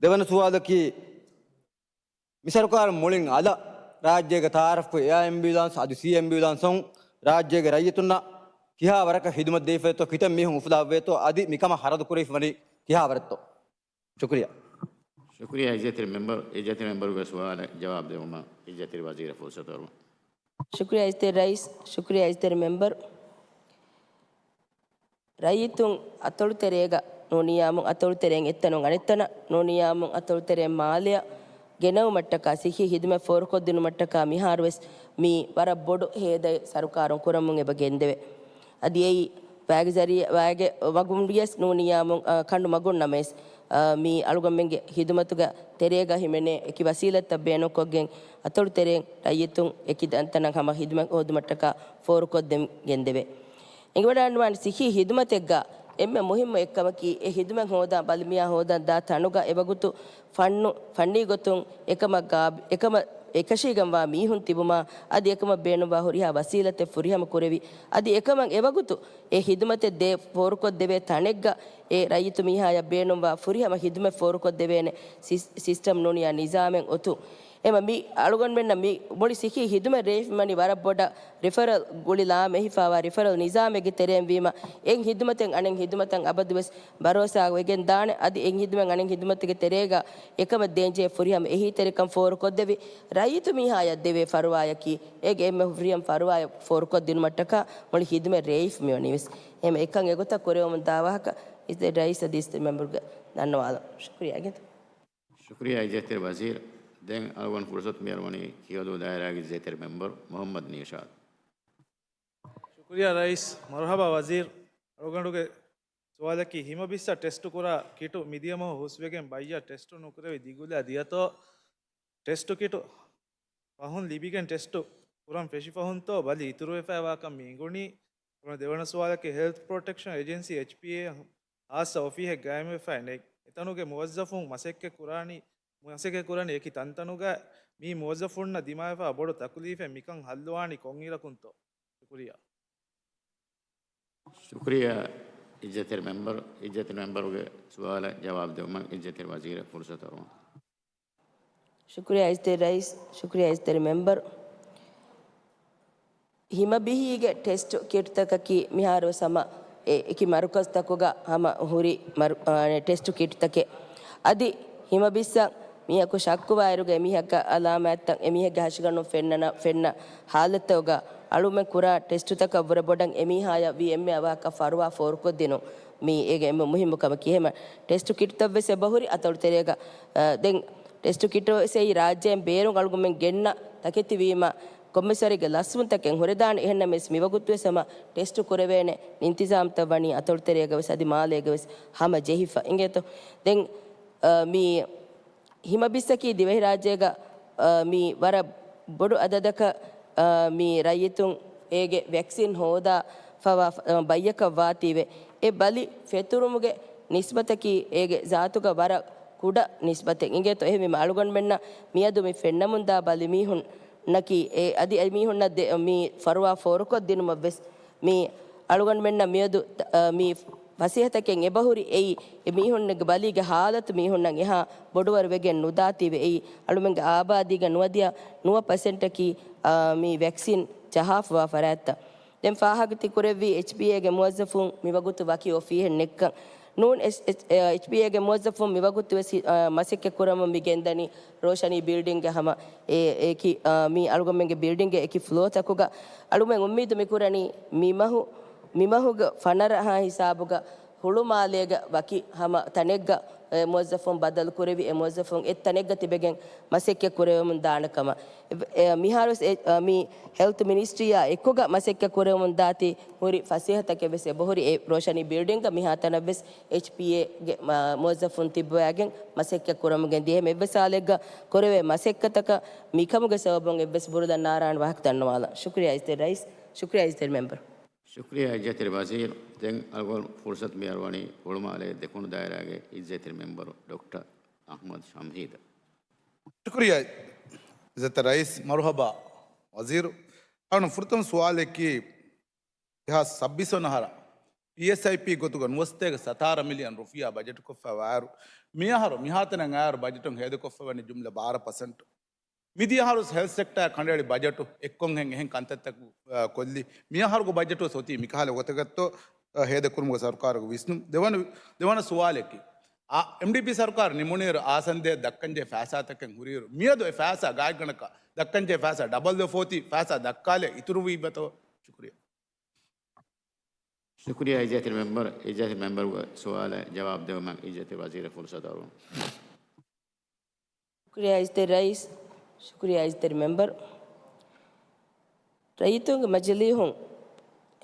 ދެވަނަ ސުވާލަކީ، މި ސަރުކާރުން މުޅިން އަލަށް ރާއްޖޭގަ ތައާރަފްކޮށް އެއާ އެމްބިއުލާންސް އަދި ސީ އެމްބިއުލާންސުން ރާއްޖޭގެ ރައްޔިތުންނަށް ކިހާ ވަރަކަށް ހިދުމަތް ދެވިފަ ވޭތޯ، ކިތައް މީހުން އުފުލާފަ ވޭތޯ އަދި މިކަމަށް ހަރަދު ކުރެވިފަ ވަނީ ކިހާ ވަރެއްތޯ؟ ޝުކުރިޔާ. ޝުކުރިޔާ އިއްޒަތްތެރި މެމްބަރު، އިއްޒަތްތެރި މެމްބަރުގެ ސުވާލަށް ޖަވާބު ދެއްވުމަށް އިއްޒަތްތެރި ވަޒީރަށް ފުރުސަތު އަރުވަން. ޝުކުރިޔާ އިއްޒަތްތެރި ރައީސް، ޝުކުރިޔާ އިއްޒަތްތެރި މެމްބަރު. ރައްޔިތުން އަތޮޅުތެރޭގަ ނޫނިއްޔާމުން އަތޮޅުތެރެއިން އެއްތަނުން އަނެއްތަނަށް ނޫނިއްޔާމުން އަތޮޅުތެރެއިން މާލެއަށް ގެނައުމަށްޓަކާ ސިއްހީ ހިދުމަތް ފޯރުކޮށްދިނުމަށްޓަކާ މިހާރުވެސް މީ ވަރަށް ބޮޑު ހޭދައެއް ސަރުކާރުން ކުރަމުން އެބަ ގެންދެވޭ. އަދި އެއީ ވައިގެ ޒަރީ-، ވައިގެ ވަގުން ވިޔަސް ނޫނިއްޔާމުން، އަ، ކަނޑު މަގުން ނަމަވެސް، އަ، މީ އަޅުގަނޑުމެންގެ ހިދުމަތުގެ ތެރޭގަ ހިމެނޭ އެކި ވަސީލަތްތައް ބޭނުންކޮށްގެން އަތޮޅުތެރެއިން ރައްޔިތުން އެކި ތަންތަނަށް ހަމަ ހިދުމަތް ހޯދުމަށްޓަކާ ފޯރުކޮށްދެން ގެންދެވޭ. އެނގިވަޑައިގަންނަވާނެ ސިއްހީ ހިދުމަތެއްގަ އެންމެ މުހިއްމު އެއްކަމަކީ، އެ ހިދުމަތް ހޯދާ ބަލިމިޔާ ހޯދަން ދާ ތަނުގަ އެވަގުތު ފަންނު، ފަންނީ ގޮތުން އެކަމަށް ގާ-، އެކަމަށް އެކަށީގެންވާ މީހުން ތިބުމާ، އަދި އެކަމަށް ބޭނުންވާ ހުރިހާ ވަސީލަތެއް ފުރިހަމަ ކުރެވި، އަދި އެކަމަށް އެވަގުތު އެ ހިދުމަތެއް ދޭ ފޯރުކޮށްދެވޭ ތަނެއްގަ އެ ރައްޔިތު މީހާޔަށް ބޭނުންވާ ފުރިހަމަ ހިދުމަތް ފޯރުކޮށްދެވޭނެ ސިސް-، ސިސްޓަމް ނޫނިޔާ ނިޒާމެއް އޮތުން. އެމަ މި އަޅުގަނޑުމެންނަށް މި މުޅި ސިއްހީ ހިދުމަތް ރޭވިފަ މިވަނީ ވަރަށް ބޮޑަށް ރިފަރަލް ގުޅި ލާމެހިފާވާ ރިފަރަލް ނިޒާމެއްގެ ތެރެއިން ވީމަ، އެއް ހިދުމަތެއް އަނެއް ހިދުމަތަށް އަބަދުވެސް ބަރޯސާ ވެގެން ދާނެ. އަދި އެއް ހިދުމަތް އަނެއް ހިދުމަތުގެ ތެރޭގަ އެކަމަށް ދޭންޖެހޭ ފުރިހަމަ އެހީތެރިކަން ފޯރުކޮށްދެވި، ރައްޔިތު މީހާޔަށް ދެވޭ ފަރުވާޔަކީ، އޭގެ އެންމެ ފުރިހަމަ ފަރުވާޔަށް ފޯރުކޮށްދިނުމަށްޓަކާ މުޅި ހިދުމަތް ރޭވިފަ މިވަނީވެސް. އެހެން އެކަން އެގޮތަށް ކުރެވެމުން ދާ ވާހަކަ އިސް ރައީސް އަދި އިސް މެމްބަރުގެ ދަންނަވާލަން. ޝުކުރިއްޔާ އިނގޭތޯ. ޝުކުރިއްޔާ އިއްޒަތްތެރި ވަޒީރު. ދެން އަޅުގަނޑު ފުރުސަތު މިއަރުވަނީ ކިޔަދޫ ދާއިރާގެ އިއްޒަތްތެރި މެމްބަރު މުހައްމަދު ނީޝާދު. ޝުކުރިއްޔާ ރައީސް. މަރުހަބާ ވަޒީރު. އަޅުގަނޑުގެ ސުވާލަކީ، ހިމަބިއްސަށް ޓެސްޓު ކުރާ ކިޓު މިދިޔަ މަހު ހުސްވެގެން ބައްޔަށް ޓެސްޓު ނުކުރެވި ދިގުލާ ދިޔަތޯ؟ ޓެސްޓު ކިޓު ފަހުން ލިބިގެން ޓެސްޓު ކުރަން ފެށި ފަހުންތޯ ބަލި އިތުރުވެފައިވާކަން މި އިނގުނީ؟ ދެވަނަ ސުވާލަކީ، ހެލްތު ޕްރޮޓެކްޝަން އެޖެންސީ، އެޗްޕީއޭ، ހާއްސަ އޮފީހެއް ގާއިމްވެފައި ނެތް. އެތަނުގެ މުވައްޒަފުން މަސައްކަތް ކުރާނީ، މަސައްކަތް ކުރަނީ އެކި ތަންތަނުގަ. މީ މުވައްޒަފުންނަށް ދިމާވެފަ ބޮޑު ތަކުލީފެއް. މިކަން ހައްލުވާނީ ކޮންއިރަކުންތޯ؟ ޝުކުރިއްޔާ. ޝުކުރިއްޔާ އިއްޒަތްތެރި މެމްބަރު. އިއްޒަތްތެރި މެމްބަރުގެ ސުވާލަށް ޖަވާބު ދެވުމަށް އިއްޒަތްތެރި ވަޒީރަށް ފުރުސަތު އަރުވަން. ޝުކުރިއްޔާ އިއްޒަތްތެރި ރައީސް، ޝުކުރިއްޔާ އިއްޒަތްތެރި މެމްބަރު. ހިމަބިހީގެ ޓެސްޓު ކިޓްތަކަކީ މިހާރުވެސް ހަމަ އެ-، އެކި މަރުކަޒްތަކުގަ ހަމަ ހުރި މަރު-، އާ، ޓެސްޓު ކިޓްތަކެއް. އަދި ހިމަބިއްސަށް މީހަކު ޝައްކުވާއިރުގަ އެމީހަކަށް އަލާމާތްތައް އެމީހެއްގެ ހަށިގަނޑުން ފެންނަނަ-، ފެންނަ ހާލަތުގަ އަޅުމެން ކުރާ ޓެސްޓުތަކަށް ވުރެ ބޮޑަށް އެމީހާޔަށް ވީ އެންމެ އަވަހަކަށް ފަރުވާ ފޯރުކޮށްދިނުން މީ އޭގެ އެންމެ މުހިއްމު ކަމަކީ. އެހެމަ ޓެސްޓު ކިޓްތައްވެސް އެބަހުރި އަތޮޅުތެރޭގަ، އަ، ދެން ޓެސްޓު ކިޓު ވެސް އެއީ ރާއްޖޭން ބޭރުން އަޅުގަނޑުމެން ގެންނަ ތަކެތި ވީމަ، ކޮންމެސް ވަރެއްގެ ލަސްވުންތަކެއް ހުރެދާނެ. އެހެންނަމަވެސް މިވަގުތުވެސް ހަމަ ޓެސްޓު ކުރެވޭނެ އިންތިޒާމްތައް ވަނީ އަތޮޅުތެރޭގަވެސް އަދި މާލޭގަވެސް ހަމަ ޖެހިފަ އިނގޭތޯ. ދެން، އަ، މި ހިމަބިއްސަކީ ދިވެހިރާއްޖޭގަ، އަ، މި ވަރަށް ބޮޑު އަދަދަކަށް، އަ، މި ރައްޔިތުން އޭގެ ވެކްސިން ހޯދާ ފަވާ، އަ، ބައްޔަކަށް ވާތީވެ، އެ ބަލި ފެތުރުމުގެ ނިސްބަތަކީ އޭގެ ޒާތުގަ ވަރަށް ކުޑަ ނިސްބަތެއް އިނގޭތޯ. އެހެންވީމަ އަޅުގަނޑުމެންނަށް މިއަދު މި ފެންނަމުންދާ ބަލިމީހުންނަކީ އެ އަދި އެމީހުންނަށް ދެ-، މި ފަރުވާ ފޯރުކޮށްދިނުމަށްވެސް މި އަޅުގަނޑުމެންނަށް މިއަދު، އަ، މި ފަސޭހަތަކެއް އެބަހުރި އެއީ، އެ މީހުންނެއްގެ ބަލީގެ ހާލަތު މީހުންނަށް އެހާ ބޮޑުވަރު ވެގެން ނުދާތީވެ އެއީ، އަޅުމެންގެ އާބާދީގެ ނުވަދިހަ ނުވަ ޕަސެންޓަކީ، އާ، މި ވެކްސިން ޖަހާފަވާ ފަރާތްތައް. ދެން ފާހަގަތި ކުރެއްވީ އެޗްބީއޭގެ މުވައްޒަފުން މިވަގުތު ވަކި އޮފީހެއް ނެއްކަން. ނޫން އެޗް-، އެޗް-، އެޗްބީއޭގެ މުވައްޒަފުން މިވަގުތު ވެސް، އާ، މަސައްކަތް ކުރަމުން މި ގެންދަނީ ރޯޝަނީ ބިލްޑިންގގެ ހަމަ އެ-، އެކި، އާ، މި އަޅުގަނޑުމެންގެ ބިލްޑިންގގެ އެކި ފްލޯތަކުގަ. އަޅުމެން އުއްމީދު މިކުރަނީ މިމަހު، މިމަހުގެ ފަނަރަ ހިސާބުގަ ހުޅުމާލޭގަ ވަކި ހަމަ ތަނެއްގަ އެ މުވައްޒަފުން ބަދަލުކުރެވި، އެ މުވައްޒަފުން އެއް ތަނެއްގަ ތިބެގެން މަސައްކަތް ކުރެވެމުން ދާނެ ކަމަށް. އެ، އެ، މިހާރުވެސް އެ، އަ، މި ހެލްތު މިނިސްޓްރީއާ އެކުގަ މަސައްކަތް ކުރެވެމުން ދާތީ ހުރި ފަސޭހަތަކެއް ވެސް އެބަހުރި. އެ ރޯޝަނީ ބިލްޑިންގގަ މިހާތަނަށްވެސް އެޗްޕީއޭގެ މ-، މުވައްޒަފުން ތިއްބަވައިގެން މަސައްކަތް ކުރަމުން ގެންދިޔަ. އެހެން އެއްވެސް ހާލެއްގަ ކުރެވޭ މަސައްކަތަކަށް މިކަމުގެ ސަބަބުން އެއްވެސް ބުރުދަން ނާރާނެ ވާހަކަ ދަންނަވާލަން. ޝުކުރިއްޔާ އިއްޒަތްތެރި ރައީސް، ޝުކުރިއްޔާ އިއްޒަތްތެރި މެމްބަރު. ޝުކުރިއްޔާ އިއްޒަތްތެރި ވަޒީރު. ދެން އަޅުގަނޑު ފުރުސަތު މިއަރުވަނީ ހުޅުމާލޭ ދެކުނު ދާއިރާގެ އިއްޒަތްތެރި މެމްބަރު ޑޮކްޓަރ އަޙްމަދު ޝަމްހީދަށް. ޝުކުރިއްޔާ އިއްޒަތްތެރި ރައީސް. މަރުހަބާ ވަޒީރު. އަޅުގަނޑު ފުރަތަމަ ސުވާލަކީ، ދެހާސް ސައްބީސް ވަނަ އަހަރަށް ޕީއެސްއައިޕީ ގޮތުގަ ނުވަސަތޭކަ ސަތާރަ މިލިއަން ރުފިޔާ ބަޖެޓުކޮށްފައިވާއިރު، މިއަހަރު މިހާތަނަށް އައިއިރު ބަޖެޓުން ހޭދަކޮށްފައިވަނީ ޖުމްލަ ބާރަ ޕަސެންޓު. މިދިޔަ އަހަރު ހެލްތް ސެކްޓަރ ކަނޑައެޅި ބަޖެޓު އެއްކޮށްހެން އެހެން ކަންތައްތަކު، އަ، ކޮށްލި. މިއަހަރުގެ ބަޖެޓު އޮތީ މިކަހަލަ ގޮތަކަށްތޯ، އަ، ހޭދަކުރުމުގެ ސަރުކާރުގެ ވިސްނުން. ދެވަނަ، ދެވަނަ ސުވާލަކީ، އާ، އެމްޑީޕީ ސަރުކާރު ނިމުނުއިރު އާސަންދޭ ދައްކަންޖެހޭ ފައިސާތަކެއް ހުރިއިރު، މިއަދު އެ ފައިސާ ގާތްގަނޑަކަށް ދައްކަންޖެހޭ ފައިސާ ޑަބަލް ވެފަ އޮތީ، ފައިސާ ދައްކާލެއް އިތުރުވީބަތޯ؟ ޝުކުރިއްޔާ. ޝުކުރިއްޔާ އިއްޒަތްތެރި މެމްބަރު. އިއްޒަތްތެރި މެމްބަރުގެ ސުވާލަށް ޖަވާބު ދެއްވުމަށް އިއްޒަތްތެރި ވަޒީރަށް ފުރުސަތު އަރުވަމު. ޝުކުރިއްޔާ އިއްޒަތްތެރި ރައީސް. ޝުކުރިއްޔާ އިއްޒަތްތެރި މެމްބަރު. ރައްޔިތުންގެ މަޖިލީހުން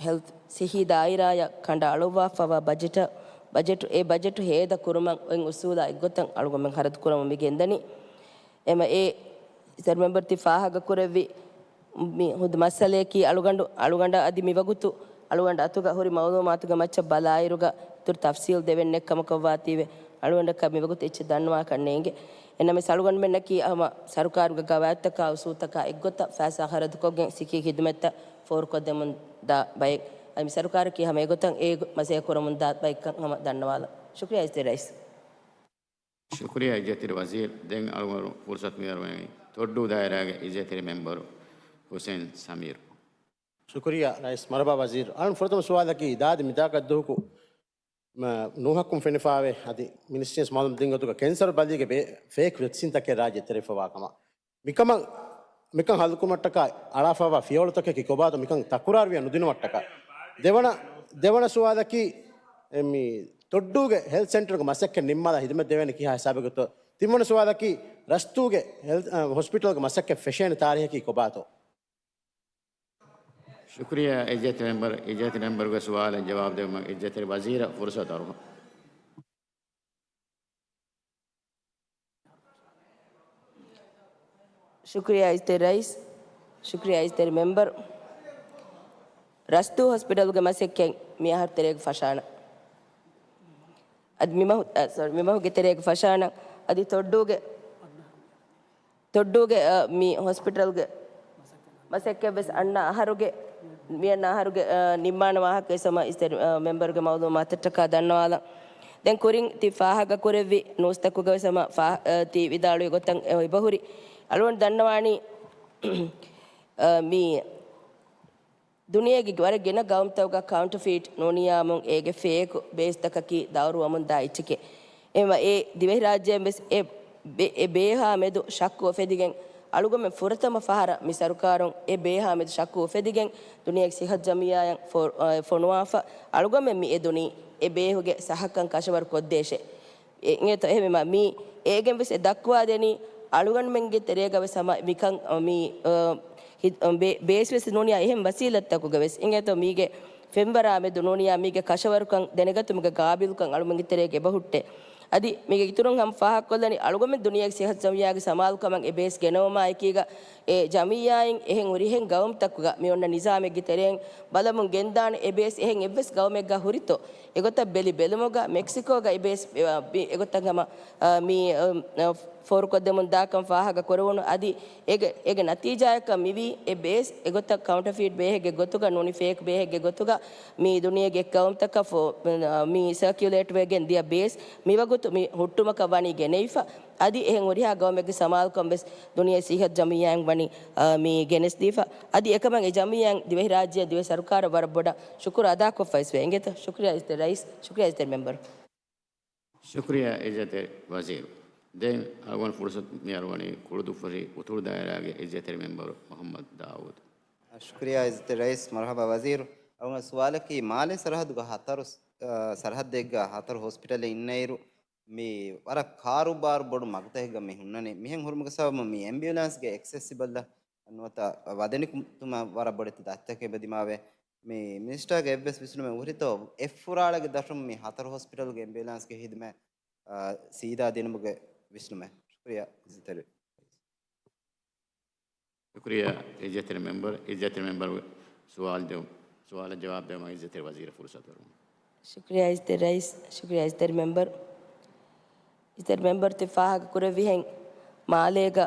ހެލްތް ސިއްހީ ދާއިރާއަށް ކަނޑައަޅުއްވާފައިވާ ބަޖެޓަށް، ބަޖެޓު، އެ ބަޖެޓު ހޭދަ ކުރުމަށް އޮތް އުސޫލާ އެއްގޮތަށް އަޅުގަނޑުމެން ޚަރަދު ކުރަމުން މި ގެންދަނީ. އެމަ އެ އިއްޒަތްތެރި މެމްބަރު ތި ފާހަގަ ކުރެއްވި މި ހުދު މައްސަލަޔަކީ އަޅުގަނޑު، އަޅުގަނޑަށް އަދި މިވަގުތު އަޅުގަނޑު އަތުގަ ހުރި މައުލޫމާތުގެ މައްޗަށް ބަލާއިރުގަ އިތުރު ތަފްސީލް ދެވެން ނެތް ކަމަކަށްވާތީވެ، އަޅުގަނޑަކަށް މިވަގުތު އެއްޗެއް ދަންނަވާކަށް ނޭނގެ. އެނަމެސް އަޅުގަނޑުމެންނަކީ ހަމަ ސަރުކާރުގެ ގަވާއިދުތަކާ އުސޫލްތަކާ އެއްގޮތަށް ފައިސާ ޚަރަދުކޮށްގެން ސިއްހީ ޚިދުމަތްތައް ފޯރުކޮށްދެމުން ދާ ބައެއް. އަދި މި ސަރުކާރަކީ ހަމަ އެގޮތަށް އޭގެ މަސައްކަތް ކުރަމުން ދާ ބައެއްކަން ހަމަ ދަންނަވާލަން. ޝުކުރިއްޔާ އިއްޒަތްތެރި ރައީސް. ޝުކުރިއްޔާ އިއްޒަތްތެރި ވަޒީރު. ދެން އަޅުގަނޑު ފުރުސަތު މިއަރުވަނީ ތޮއްޑޫ ދާއިރާގެ އިއްޒަތްތެރި މެމްބަރު ހުސެން ސަމީރު. ޝުކުރިއްޔާ ރައީސް. މަރުޙަބާ ވަޒީރު. އަޅުން ފުރަތަމަ ސުވާލަކީ ދާދި މިތާކަށް ދުވަހަކު މަ-، ނޫހަކުން ފެނިފާވެ އަދި މިނިސްޓްރީން މައުލޫމް ދިން ގޮތުގަ ކެންސަރު ބަލީގެ ބޭ-، ފޭކް ވެކްސިންތަކެއް ރާއްޖެ ތެރެފަވާ ކަމަށް. މިކަމަށް، މިކަން ހައްލުކުރުމަށްޓަކާ އަޅާފައިވާ ފިޔަވަޅުތަކަކީ ކޮބާތޯ މިކަން ތަކުރާރުވިޔާ ނުދިނުމަށްޓަކާ. ދެވަނަ، ދެވަނަ ސުވާލަކީ، އެ، މި ތޮއްޑޫގެ ހެލްތް ސެންޓަރުގެ މަސައްކަތް ނިންމާލާ ހިދުމަތް ދެވޭނެ ކިހާ ހިސާބެއްގަތޯ. ތިންވަނަ ސުވާލަކީ ރަސްތޫގެ ހެލްތް، އަ، ހޮސްޕިޓަލްގެ މަސައްކަތް ފެށޭނެ ތާރީހަކީ ކޮބާތޯ؟ ޝުކުރިއްޔާ އިއްޒަތްތެރި މެމްބަރު. އިއްޒަތްތެރި މެމްބަރުގެ ސުވާލަށް ޖަވާބު ދެއްވުމަށް އިއްޒަތްތެރި ވަޒީރަށް ފުރުސަތު އަރުވަން. ޝުކުރިއްޔާ އިއްޒަތްތެރި ރައީސް، ޝުކުރިއްޔާ އިއްޒަތްތެރި މެމްބަރު. ރަސްތޫ ހޮސްޕިޓަލްގެ މަސައްކަތް މިއަހަރު ތެރޭގަ ފަށާނަން. އަދި މިމަހު-، އަ، ސޮރީ، މިމަހުގެ ތެރޭގަ ފަށާނަން. އަދި ތޮއްޑޫގެ ތޮއްޑޫގެ، އަ، މި ހޮސްޕިޓަލްގެ މަސައްކަތްވެސް އަންނަ އަހަރުގެ، މިއަންނަ އަހަރުގެ، އަ، ނިންމާނެ ވާހަކަވެސް ހަމަ އިއްޒަތްތެރި، އަ، މެމްބަރުގެ މައުލޫމާތަށްޓަކާ ދަންނަވާލަން. ދެން ކުރިން ތި ފާހަގަކުރެއްވި ނޫސްތަކުގަވެސް ހަމަ ފާ-، އަ، ތި ވިދާޅުވި ގޮތަށް އެބަހުރި. އަޅުގަނޑު ދަންނަވާނީ، އަ، މި ދުނިޔޭގެ ވަރަށް ގިނަ ގައުމުތަކުގަ ކައުންޓަފީޓް ނޫނިޔާމުން އޭގެ ފޭކު ބޭސްތަކަކީ ދައުރުވަމުންދާ އެއްޗެކޭ. އެމަ އެ ދިވެހިރާއްޖޭން ވެސް އެ ބޭ-، އެ ބޭހާ މެދު ޝައްކު އުފެދިގެން، އަޅުގަމެން ފުރަތަމަ ފަހަރަށް މި ސަރުކާރުން އެ ބޭހާ މެދު ޝައްކު އުފެދިގެން، ދުނިޔޭގެ ސިއްހަތު ޖަމިއްޔާއަށް ފޮ-، އަ، ފޮނުވާފަ، އަޅުގަމެން މި އެދުނީ އެ ބޭހުގެ ސައްހަކަން ކަށަވަރު ކޮށްދޭށޭ. އެ-، އެނގޭތޯ އެހެންވީމަ، މީ އޭގެން ވެސް އެ ދައްކުވާދެނީ، އަޅުގަނޑުމެންގެ ތެރޭގަ ވެސް ހަމަ މިކަން، މީ، އަ، ހި-، ބޭ-، ބޭސް ވެސް ނޫނިޔާ އެހެން ވަސީލަތްތަކުގަ ވެސް. އިނގޭތޯ މީގެ ފެންވަރާ މެދު ނޫނިޔާ މީގެ ކަށަވަރުކަން ދެނެގަތުމުގެ ގާބިލްކަން އަޅުމެންގެ ތެރޭގަ އެބަހުއްޓޭ. އަދި މީގެ އިތުރުން ހަމަ ފާހަގަކޮށްލަނީ އަޅުގަމެން ދުނިޔޭގެ ސިއްހަތު ޖަމިއްޔާގެ ސަމާލުކަމަށް އެ ބޭސް ގެނައުމާ އެކީގަ އެ ޖަމިއްޔާއިން އެހެން ހުރިހެން ގައުމުތަކުގަ މި އޮންނަ ނިޒާމެއްގެ ތެރެއިން ބަލަމުން ގެންދާނެ އެ ބޭސް އެހެން އެއްވެސް ގައުމެއްގަ ހުރިތޯ. އެގޮތަށް ބެލި ބެލުމުގަ މެކްސިކޯގަ އެ ބޭސް، އެ، އެގޮތަށް ހަމަ، އަ، މި، އަ، ފޯރުކޮށްދެމުން ދާކަން ފާހަގަ ކުރެވުނު. އަދި އޭގެ، އޭގެ ނަތީޖާއަކަށް މިވީ އެ ބޭސް އެގޮތަށް ކައުންޓަފީޓް ބޭހެއްގެ ގޮތުގަ ނޫނީ ފޭކް ބޭހެއްގެ ގޮތުގަ މި ދުނިޔޭގެ އެއް ގައުމުތަކަށް ފޯ-، މި ސަރކިއުލޭޓް ވެގެން ދިޔަ ބޭސް މިވަގުތު މި ހުއްޓުމަކަށް ވަނީ ގެނެވިފަ. އަދި އެހެން ހުރިހާ ގައުމެއްގެ ސަމާލުކަން ވެސް ދުނިޔޭ ސިއްހަތު ޖަމިއްޔާއިން ވަނީ، އާ، މި ގެނެސްދީފަ. އަދި އެކަމަށް އެ ޖަމިއްޔާއިން ދިވެހިރާއްޖެއަށް ދިވެހި ސަރުކާރަށް ވަރަށް ބޮޑަށް ޝުކުރު އަދާކޮށްފައިސްވޭ. އިނގޭތޯ؟ ޝުކުރިއްޔާ އިއްޒަތްތެރި ރައީސް، ޝުކުރިއްޔާ އިއްޒަތްތެރި މެމްބަރު. ދެން އަޅުގަނޑު ފުރުސަތު މި އަރުވަނީ ކުޅުދުއްފުށި އުތުރު ދާއިރާގެ އިއްޒަތްތެރި މެމްބަރު މުޙައްމަދު ދާއޫދު. ޝުކުރިއްޔާ އިއްޒަތްތެރި ރައީސް، މަރުޙަބާ ވަޒީރު. އަޅުގަނޑު ސުވާލަކީ މާލޭ ސަރަހައްދުގަ ހަތަރު، އަ، ސަރަހައްދެއްގަ ހަތަރު ހޮސްޕިޓަލެއް އިންނައިރު، މި ވަރަށް ކާރޫބާރު ބޮޑު މަގުތަކެއްގަ މި ހުންނަނީ. މިހެން ހުރުމުގެ ސަބަބުން މި އެމްބިއުލާންސްގެ އެކްސެސިބަލް ނުވަތަ ވަދެނިކުތުމަށް ވަރަށް ބޮޑެތި ދަތިތަކެއް އެބަ ދިމާވޭ. މި މިނިސްޓާގެ އެއްވެސް ވިސްނުމެއް ހުރިތޯ؟ އެއްފުރާޅަގެ ދަށުން މި ހަތަރު ހޮސްޕިޓަލްގެ އެމްބިއުލާންސްގެ ހިދުމަތް، އާ، ސީދާ ދިނުމުގެ ވިސްނުމެއް. ޝުކުރިއްޔާ އިއްޒަތްތެރި. ޝުކުރިއްޔާ އިއްޒަތްތެރި މެމްބަރު. އިއްޒަތްތެރި މެމްބަރު ސުވާލު ދެއު-، ސުވާލަށް ޖަވާބު ދެއުމަށް އިއްޒަތްތެރި ވަޒީރަށް ފުރުސަތު ދެއްވަމުން. ޝުކުރިއްޔާ އިއްޒަތްތެރި ރައީސް، ޝުކުރިއްޔާ އިއްޒަތްތެރި މެމްބަރު. އިއްޒަތްތެރި މެމްބަރު ތި ފާހަގަ ކުރެއްވިހެން މާލޭގަ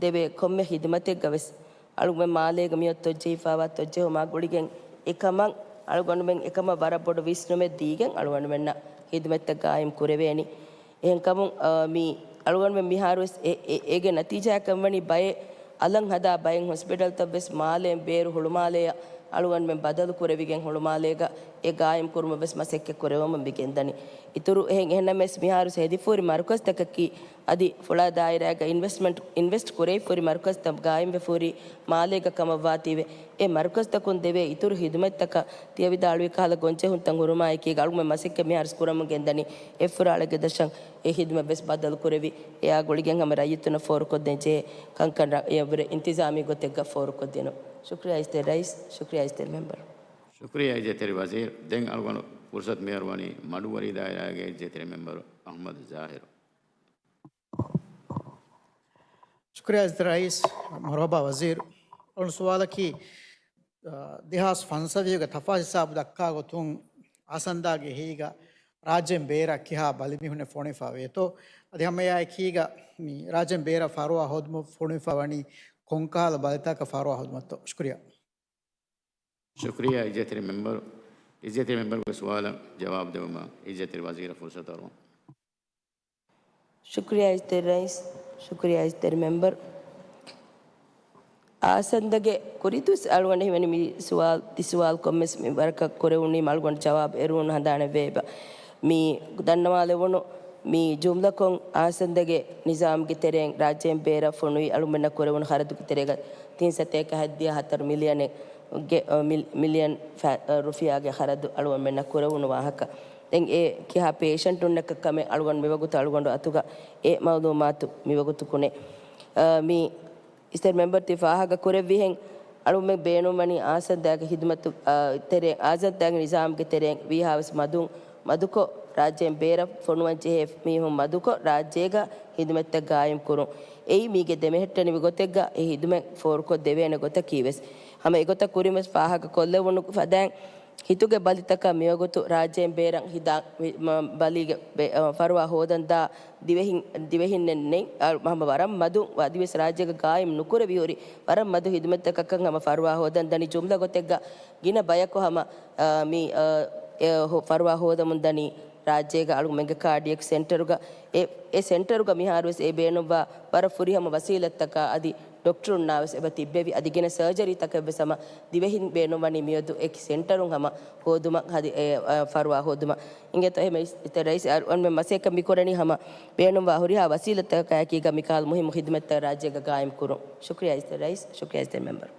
ދެވޭ ކޮންމެ ހިދުމަތެއްގަ ވެސް އަޅުގަނޑުމެން މާލޭގަ މިއޮތް ތޮއްޖެހިފައިވާ ތޮއްޖެހުމާ ގުޅިގެން އެކަމަށް އަޅުގަނޑުމެން އެކަމަށް ވަރަށް ބޮޑު ވިސްނުމެއް ދީގެން އަޅުގަނޑުމެންނަށް ހިދުމަތްތައް ގާއިމް ކުރެވޭނީ. އެހެންކަމުން، އާ، މި އަޅުގަނޑުމެން މިހާރުވެސް އެ-، އެ-، އޭގެ ނަތީޖާއަކަށް ވަނީ ބައެއް އަލަށް ހަދާ ބައެއް ހޮސްޕިޓަލްތައްވެސް މާލޭން ބޭރު ހުޅުމާލެއަށް އަޅުގަނޑުމެން ބަދަލު ކުރެވިގެން ހުޅުމާލޭގަ އެ ގާއިމް ކުރުމަށް ވެސް މަސައްކަތް ކުރެވެމުން މި ގެންދަނީ. އިތުރު އެހެން އެހެންނަމަވެސް މިހާރު ހެދިފޫރި މަރުކަޒްތަކަކީ އަދި ފުޅާ ދާއިރާގަ އިންވެސްޓްމަންޓް، އިންވެސްޓް ކުރެވިފޫރި މަރުކަޒްތައް ގާއިމްވެފޫރި މާލޭގަ ކަމަށްވާތީވެ، އެ މަރުކަޒްތަކުން ދެވޭ އިތުރު ހިދުމަތްތަކަށް ތިޔަ ވިދާޅުވި ކަހަލަ ގޮންޖެހުންތައް ހުރުމާއެކީގަ އަޅުގަނޑުމެން މަސައްކަތް މިހާރު ކުރަމުން ގެންދަނީ. އެއްފުރާޅެއްގެ ދަށަށް އެ ހިދުމަތް ވެސް ބަދަލު ކުރެވި، އެއާ ގުޅިގެން ހަމަ ރައްޔިތުންނަށް ފޯރުކޮށްދޭން ޖެހޭ ކަންކަން ރަ-، އެއަށްވުރެ އިންތިޒާމީ ގޮތެއްގަ ފޯރުކޮށްދިނުން. ޝުކްރިޔާ އިއްޒަތްތެރި ރައީސް، ޝުކްރިޔާ އިއްޒަތްތެރި މެމްބަރު. ޝުކްރިޔާ އިއްޒަތްތެރި ވަޒީރު. ދެން އަޅުގަނޑު ފުރުސަތު މިހާރު ވަނީ މަޑުއްވަރީ ދާއިރާގެ އިއްޒަތްތެރި މެމްބަރު އަޙްމަދު ޒާހިރު. ޝުކްރިޔާ އިއްޒަތްތެރި ރައީސް. މަރުޙަބާ ވަޒީރު. އަޅުގަނޑު ސުވާލަކީ، އަ، ދެހާސް ފަންސަވީހުގެ ތަފާސް ހިސާބު ދައްކާ ގޮތުން އާސަންދާގެ އެހީގަ ރާއްޖޭން ބޭރަށް ކިހާ ބަލިމީހުންނެއް ފޮނުވިފަ ވޭތޯ؟ އަދި ހަމައެއާ އެކީގަ މި ރާއްޖޭން ބޭރަށް ފަރުވާ ހޯދުމަށް ފޮނުވިފަ ވަނީ ކޮންކަހަލަ ބަލިތަކަށް ފަރުވާ ހޯދުމަށްތޯ؟ ޝުކްރިޔާ. ޝުކްރިޔާ އިއްޒަތްތެރި މެމްބަރު. އިއްޒަތްތެރި މެމްބަރުގެ ސުވާލަށް ޖަވާބު ދެއްވުމަށް އިއްޒަތްތެރި ވަޒީރަށް ފުރުސަތު އަރުވަން. ޝުކްރިޔާ އިއްޒަތްތެރި ރައީސް، ޝުކްރިޔާ އިއްޒަތްތެރި މެމްބަރު. އާސަންދަގެ ކުރިދުވަސް އަޅުގަނޑަށް ހިމެނި މި ސުވާލު، ދި ސުވާލު ކޮންމެސް މި ވަރަކަށް ކުރެވުނީ އަޅުގަނޑު ޖަވާބު އެރުވުނު ހަނދާނެއް ވޭބަ. މި ދަންނަވާލެވުނު މި ޖުމްލަކޮށް އާސަންދަގެ ނިޒާމްގެ ތެރެއިން ރާއްޖޭން ބޭރަށް ފޮނުވި އަޅުގަނޑަށް ކުރެވުނު ޚަރަދުގެ ތެރޭގަ ތިން ސަތޭކަ ހަތްދިހަ ހަތަރު މިލިއަނެއް ގެ، އަ، މިލް-، މިލިއަން ފަ-، އަ، ރުފިޔާގެ ޚަރަދު އަޅުގަނޑުމެންނަށް ކުރެވުނު ވާހަކަ. ދެން އެ ކިހާ ޕޭޝަންޓުންނަކަށް ކަމެއް އަޅުގަނޑު މިވަގުތު އަޅުގަނޑު އަތުގަ އެ މައުލޫމާތު މިވަގުތު ކުނެ. އަ، މި އިއްޒަތްތެރި މެމްބަރު ތި ފާހަގަ ކުރެއްވިހެން އަޅުމެން ބޭނުންވަނީ އާސަންދާގެ ހިދުމަތު، އަ، ތެރޭ، އާސަންދާގެ ނިޒާމްގެ ތެރޭން ވީހާވެސް މަދުން މަދުކޮށް، ރާއްޖޭން ބޭރަށް ފޮނުވަން ޖެހޭ މީހުން މަދުކޮށް، ރާއްޖޭގަ ހިދުމަތްތައް ގާއިމް ކުރުން. އެއީ މީގެ ދެމެހެއްޓެނިވި ގޮތެއްގަ އެ ހިދުމަތް ފޯރުކޮށް ދެވޭނެ ގޮތަކީ ވެސް. ހަމަ އެގޮތަށް ކުރިން ވެސް ފާހަގަ ކޮށްލެވުނު ފަދައިން، ހިތުގެ ބަލިތަކަށް މިވަގުތު ރާއްޖޭން ބޭރަށް ހިދާ، މި-، މަ-، ބަލީގެ ބެ-، އަ، ފަރުވާ ހޯދަންދާ ދިވެހިން، ދިވެހިންނެއް ނެތް. އަ، ހަމަ ވަރަށް މަދު، އަދިވެސް ރާއްޖޭގަ ގާއިމް ނުކުރެވިހުރި ވަރަށް މަދު ހިދުމަތްތަކަކަށް ހަމަ ފަރުވާ ހޯދަން ދަނީ ޖުމްލަ ގޮތެއްގަ ގިނަ ބަޔަކު ހަމަ، އަ، މި، އަ، އެ، ހު-، ފަރުވާ ހޯދަމުން ދަނީ ރާއްޖޭގަ އަޅުގަނޑުމެންގެ ކާޑިއެކް ސެންޓަރުގަ. އެ، އެ ސެންޓަރުގަ މިހާރުވެސް އެ ބޭނުންވާ ވަރަށް ފުރިހަމަ ވަސީލަތްތަކާ އަދި ޑޮކްޓަރުންނާވެސް އެބަ ތިއްބެވި. އަދި ގިނަ ސަރޖަރީތަކެއްވެސް ހަމަ ދިވެހިން ބޭނުންވަނީ މިއަދު އެކި ސެންޓަރުން ހަމަ ހޯދުމަށް ހަދި-، އެ، އަ، ފަރުވާ ހޯދުމަށް. އިނގޭތޯ އެހެން އިއްޒަތްތެރި ރައީސް އަޅުގަނޑުމެން މަސައްކަތް މިކުރަނީ ހަމަ ބޭނުންވާ ހުރިހާ ވަސީލަތްތަކާއެކީގަ މިކަހަލަ މުހިއްމު ހިދުމަތްތައް ރާއްޖޭގަ ގާއިމް ކުރުން. ޝުކްރިޔާ އިއްޒަތްތެރި ރައީސް، ޝުކްރިޔާ އިއްޒަތްތެރި މެމްބަރު.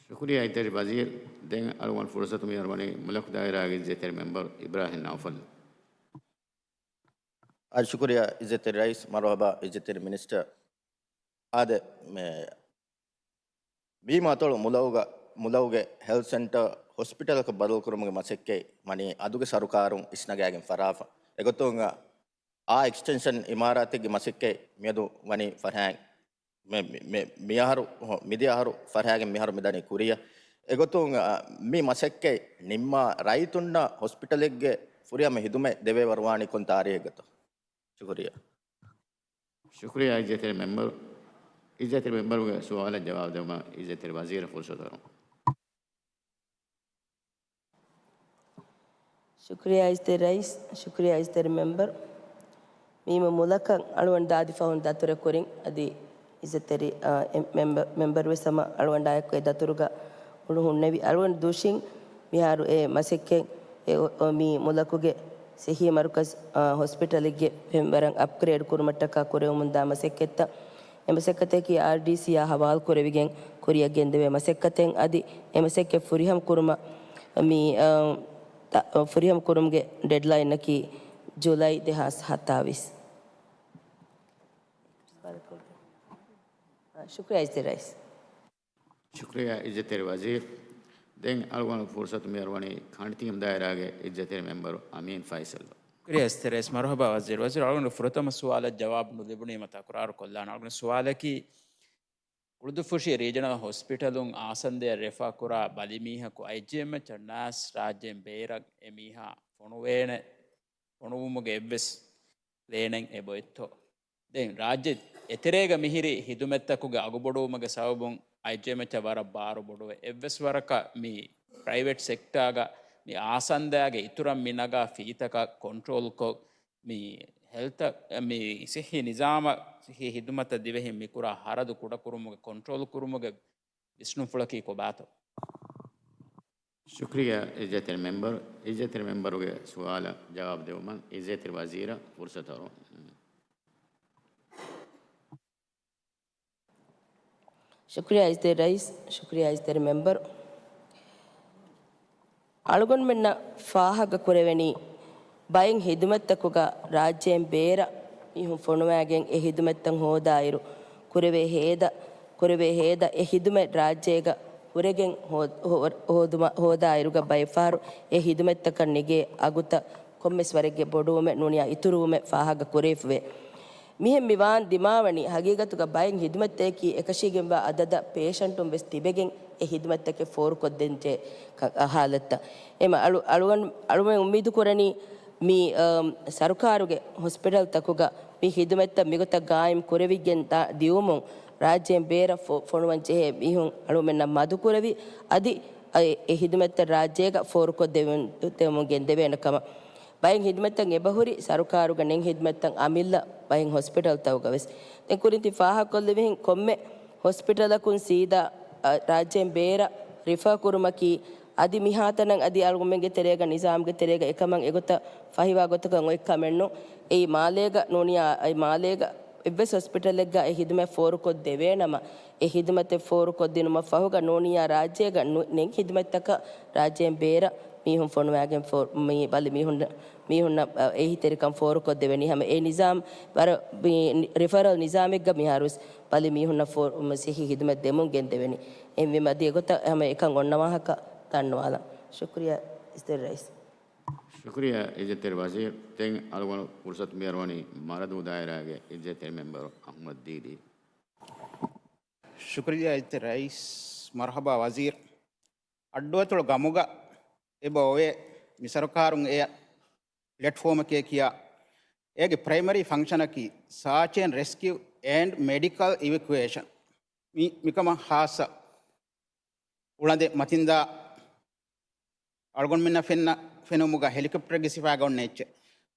ޝުކުރިޔާ އިއްޒަތްތެރި ވަޒީރު. ދެން އަޅުގަނޑު ފުރުސަތު މި އަރުވަނީ މުލަކު ދާއިރާގެ އިއްޒަތްތެރި މެމްބަރު އިބްރާހިމް ނައުފަލް. އާދެ، ޝުކުރިޔާ އިއްޒަތްތެރި ރައީސް، މަރުޙަބާ އިއްޒަތްތެރި މިނިސްޓަރ. އާދެ، މެ-، ވީމާ އަތޮޅު މުލައުގަ-، މުލައުގެ ހެލްތް ސެންޓަރ ހޮސްޕިޓަލަކަށް ބަދަލުކުރުމުގެ މަސައްކަތް ވަނީ އަދުގެ ސަރުކާރުން އިސްނަގާގެން ފަށާފަ. އެގޮތުން އާ އެކްސްޓެންޝަން އިމާރާތެއްގެ މަސައްކަތް މިއަދު ވަނީ ފަށާން. މެ-، މެ-، މި-، މިއަހަރު، ހޮ-، މިދިޔަ އަހަރު ފަށާގެން މިއަހަރު މިދަނީ ކުރިއަށް. އެގޮތުން، އަ، މި މަސައްކަތް ނިންމާ ރައްޔިތުންނަށް ހޮސްޕިޓަލެއްގެ ފުރިހަމަ ހިދުމަތް ދެވޭވަރުވާނީ ކޮން ތާރީހެއްގަތޯ؟ ޝުކުރިޔާ. ޝުކުރިޔާ އިއްޒަތްތެރި މެމްބަރު. އިއްޒަތްތެރި މެމްބަރުގެ ސުވާލަށް ޖަވާބު ދެއްވުމަށް އިއްޒަތްތެރި ވަޒީރަށް ފުރުސަތު އަރުވަން. ޝުކުރިޔާ އިއްޒަތްތެރި ރައީސް، ޝުކުރިޔާ އިއްޒަތްތެރި މެމްބަރު. ވީމަ މުލަކަށް އަޅުގަނޑު ދާދި ފަހުން ދަތުރެއް ކުރިން، އަދި އިއްޒަތްތެރި، އާ، އެ، މެމްބަ-، މެމްބަރުވެސް ހަމަ އަޅުގަނޑާއެކު އެ ދަތުރުގަ އުޅު ހުންނެވި. އަޅުގަނޑު ދުށިން މިހާރު އެ މަސައްކަތް އެ އޮ-، އޮ-، މި މުލަކުގެ ސިއްހީ މަރުކަޒް، އާ، ހޮސްޕިޓަލެއްގެ ފެންވަރަށް އަޕްގްރޭޑް ކުރުމަށްޓަކާ ކުރެވެމުންދާ މަސައްކަތްތައް، އެ މަސައްކަތަކީ އާރްޑީސީއާ ހަވާލު ކުރެވިގެން ކުރިއަށް ގެންދެވޭ މަސައްކަތެއް. އަދި އެ މަސައްކަތް ފުރިހަމަ ކުރުމަށް މި، އާ، ތަ-، ފުރިހަމަ ކުރުމުގެ ޑެޑްލައިނަކީ ޖުލައި ދެހާސް ހަތާވީސް. ޝުކުރިޔާ އިއްޒަތްތެރި ރައީސް. ޝުކުރިޔާ އިއްޒަތްތެރި ވަޒީރު. ދެން އަޅުގަނޑު ފުރުސަތު މި އަރުވަނީ ކަނޑިތިން ދާއިރާގެ އިއްޒަތްތެރި މެމްބަރު އަމީން ފައިސަލް. ޝުކުރިޔާ އިއްޒަތްތެރި ރައީސް، މަރުޙަބާ ވަޒީރު. ވަޒީރު، އަޅުގަނޑު ފުރަތަމަ ސުވާލަށް ޖަވާބު ނުލިބުނީމަ ތަކުރާރު ކޮށްލާނަން. އަޅުގަނޑު ސުވާލަކީ، ކުޅުދުއްފުށި ރީޖަނަލް ހޮސްޕިޓަލުން އާސަންދަޔަށް ރެފާ ކުރާ ބަލި މީހަކު އައިޖީއެމްއެޗަށް ނާސް ރާއްޖޭން ބޭރަށް އެ މީހާ ފޮނުވޭނެ، ފޮނުވުމުގެ އެއްވެސް ލޭނެއް އެބައޮތްތޯ؟ ދެން ރާއްޖެ އެތެރޭގަ މިހިރި ހިދުމަތްތަކުގެ އަގުބޮޑުވުމުގެ ސަބަބުން އައިޖީއެމްއެޗަށް ވަރަށް ބާރު ބޮޑުވެ، އެއްވެސް ވަރަކަށް މި ޕްރައިވެޓް ސެކްޓާގަ މި އާސަންދަޔާގެ އިތުރަށް މި ނަގާ ފީތަކަށް ކޮންޓްރޯލްކޮށް، މި ހެލްތަށް، މި ސިއްހީ ނިޒާމަށް، ސިއްހީ ހިދުމަތަށް ދިވެހިން މިކުރާ ހަރަދު ކުޑަކުރުމުގެ ކޮންޓްރޯލް ކުރުމުގެ ވިސްނުންފުޅަކީ ކޮބާތޯ؟ ޝުކުރިއްޔާ އިއްޒަތްތެރި މެމްބަރު. އިއްޒަތްތެރި މެމްބަރުގެ ސުވާލަށް ޖަވާބު ދެއްވުމަށް އިއްޒަތްތެރި ވަޒީރަށް ފުރުސަތު އަރުވަން. ޝުކުރިއްޔާ އިއްޒަތްތެރި ރައީސް، ޝުކުރިއްޔާ އިއްޒަތްތެރި މެމްބަރު. އަޅުގަނޑުމެންނަށް ފާހަގަ ކުރެވެނީ، ބައެއް ހިދުމަތްތަކުގަ ރާއްޖޭން ބޭރަށް މީހުން ފޮނުވާގެން އެ ހިދުމަތްތައް ހޯދާއިރު، ކުރެވޭ ހޭދަ، ކުރެވޭ ހޭދަ އެ ހިދުމަތް ރާއްޖޭގަ ހުރެގެން ހޯ-، ހޯ-، ހޯދުމަ-، ހޯދާއިރުގަ ބައެއް ފަހަރު އެ ހިދުމަތްތަކަށް ނެގޭ އަގުތައް ކޮންމެސް ވަރެއްގެ ބޮޑުވުމެއް ނޫނިއްޔާ އިތުރުވުމެއް ފާހަގަ ކުރެވިފައިވޭ. މިހެން މި ވާން ދިމާވަނީ ހަގީގަތުގަ ބައެއް ހިދުމަތްތަކަކީ އެކަށީގެންވާ އަދަދަށް ޕޭޝަންޓުން ވެސް ތިބެގެން އެ ހިދުމަތްތަކެއް ފޯރުކޮށްދޭންޖެހޭ ކަ-، ހާލަތްތައް. އެމަ އަޅު-، އަޅުގަނޑު-، އަޅުމެން އުއްމީދު ކުރަނީ މި، އަ، ސަރުކާރުގެ ހޮސްޕިޓަލްތަކުގަ މި ހިދުމަތްތައް މިގޮތަށް ގާއިމް ކުރެވިގެން ދާ-، ދިއުމުން ރާއްޖޭން ބޭރަށް ފޮ-، ފޮނުވަން ޖެހޭ މީހުން އަޅުމެންނަށް މަދުކުރެވި، އަދި އެ، އެ ހިދުމަތްތައް ރާއްޖޭގަ ފޯރުކޮށްދެވުން، ދެވުމުން ގެންދެވޭނެ ކަމަށް. ބައެއް ހިދުމަތްތައް އެބަހުރި ސަރުކާރުގެ ނެތް ހިދުމަތްތައް އަމިއްލަ ބައެއް ހޮސްޕިޓަލްތަކުގަ ވެސް. ދެން ކުރިން ތި ފާހަގަކޮށްލެވިހެން ކޮންމެ ހޮސްޕިޓަލަކުން ސީދާ، އަ، ރާއްޖޭން ބޭރަށް ރިފާ ކުރުމަކީ އަދި މިހާތަނަށް އަދި އަޅުގަނޑުމެންގެ ތެރޭގަ ނިޒާމްގެ ތެރޭގަ އެކަމަށް އެގޮތަށް ފަހިވާ ގޮތަކަށް އޮތް ކަމެއްނު. އެއީ މާލޭގަ ނޫނިއްޔާ، އެ މާލޭގަ އެއްވެސް ހޮސްޕިޓަލެއްގަ އެ ހިދުމަތް ފޯރުކޮށްދެވޭނަމަ، އެ ހިދުމަތެއް ފޯރުކޮށްދިނުމަށް ފަހުގަ ނޫނިއްޔާ ރާއްޖޭގަ ނު-، ނެތް ހިދުމަތްތަކަށް ރާއްޖޭން ބޭރަށް މީހުން ފޮނުވާގެން ފޯ-، މި ބަލި މީހުން، މީހުންނަށް، އަ، އެހީތެރިކަން ފޯރުކޮށްދެވެނީ. ހަމަ އެ ނިޒާމް ވަރަށް މި ރިފަރަލް ނިޒާމެއްގަ މިހާރުވެސް ބަލި މީހުންނަށް ފޯ-، މި ސިއްހީ ހިދުމަތް ދެމުން ގެންދެވެނީ. އެހެންވީމަ އަދި އެގޮތަށް ހަމަ އެކަން އޮންނަ ވާހަކަ ދަންނަވާލަން. ޝުކުރިއްޔާ އިއްޒަތްތެރި ރައީސް. ޝުކުރިއްޔާ އިއްޒަތްތެރި ވަޒީރު. ދެން އަޅުގަނޑު ފުރުސަތު މިއަރުވަނީ މަރަދޫ ދާއިރާގެ އިއްޒަތްތެރި މެމްބަރު އަޙްމަދު ދީދީ. ޝުކުރިއްޔާ އިއްޒަތްތެރި ރައީސް. މަރުޙަބާ ވަޒީރު. އައްޑުއަތޮޅު ގަމުގަ އެބަ އޮވޭ މި ސަރުކާރުން އެ ޕްލެޓްފޯމެކޭ ކިޔާ، އޭގެ ޕްރައިމަރީ ފަންކްޝަނަކީ ސާޗް އެންޑް ރެސްކިއު އެންޑް މެޑިކަލް އިވެކުއޭޝަން. މި، މިކަމަށް ހާއްސަ އުޅަނދެއް މަތިންދާ އަޅުގަނޑުމެންނަށް ފެންނަ، ފެނުމުގަ ހެލިކޮޕްޓަރެއްގެ ސިފައިގަ އޮންނަ އެއްޗެއް.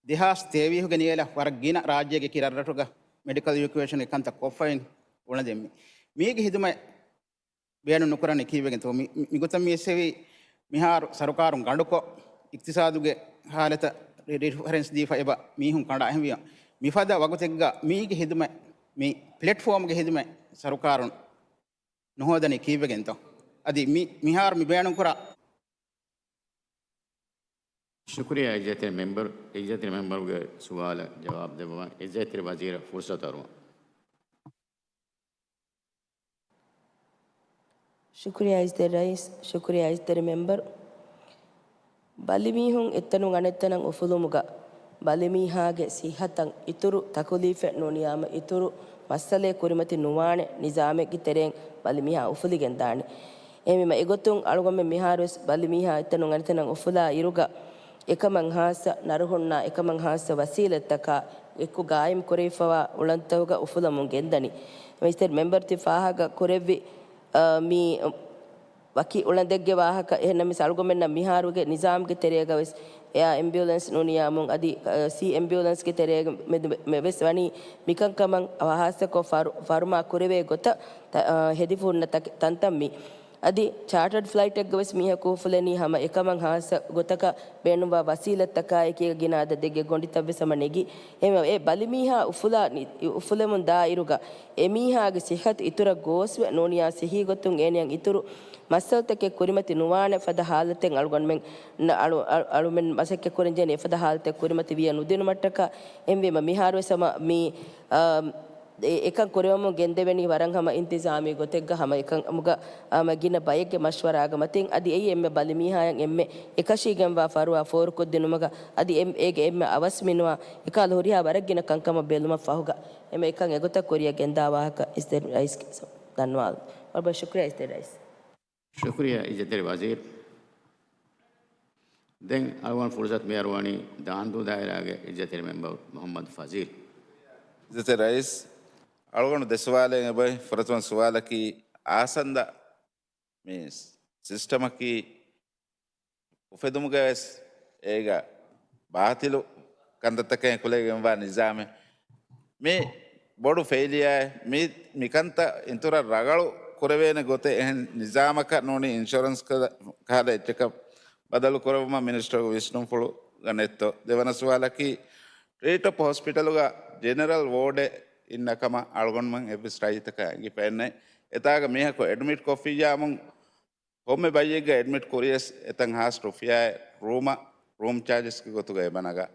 ދެހާސް ތޭވީހުގެ ނިޔަލަށް ވަރަށް ގިނަ ރާއްޖޭގެ ކި ރަށްރަށުގަ މެޑިކަލް އިވެކުއޭޝަންގެ ކަންތައް ކޮށްފައި އުޅަނދެއް މި. މީގެ ހިދުމަތް ބޭނުން ނުކުރަނީ ކީއްވެގެންތޯ؟ މި، މި، މިގޮތަށް މި އެއްސެވީ މިހާރު ސަރުކާރުން ގަނޑުކޮށް، އިޤްތިޞާދުގެ ހާލަތަށް ރި-، ރިފަރެންސް ދީފަ އެބަ މީހުން ކަނޑާ. އެހެންވިޔަ މިފަދަ ވަގުތެއްގަ މީގެ ހިދުމަތް، މި ޕްލެޓްފޯމްގެ ހިދުމަތް ސަރުކާރުން ނުހޯދަނީ ކީއްވެގެންތޯ؟ އަދި މި، މިހާރު މި ބޭނުންކުރާ. ޝުކުރިއްޔާ އިއްޒަތްތެރި މެމްބަރު، އިއްޒަތްތެރި މެމްބަރުގެ ސުވާލަށް ޖަވާބު ދެއްވުމަށް އިއްޒަތްތެރި ވަޒީރަށް ފުރުސަތު އަރުވަން. ޝުކުރިއްޔާ އިއްޒަތްތެރި ރައީސް، ޝުކުރިއްޔާ އިއްޒަތްތެރި މެމްބަރު. ބަލިމީހުން އެއްތަނުން އަނެއްތަނަށް އުފުލުމުގަ ބަލިމީހާގެ ސިއްހަތަށް އިތުރު ތަކުލީފެއް ނޫނިއްޔާމަ އިތުރު މައްސަލައެއް ކުރިމަތި ނުވާނެ ނިޒާމެއްގެ ތެރެއިން ބަލިމީހާ އުފުލިގެންދާނެ. އެހެންވީމަ އެގޮތުން އަޅުގަނޑުމެން މިހާރުވެސް ބަލިމީހާ އެއްތަނުން އަނެއްތަނަށް އުފުލާ އިރުގަ އެކަމަށް ހާއްސަ ނަރުހުންނާ އެކަމަށް ހާއްސަ ވަސީލަތްތަކާ އެކު ގާއިމް ކުރެވިފަވާ އުޅަނދުތަކުގަ އުފުލަމުން ގެންދަނީ. މިސްޓަރ މެމްބަރު ތި ފާހަގަ ކުރެއްވި، އަ، މި ވަކި އުޅަނދެއްގެ ވާހަކަ، އެހެންނަމަވެސް އަޅުގަނޑުމެންނަށް މިހާރުގެ ނިޒާމްގެ ތެރޭގަ ވެސް އެއާ އެމްބިއުލެންސް ނޫނިއްޔާމުން އަދި، އަ، ސީ އެމްބިއުލެންސްގެ ތެރޭގަ މެދު މެ ވެސް ވަނީ މިކަންކަމަށް ހާއްސަކޮށް ފަރު-، ފަރުމާ ކުރެވޭ ގޮތަށް ތަ-، އަ، ހެދިފަ ހުންނަ ތަކެ-، ތަންތަން މި. އަދި ޗާޓަޑް ފްލައިޓެއްގަ ވެސް މީހަކު އުފުލެނީ ހަމަ އެކަމަށް ހާއްސަ ގޮތަކަށް ބޭނުންވާ ވަސީލަތްތަކާ އެކީގަ ގިނަ އަދަދެއްގެ ގޮނޑިތައް ވެސް ހަމަ ނެގި. އެހެންވެ، އެ ބަލިމީހާ އުފުލާ ނި-، އުފުލެމުން ދާއިރުގަ އެމީހާގެ ސިއްހަތު އިތުރަށް ގޯސްވެ ނޫނިއްޔާ ސިއްހީ ގޮތުން އޭނިއަށް އިތުރު މައްސަލަތަކެއް ކުރިމަތި ނުވާނެ ފަދަ ހާލަތެއް އަޅުގަނޑުމެން ނަ-، އަޅު-، އަޅު-، އަޅުމެން މަސައްކަތް ކުރަންޖެހޭނެ އެފަދަ ހާލަތެއް ކުރިމަތި ވިޔަ ނުދިނުމަށްޓަކާ. އެހެންވީމަ މިހާރުވެސް ހަމަ މި، އާ، އެ-، އެކަން ކުރެވެމުން ގެންދެވެނީ ވަރަށް ހަމަ އިންތިޒާމީ ގޮތެއްގަ ހަމަ އެކަން އަމުގަ ހަމަ ގިނަ ބައެއްގެ މަޝްވަރާގަ މަތިން. އަދި އެއީ އެންމެ ބަލިމީހާޔަށް އެންމެ އެކަށީގެންވާ ފަރުވާ ފޯރުކޮށްދިނުމުގަ އަދި އެ-، އޭގެ އެންމެ އަވަސް މިނުވާ އެކަހަލަ ހުރިހާ ވަރަށް ގިނަ ކަންކަމަށް ބެލުމަށް ފަހުގަ އެންމެ އެކަން އެގޮތަށް ކުރިއަށް ގެންދާ ވާހަކަ އިއްޒަތްތެރި ރައީސް ދަންނަވާލަން. ވަރަށް ބޮޑަށް ޝުކުރިއްޔާ އިއްޒަތްތެރި ރައީސް. ޝުކުރިއްޔާ އިއްޒަތްތެރި ވަޒީރު. ދެން އަޅުގަނޑު ފުރުސަތު މިއަރުވަނީ ދާންދޫ ދާއިރާގެ އިއްޒަތްތެރި މެމްބަރު މުޙައްމަދު ފަޒީލް. އިއްޒަތްތެރި ރައީސް، އަޅުގަނޑު ދެ ސުވާލެއް އެބައި. ފުރަތަމަ ސުވާލަކީ، އާސަންދަ މި ސިސްޓަމަކީ އުފެދުމުގަ ވެސް އޭގަ ބާތިލު ކަންތައްތަކެއް އެކުލެވިގެންވާ ނިޒާމެއް. މި ބޮޑު ފެއިލިއާއެއް. މި، މިކަންތައް އިތުރަށް ރަގަޅު ކުރެވޭނެ ގޮތެއް އެހެން ނިޒާމަކަށް ނޫނީ އިންޝުރަންސް ކަ-، ކަހަލަ އެއްޗަކަށް ބަދަލު ކުރެއްވުމަށް މިނިސްޓަރ ވިސްނުންފުޅުގަ ނެއްތޯ؟ ދެވަނަ ސުވާލަކީ، ޓްރީޓޮޕް ހޮސްޕިޓަލުގަ ޖެނެރަލް ވޯޑެއް އިންނަ ކަމަށް އަޅުގަނޑުމެން އެއްވެސް ރައްޔިތަކަށް އެނގިފައެއް ނެތް. އެތާގަ މީހަކު އެޑްމިޓް ކޮށްފިއްޔާމުން ކޮންމެ ބައްޔެއްގަ އެޑްމިޓް ކުރިޔަސް އެތަން ހާސް ރުފިޔާއެއް ރޫމަށް، ރޫމް ޗާޖަސްގެ ގޮތުގަ އެބަ ނަގާ.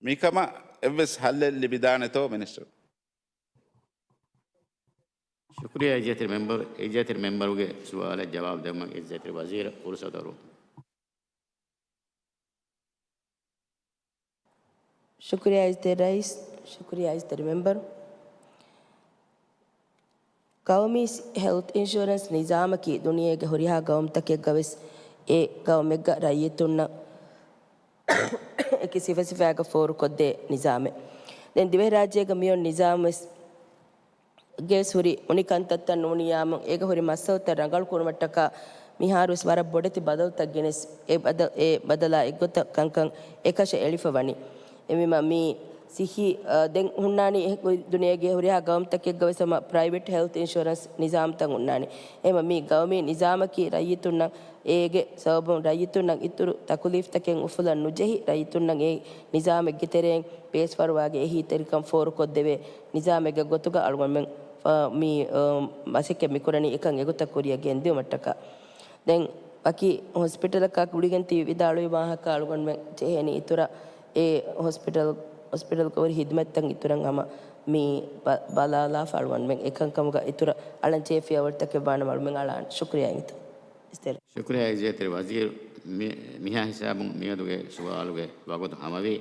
މިކަމަށް އެއްވެސް ހައްލެއް ލިބިދާނެތޯ މިނިސްޓަރު؟ ޝުކުރިޔާ އިއްޒަތްތެރި މެމްބަރު، އިއްޒަތްތެރި މެމްބަރުގެ ސުވާލަށް ޖަވާބު ދެއްވުމަށް އިއްޒަތްތެރި ވަޒީރަށް ފުރުސަތު އަރުވަން. ޝުކުރިޔާ އިއްޒަތްތެރި ރައީސް، ޝުކުރިޔާ އިއްޒަތްތެރި މެމްބަރު. ގައުމީ ހެލްތް އިންޝުއަރެންސް ނިޒާމަކީ ދުނިޔޭގެ ހުރިހާ ގައުމުތަކެއްގަވެސް އެ ގައުމެއްގަ ރައްޔިތުންނަށް އެކި ސިފަސިފައިގަ ފޯރުކޮށްދޭ ނިޒާމެއް. ދެން ދިވެހިރާއްޖޭގަ މިއޮން ނިޒާމްވެސް ގެސް ހުރި އުނި ކަންތައްތައް ނޫނިއްޔާމުން އޭގަ ހުރި މައްސަލަތައް ރަނގަޅު ކުރުމަށްޓަކާ މިހާރުވެސް ވަރަށް ބޮޑެތި ބަދަލުތައް ގެނެސް އެ ބަދަ-، އެ ބަދަލާ އެއްގޮތަށް ކަންކަން އެކަށަ އެޅިފަ ވަނީ. އެމީމާ މީ ސިއްހީ، އަ، ދެން ހުންނާނީ އެ ދުނިޔޭގެ ހުރިހާ ގައުމުތަކެއްގަވެސް ހަމަ ޕްރައިވެޓް ހެލްތް އިންޝުއަރެންސް ނިޒާމްތައް ހުންނާނީ. އެހެމަ މީ ގައުމީ ނިޒާމަކީ ރައްޔިތުންނަށް އޭގެ ސަބަބުން ރައްޔިތުންނަށް އިތުރު ތަކުލީފްތަކެއް އުފުލަން ނުޖެހި، ރައްޔިތުންނަށް އެ ނިޒާމެއްގެ ތެރެއިން ބޭސްފަރުވާގެ އެހީތެރިކަން ފޯރުކޮށްދެވޭ ނިޒާމެއްގެ ގޮތުގަ އަޅުގަނޑުމެން، އަ، މި، އަ، މަސައްކަތް މިކުރަނީ އެކަން އެގޮތަށް ކުރިއަށް ގެންދިއުމަށްޓަކާ. ދެން ވަކި ހޮސްޕިޓަލަކާ ގުޅިގެން ތި ވިދާޅުވި ވާހަކަ އަޅުގަނޑުމެން ޖެހޭނީ އިތުރަށް އެ ހޮސްޕިޓަލް، ހޮސްޕިޓަލްގަ ހުރި ހިދުމަތްތައް އިތުރަށް ހަމަ މި ބަ-، ބަލާލާފަ އަޅުގަނޑުމެން އެކަންކަމުގަ އިތުރަށް އަޅަން ޗޭފިޔަވަޅުތަކެއް ވާނަމަ އަޅުމެން އަޅާން. ޝުކުރިޔާ އިނގިތަ. އިސްތެރެ. ޝުކުރިޔާ އިއްޒަތްތެރި ވަޒީރު، މި-، މިހާ ހިސާބުން މިއަދުގެ ސުވާލުގެ ވަގުތު ހަމަވީ.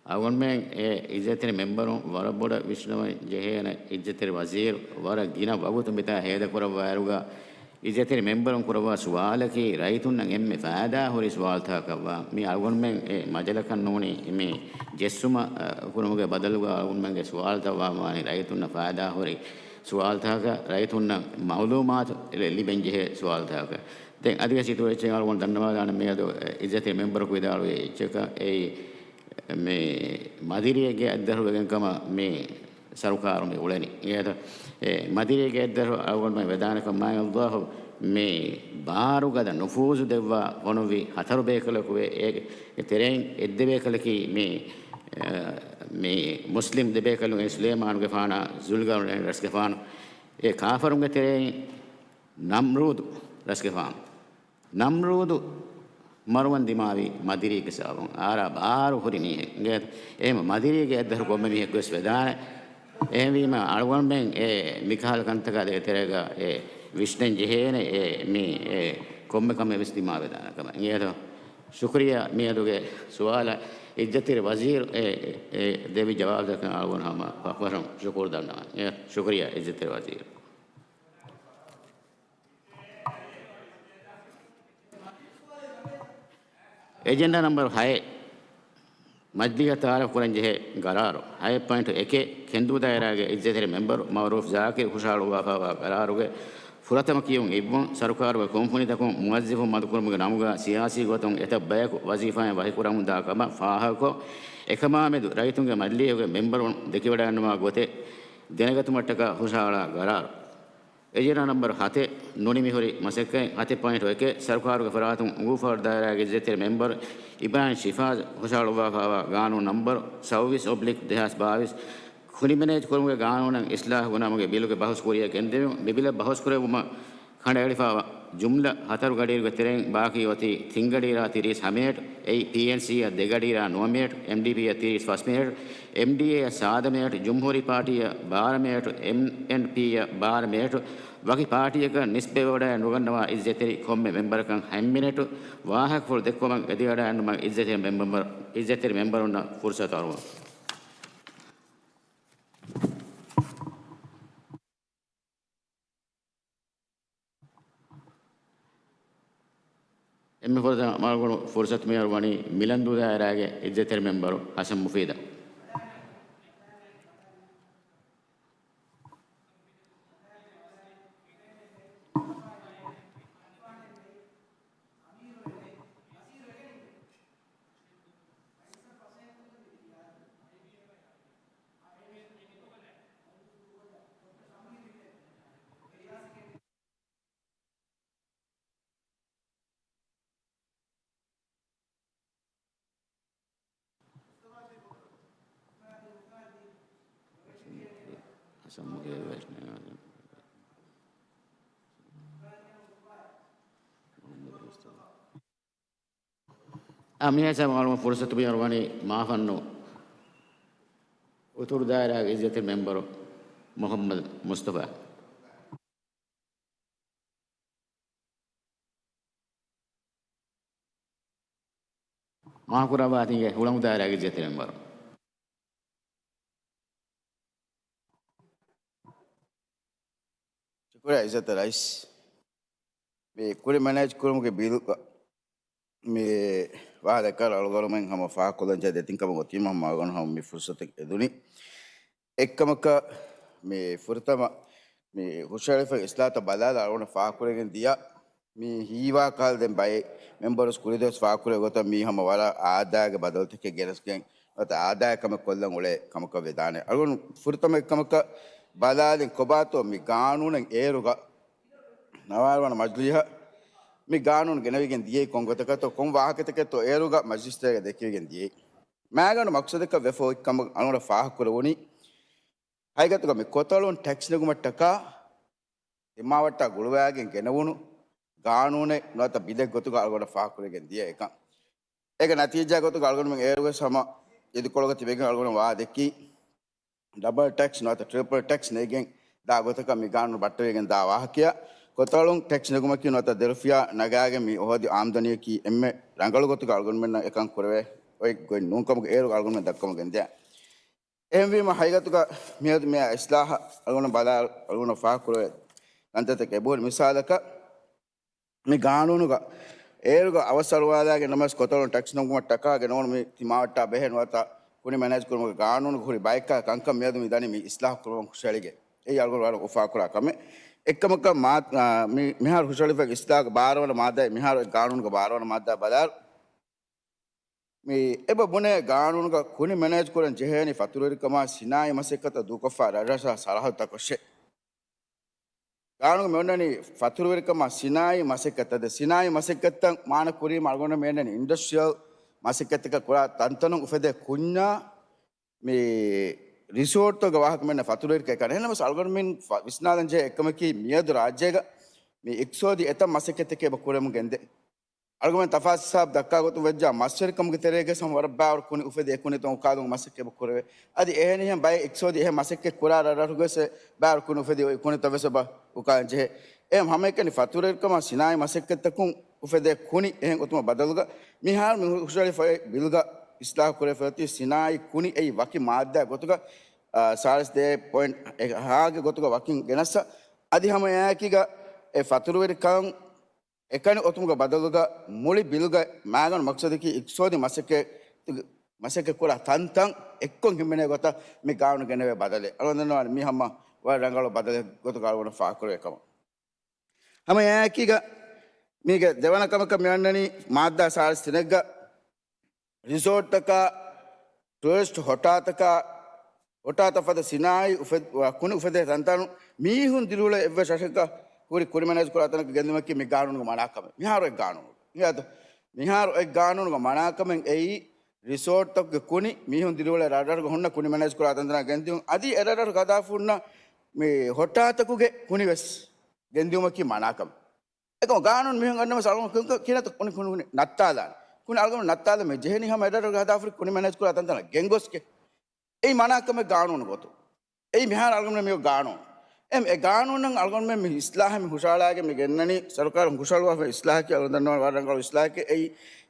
އަޅުގަނޑުމެން އެ އިއްޒަތްތެރި މެމްބަރުން ވަރަށް ބޮޑަށް ވިސްނަވަން ޖެހޭނެ އިއްޒަތްތެރި ވަޒީރު ވަރަށް ގިނަ ވަގުތު މިތާ ހޭދަކުރައްވާއިރުގަ އިއްޒަތްތެރި މެމްބަރުން ކުރައްވާ ސުވާލަކީ ރައްޔިތުންނަށް އެންމެ ފައިދާ ހުރި ސުވާލުތަކަށްވާ. މި އަޅުގަނޑުމެން އެ މަޖަލަކަށް ނޫނީ މި ޖެއްސުމަށް، އަ، ކުރުމުގެ ބަދަލުގަ އަޅުގަނޑުމެންގެ ސުވާލުތައް ވާ ވާނީ ރައްޔިތުންނަށް ފައިދާ ހުރި ސުވާލުތަކަކަށް، ރައްޔިތުންނަށް މައުލޫމާތު ލި-، ލިބެން ޖެހޭ ސުވާލުތަކަކަށް. ދެން އަދިވެސް އިތުރު އެއްޗެއް އަޅުގަނޑު ދަންނަވާލާނަން މިއަދު، އެ، އިއްޒަތްތެރި މެމްބަރަކު ވިދާޅުވި އެއްޗަކަށް އެއީ މި މަދިރީގެ އަތްދަށު ވެގެން ކަމަށް މި ސަރުކާރު މި އުޅެނީ. އެ، އެ މަދިރީގެ އަތްދަށު އަޅުގަނޑުމެން ވެދާނެ ކަމާއި އައްލާހު މި ބާރުގަދަ ނުފޫޒު ދެއްވާ ފޮނުއްވި ހަތަރު ބޭކަލަކު ވޭ. އެ، އެ ތެރެއިން އެއްދެ ބޭކަލަކީ މި، އެ، މި މުސްލިމް ދެ ބޭކަލުން އެ ސުލޭމާނުގެފާނާ ޒުލްގަރްނައިން ރަސްގެފާނު. އެ ކާފަރުންގެ ތެރެއިން ނަމްރޫދު ރަސްގެފާނު. ނަމްރޫދު މަރުވަން ދިމާވި މަދިރީގެ ސަބަބުން އާރާ ބާރު ހުރި މީހެއް. އެހެން މަދިރީގެ އަތްދަށު ކޮންމެ މީހަކު ވެސް ވެދާނެ. އެހެންވީމަ އަޅުގަނޑުމެން އެ މިކަހަލަ ކަންތަކާ ދޭތެރޭގަ އެ ވިސްނަން ޖެހޭނެ އެ މި އެ ކޮންމެ ކަމެއް ވެސް ދިމާވެދާނެ ކަމަށް. އިނގޭތޯ؟ ޝުކުރިޔާ މިއަދުގެ ސުވާލަށް އިއްޒަތްތެރި ވަޒީރު އެ، އެ ދެއްވި ޖަވާބުތަކަށް އަޅުގަނޑު ހަމަ ފަޚުރުން ޝުކުރު ދަންނަވަން. އެ، ޝުކުރިޔާ އިއްޒަތްތެރި ވަޒީރު. އެޖެންޑާ ނަމްބަރު ހައެއް، މަޖްލީހަށް ތައާރަފް ކުރަންޖެހޭ ގަރާރު. ހައެއް ޕޮއިންޓު އެކެއް، ކެންދޫ ދާއިރާގެ އިއްޒަތްތެރި މެމްބަރު މައުރޫފް ޒާކިރު ހުށަހަޅުއްވާފައިވާ ގަރާރުގެ ފުރަތަމަ ކިޔުން އިއްވުން. ސަރުކާރުގެ ކުންފުނިތަކުން މުވައްޒަފުން މަދުކުރުމުގެ ނަމުގަ ސިޔާސީ ގޮތުން އެތައް ބަޔަކު ވަޒީފާއިން ވަކިކުރަމުންދާ ކަމަށް ފާހަގަކޮށް، އެކަމާމެދު ރައްޔިތުންގެ މަޖްލީހުގެ މެމްބަރުން ދެކިވަޑައިގަންނަވާ ގޮތެއް ދެނެގަތުމަށްޓަކާ ހުށަހަޅާ ގަރާރު. އެޖެންޑާ ނަމްބަރު ހަތެއް، ނުނިމިހުރި މަސައްކަތް. ހަތެއް ޕޮއިންޓު އެކެއް، ސަރުކާރުގެ ފަރާތުން އުނގޫފާރު ދާއިރާގެ އިއްޒަތްތެރި މެމްބަރު އިބްރާހިމް ޝިފާޒް ހުށަހަޅުއްވާފައިވާ ގާނޫނު ނަމްބަރު ސައުވީސް އޮބްލިކް ދެހާސް ބާވީސް، ކުރިމެނޭޖް ކުރުމުގެ ގާނޫނަށް އިސްލާހުގެ ނަމުގެ ބިލުގެ ބަހުސް ކުރިއަށް ގެންދެވުން. މި ބިލަށް ބަހުސް ކުރެއްވުމަށް ކަނޑައެޅިފައިވާ ޖުމްލަ ހަތަރު ގަޑިއިރުގެ ތެރެއިން ބާކީ އޮތީ ތިން ގަޑިއިރާ ތިރީސް ހަ މިނެޓް، އެއީ ޕީއެންސީއަށް ދެ ގަޑިއިރާ ނުވަ މިނެޓް، އެމްޑީޕީއަށް ތިރީސް ފަސް މިނެޓް، އެމްޑީއޭއަށް ސާދަ މިނެޓް، ޖުމްހޫރީ ޕާޓީއަށް ބާރަ މިނެޓް، އެމްއެންޕީއަށް ބާރަ މިނެޓް، ވަކި ޕާޓީއަކަށް ނިސްބަތްވެވަޑައި ނުގަންނަވާ އިއްޒަތްތެރި ކޮންމެ މެމްބަރަކަށް ހަތް މިނެޓު ވާހަކަފުޅު ދެއްކުމަށް އެދިވަޑައިގަންނަވަން އިއްޒަތްތެރި މެމްބަރ، އިއްޒަތްތެރި މެމްބަރުންނަށް ފުރުސަތު އަރުވަން. އެންމެ ފުރަތަމަ މައުގުނު ފުރުސަތު މިހާރު ވަނީ މިލަންދޫ ދާއިރާގެ އިއްޒަތްތެރި މެމްބަރު ހަސަން މުފީދަށް. އާ، މިހާ ސަމާލު ފުރުސަތު މިއަރުވަނީ މާފަންނު އުތުރު ދާއިރާގެ އިއްޒަތްތެރި މެމްބަރު މުޙައްމަދު މުޞްޠަފާ. މާކުރައްވާތީގެ ހުޅަނގު ދާއިރާގެ އިއްޒަތްތެރި މެމްބަރު. ޝުކުރިއްޔާ އިއްޒަތްތެރި ރައީސް. މި ކުނި މެނޭޖް ކުރުމުގެ ބިލް މި ވާހަކަ އަޅުގަނޑުމެން ހަމަ ފާހަގަކޮށްލަން ޖެހޭ ދެތިން ކަމަށް އޮތީމަ ހަމަ އަޅުގަނޑު ހަމަ މި ފުރުސަތެއް އެދުނީ. އެއްކަމަކަށް މި ފުރަތަމަ މި ހުށަހެޅިފައި އިސްލާހުތައް ބަލާލާ އަޅުގަނޑު ފާހަގަކުރެވިގެން ދިޔަ މި ހީވާ ކަހަލަ ދެން ބައެއް މެމްބަރުސް ކުރިދުވަސް ފާހަގަކުރެވި ގޮތަށް މީ ހަމަ ވަރަށް އާދައިގެ ބަދަލުތަކެއް ގެނެސްގެން ނުވަތަ އާދައިގެ ކަމެއް ކޮށްލަން އުޅޭ ކަމަކަށް ވެދާނެ. އަޅުގަނޑު ފުރަތަމަ އެއްކަމަކަށް ބަލާލިން ކޮބާތޯ މި ގާނޫނެއް އޭރުގަ ނަވާރަވަނަ މަޖިލީހަށް މި ގާނޫނު ގެނެވިގެން ދިޔައީ ކޮން ގޮތަކަށްތޯ، ކޮން ވާހަކަތަކެއްތޯ އޭރުގަ މަޖިލިސްތަކަށް ދެކެވިގެން ދިޔައީ. މާގަނޑު މަޤްޞަދަކަށް ވެފަ އޮތް ކަމަށް އަޅުގަނޑަށް ފާހަގަކުރެވުނީ، ހަގީގަތުގަ މި ކޮތަޅުން ޓެކްސް ނެގުމަށްޓަކާ ތިމާވައްޓާ ގުޅުވާގެން ގެނެވުނު ގާނޫނެއް ނުވަތަ ބިލެއް ގޮތުގަ އަޅުގަނޑަށް ފާހަގަކުރެވިގެން ދިޔަ އެކަން. އޭގެ ނަތީޖާ ގޮތުގަ އަޅުގަނޑުމެން އޭރުވެސް ހަމަ އިދިކޮޅުގަ ތިބެގެން އަޅުގަނޑު ވާ ދެއްކީ، ޑަބަލް ޓެކްސް ނުވަތަ ޓްރިޕަލް ޓެކްސް ނެގިގެން ދާ ގޮތަކަށް މި ގާނޫނު ބައްޓަވެގެން ދާ ވާހަކަޔަށް، ކޮތަޅުން ޓެކްސް ނެގުމަކީ ނުވަތަ ދެ ރުފިޔާ ނަގާގެން މި އޮހޮދި އާމްދަނީއަކީ އެންމެ ރަނގަޅު ގޮތުގަ އަޅުގަނޑުމެންނަށް އެކަން ކުރެވޭ އޮތް ގޮތް ނޫންކަމުގެ އޭރު އަޅުގަނޑުމެން ދައްކަމުން ގެންދިޔަ. އެހެންވީމަ ހަގީގަތުގަ މިއަދު މިއާ އިސްލާހަށް އަޅުގަނޑު ބަލާ، އަޅުގަނޑު ފާހަގަކުރެވޭ ކަންތައްތަކެއް އެބަހުރި. މިސާލަކަށް، މި ގާނޫނުގަ އޭރުގަ އަވަސް އަޅުވާލާގެން ނަމަވެސް ކޮތަޅުން ޓެކްސް ނެގުމަށްޓަކާ ގެނައުނު މި ތިމާވައްޓާ ބެހޭ ނުވަތަ ކުނި މެނޭޖް ކުރުމުގެ ގާނޫނުގަ ހުރި ބައެއްކާ ކަންކަން މިއަދު މި ދަނީ މި އިސްލާހު ކުރުމަށް ހުށަހެޅިގެން. އެއީ އަޅުގަނޑު ވަރަށް އުފާކުރާ ކަމެއް. އެއްކަމަކަށް މާ-، އާ، މި-، މިހާރު ހުށަހެޅިފައި އިސްލާހުގެ ބާރަ ވަނަ މާއްދާ، މިހާރު އެ ގާނޫނުގެ ބާރަ ވަނަ މާއްދާ ބަލާއިރު، މި އެބަ ބުނޭ ގާނޫނުގަ ކުނި މެނޭޖް ކުރަން ޖެހޭނީ ފަތުރުވެރިކަމާ ސިނާއީ މަސައްކަތަށް ދޫކޮށްފަ ރަށްރަށާ ސަރަހައްދުތަކަށޭ. ގާނޫނުގަ މި އޮންނަނީ ފަތުރުވެރިކަމާ ސިނާއީ މަސައްކަތަށް. ދެ ސިނާއީ މަސައްކަތަށް މާނަ ކުރީމަ އަޅުގަނޑު މި އޮންނަނީ އިންޑަސްޓްރިއަލް މަސައްކަތަކަށް ކުރާ ތަންތަނުން އުފެދޭ ކުންޏާ މި ރިސޯޓްތަކުގެ ވާހަކަ މި އޮންނަ ފަތުރުވެރިކަން. އެހެންނަމަވެސް އަޅުގަނޑުމެން ފަ-، ވިސްނާލަން ޖެހޭ އެއްކަމަކީ މިއަދު ރާއްޖޭގަ މި އިޤްތިޞާދީ އެތައް މަސައްކަތްތަކެއް އެބަ ކުރަމުން ގެންދޭ. އަޅުގަނޑުމެން ތަފާސް ހިސާބު ދައްކާ ގޮތުން ވެއްޖާ މަސްވެރިކަމުގެ ތެރޭގަ ހަމަ ވަރަށް ބާރު ކުނި އުފެދޭ ކުނިތައް އުކާލުމުގެ މަސައްކަތް އެބަ ކުރެވޭ. އަދި އެހެނިހެން ބައެއް އިޤްތިޞާދީ އެހެން މަސައްކަތް ކުރާ ރަށްރަށުގަވެސް ބާރު ކުނި އުފެދި އޮތް ކުނިތައް ވެސް އެބަ އުކާލަން ޖެހޭ. އެހެން ހަމައެކަނި ފަތުރުވެރިކަމާ ސިނާއީ މަސައްކަތްތަކުން އުފެދޭ ކުނި އެހެން އޮތުމަށް ބަދަލުގަ މިހާރު މި ހުށަހެޅިފައި ބިލްގަ އިސްލާހު ކުރެވިފައި އޮތީ ސިނާއީ ކުނި އެއީ ވަކި މާއްދާ ގޮތުގަ، އާ، ސާޅީސް ދޭއް ޕޮއިންޓް ހާގެ ގޮތުގަ ވަކިން ގެނަސް. އަދި ހަމަ އެއާއެކީގަ އެ ފަތުރުވެރިކަން އެކަނި އޮތުމުގެ ބަދަލުގަ މުޅި ބިލްގެ މާގަނޑު މަޤްޞަދަކީ އިޤްތިޞާދީ މަސައްކަތް، މަސައްކަތް ކުރާ ތަންތަން އެއްކޮށް ހިމެނޭ ގޮތަށް މި ގާނޫނު ގެނެވޭ ބަދަލެއް. އަޅުގަނޑު ދަންނަވާނެ މީ ހަމަ ވަރަށް ރަނގަޅު ބަދަލެއް ގޮތުގަ އަޅުގަނޑު ފާހަގަކުރެވޭ ކަމަށް. ހަމަ އެއާއެކީގަ މީގެ ދެވަނަ ކަމަކަށް މި އަންނަނީ މާއްދާ ސާޅީސް ތިނެއްގަ ރިސޯޓްތަކާ، ޓޫރިސްޓް ހޮޓާތަކާ، ހޮޓާތައް ފަދަ ސިނާއީ އުފެދ-، ކުނި އުފެދޭ ތަންތަނުން މީހުން ދިރިއުޅޭ އެއްވެސް ރަށަކަށް ހުރި ކުނި މެނޭޖް ކުރާ ތަނަކަށް ގެންދިއުމަކީ މި ގާނޫނުގެ މަނާކަމެއް. މިހާރު އެއް ގާނޫނު. މިހާރު އެއް ގާނޫނުގެ މަނާކަމެއް އެއީ ރިސޯޓްތަކުގެ ކުނި މީހުން ދިރިއުޅޭ ރަށްރަށުގަ ހުންނަ ކުނި މެނޭޖް ކުރާ ތަންތަނަށް ގެންދިއުން. އަދި އެ ރަށްރަށުގަ ހަދާފަ ހުންނަ މި ހޮޓާތަކުގެ ކުނި ވެސް ގެންދިއުމަކީ މަނާކަމެއް. އެކަމަ ގާނޫނު މީހުން އަންނަމަސް އަޅުގަނޑު ކި-، ކި-، ކިހިނެއްތަ ކުނި، ކުނި، ކުނި ނައްތާލާނެ. ކުނި އަޅުގަނޑު ނައްތާލަން މި ޖެހެނީ ހަމަ އެ ރަށްރަށުގަ ހަދާފަ ހުރި ކުނި މެނޭޖް ކުރާ ތަންތަނަށް ގެންގޮސްގެން. އެއީ މަނާކަމެއް ގާނޫނު ގޮތުން. އެއީ މިހާރު އަޅުގަނޑުމެން މި ގާނޫނު. އެ، އެ ގާނޫނަށް އަޅުގަނޑުމެން މި އިސްލާހަށް މި ހުށަހަޅާގެން މި ގެންނަނީ، ސަރުކާރުން ހުށަހަޅުވާފަ އިސްލާހަކީ އަޅުގަނޑު ދަންނަވާނެ ވަރަށް ރަނގަޅު އިސްލާހަކީ. އެއީ،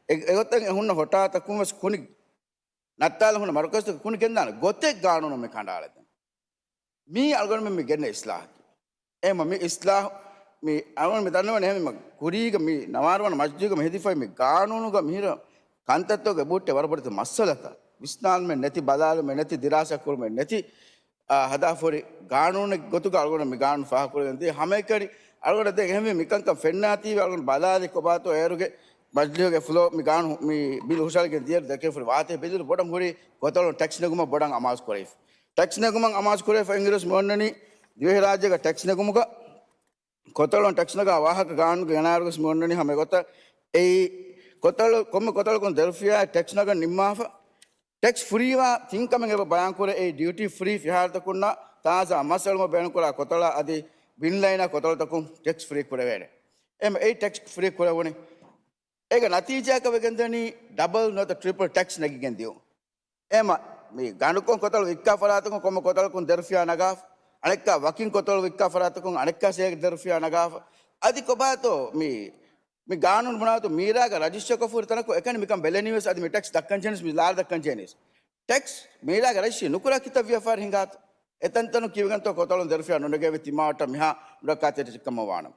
އެ، އެގޮތަށް އެ ހުންނަ ހޮޓާތަކުން ވެސް ކުނި ނައްތާލަ ހުންނަ މަރުކަޒުތަކަށް ކުނި ގެންދާނެ ގޮތެއް ގާނޫނުން މި ކަނޑައަޅަދެން. މީ އަޅުގަނޑުމެން މި ގެންނަ އިސްލާހަކީ. އެހެންވީމަ މި އިސްލާހު، މި އަޅުގަނޑު މި ދަންނަވަނީ އެހެންވީމަ ކުރީގަ މި ނަވާރަ ވަނަ މަޖިލީހުގަ މި ހެދިފައި މި ގާނޫނުގަ މިހިރަ ކަންތައްތަކުގެ ބޫއްޓެއް ވަރަށް ބޮޑެތި މައްސަލަތައް. ވިސްނާލުމެއް ނެތި، ބަލާލުމެއް ނެތި، ދިރާސާ ކުރުމެއް ނެތި، އާ، ހަދާފަ ހުރި ގާނޫނެއް ގޮތުގަ އަޅުގަނޑު މި ގާނޫނު ފާހަގަކުރެވިގެން ދިޔަ ހަމައެކަނި އަޅުގަނޑަށް ދެން އެހެންވީ މިކަންކަން ފެންނާތީވެ އަޅުގަނޑު ބަލާލި ކޮބާތޯ އޭރުގެ މަޖިލީހުގެ ފްލޯ މި ގާނޫނު މި ބިލް ހުށަހަޅައިގެން ދިޔައިރު ދެކެފަ ހުރި ވާހަކަތައް ބެލިއިރު ބޮޑަށް ހުރީ ކޮތަޅުން ޓެކްސް ނެގުމަށް ބޮޑަށް އަމާޒު ކުރެވިފަ. ޓެކްސް ނެގުމަށް އަމާޒު ކުރެވިފަ އިނގިރޭސި މި އޮންނަނީ ދިވެހިރާއްޖޭގަ ޓެކްސް ނެގުމުގަ ކޮތަޅުން ޓެކްސް ނަގާ ވާހަކަ ގާނޫނުގެ ގެނައިރުވެސް މި އޮންނަނީ ހަމަ އެގޮތަށް. އެއީ ކޮތަޅު، ކޮންމެ ކޮތަޅަކުން ދެ ރުފިޔާ ޓެކްސް ނަގަން ނިންމާފަ. ޓެކްސް ފްރީވާ ތިން ކަމެއް އެބަ ބަޔާންކުރޭ. އެއީ ޑިއުޓީ ފްރީ ފިހާރަތަކުންނާ ތާޒާ މަސް އެޅުމަށް ބޭނުންކުރާ ކޮތަޅާ އަދި ބިން ލައިނާ ކޮތަޅުތަކުން ޓެކްސް ފްރީ ކުރެވޭނެ. އެމް އެ ޓެކްސް ފްރީ ކުރެވުނީ. އޭގެ ނަތީޖާއަކަށް ވެގެންދަނީ ޑަބަލް ނުވަތަ ޓްރިޕަލް ޓެކްސް ނެގިގެން ދިޔުން. އެމަ މި ގަނޑުކޮން ކޮތަޅު ވިއްކާ ފަރާތަކުން ކޮންމެ ކޮތަޅަކުން ދެރުފިޔާ ނަގާފަ، އަނެއްކާ ވަކިން ކޮތަޅު ވިއްކާ ފަރާތަކުން އަނެއްކާ ސޭ ދެރުފިޔާ ނަގާފަ. އަދި ކޮބާތޯ މި މި ގާނޫނު ބުނާތު މީރާގަ ރަޖިސްޓަރ ކޮށްފަ ހުރި ތަނަކު އެކަނި މިކަން ބެލެނީވެސް އަދި މި ޓެކްސް ދައްކަން ޖެހެނީސް މި ލާރި ދައްކަން ޖެހެނީސް. ޓެކްސް މީރާގަ ރަޖިސްޓްރީ ނުކުރާ ކިތައް ވިޔަފާރި ހިނގާތޯ؟ އެތަންތަނުން ކީވެގެންތޯ ކޮތަޅުން ދެރުފިޔާ ނުނެގޭ ތިމާވައްޓަށް މިހާ ނުރައްކާތެރިކަމަށް ވާނަމަ.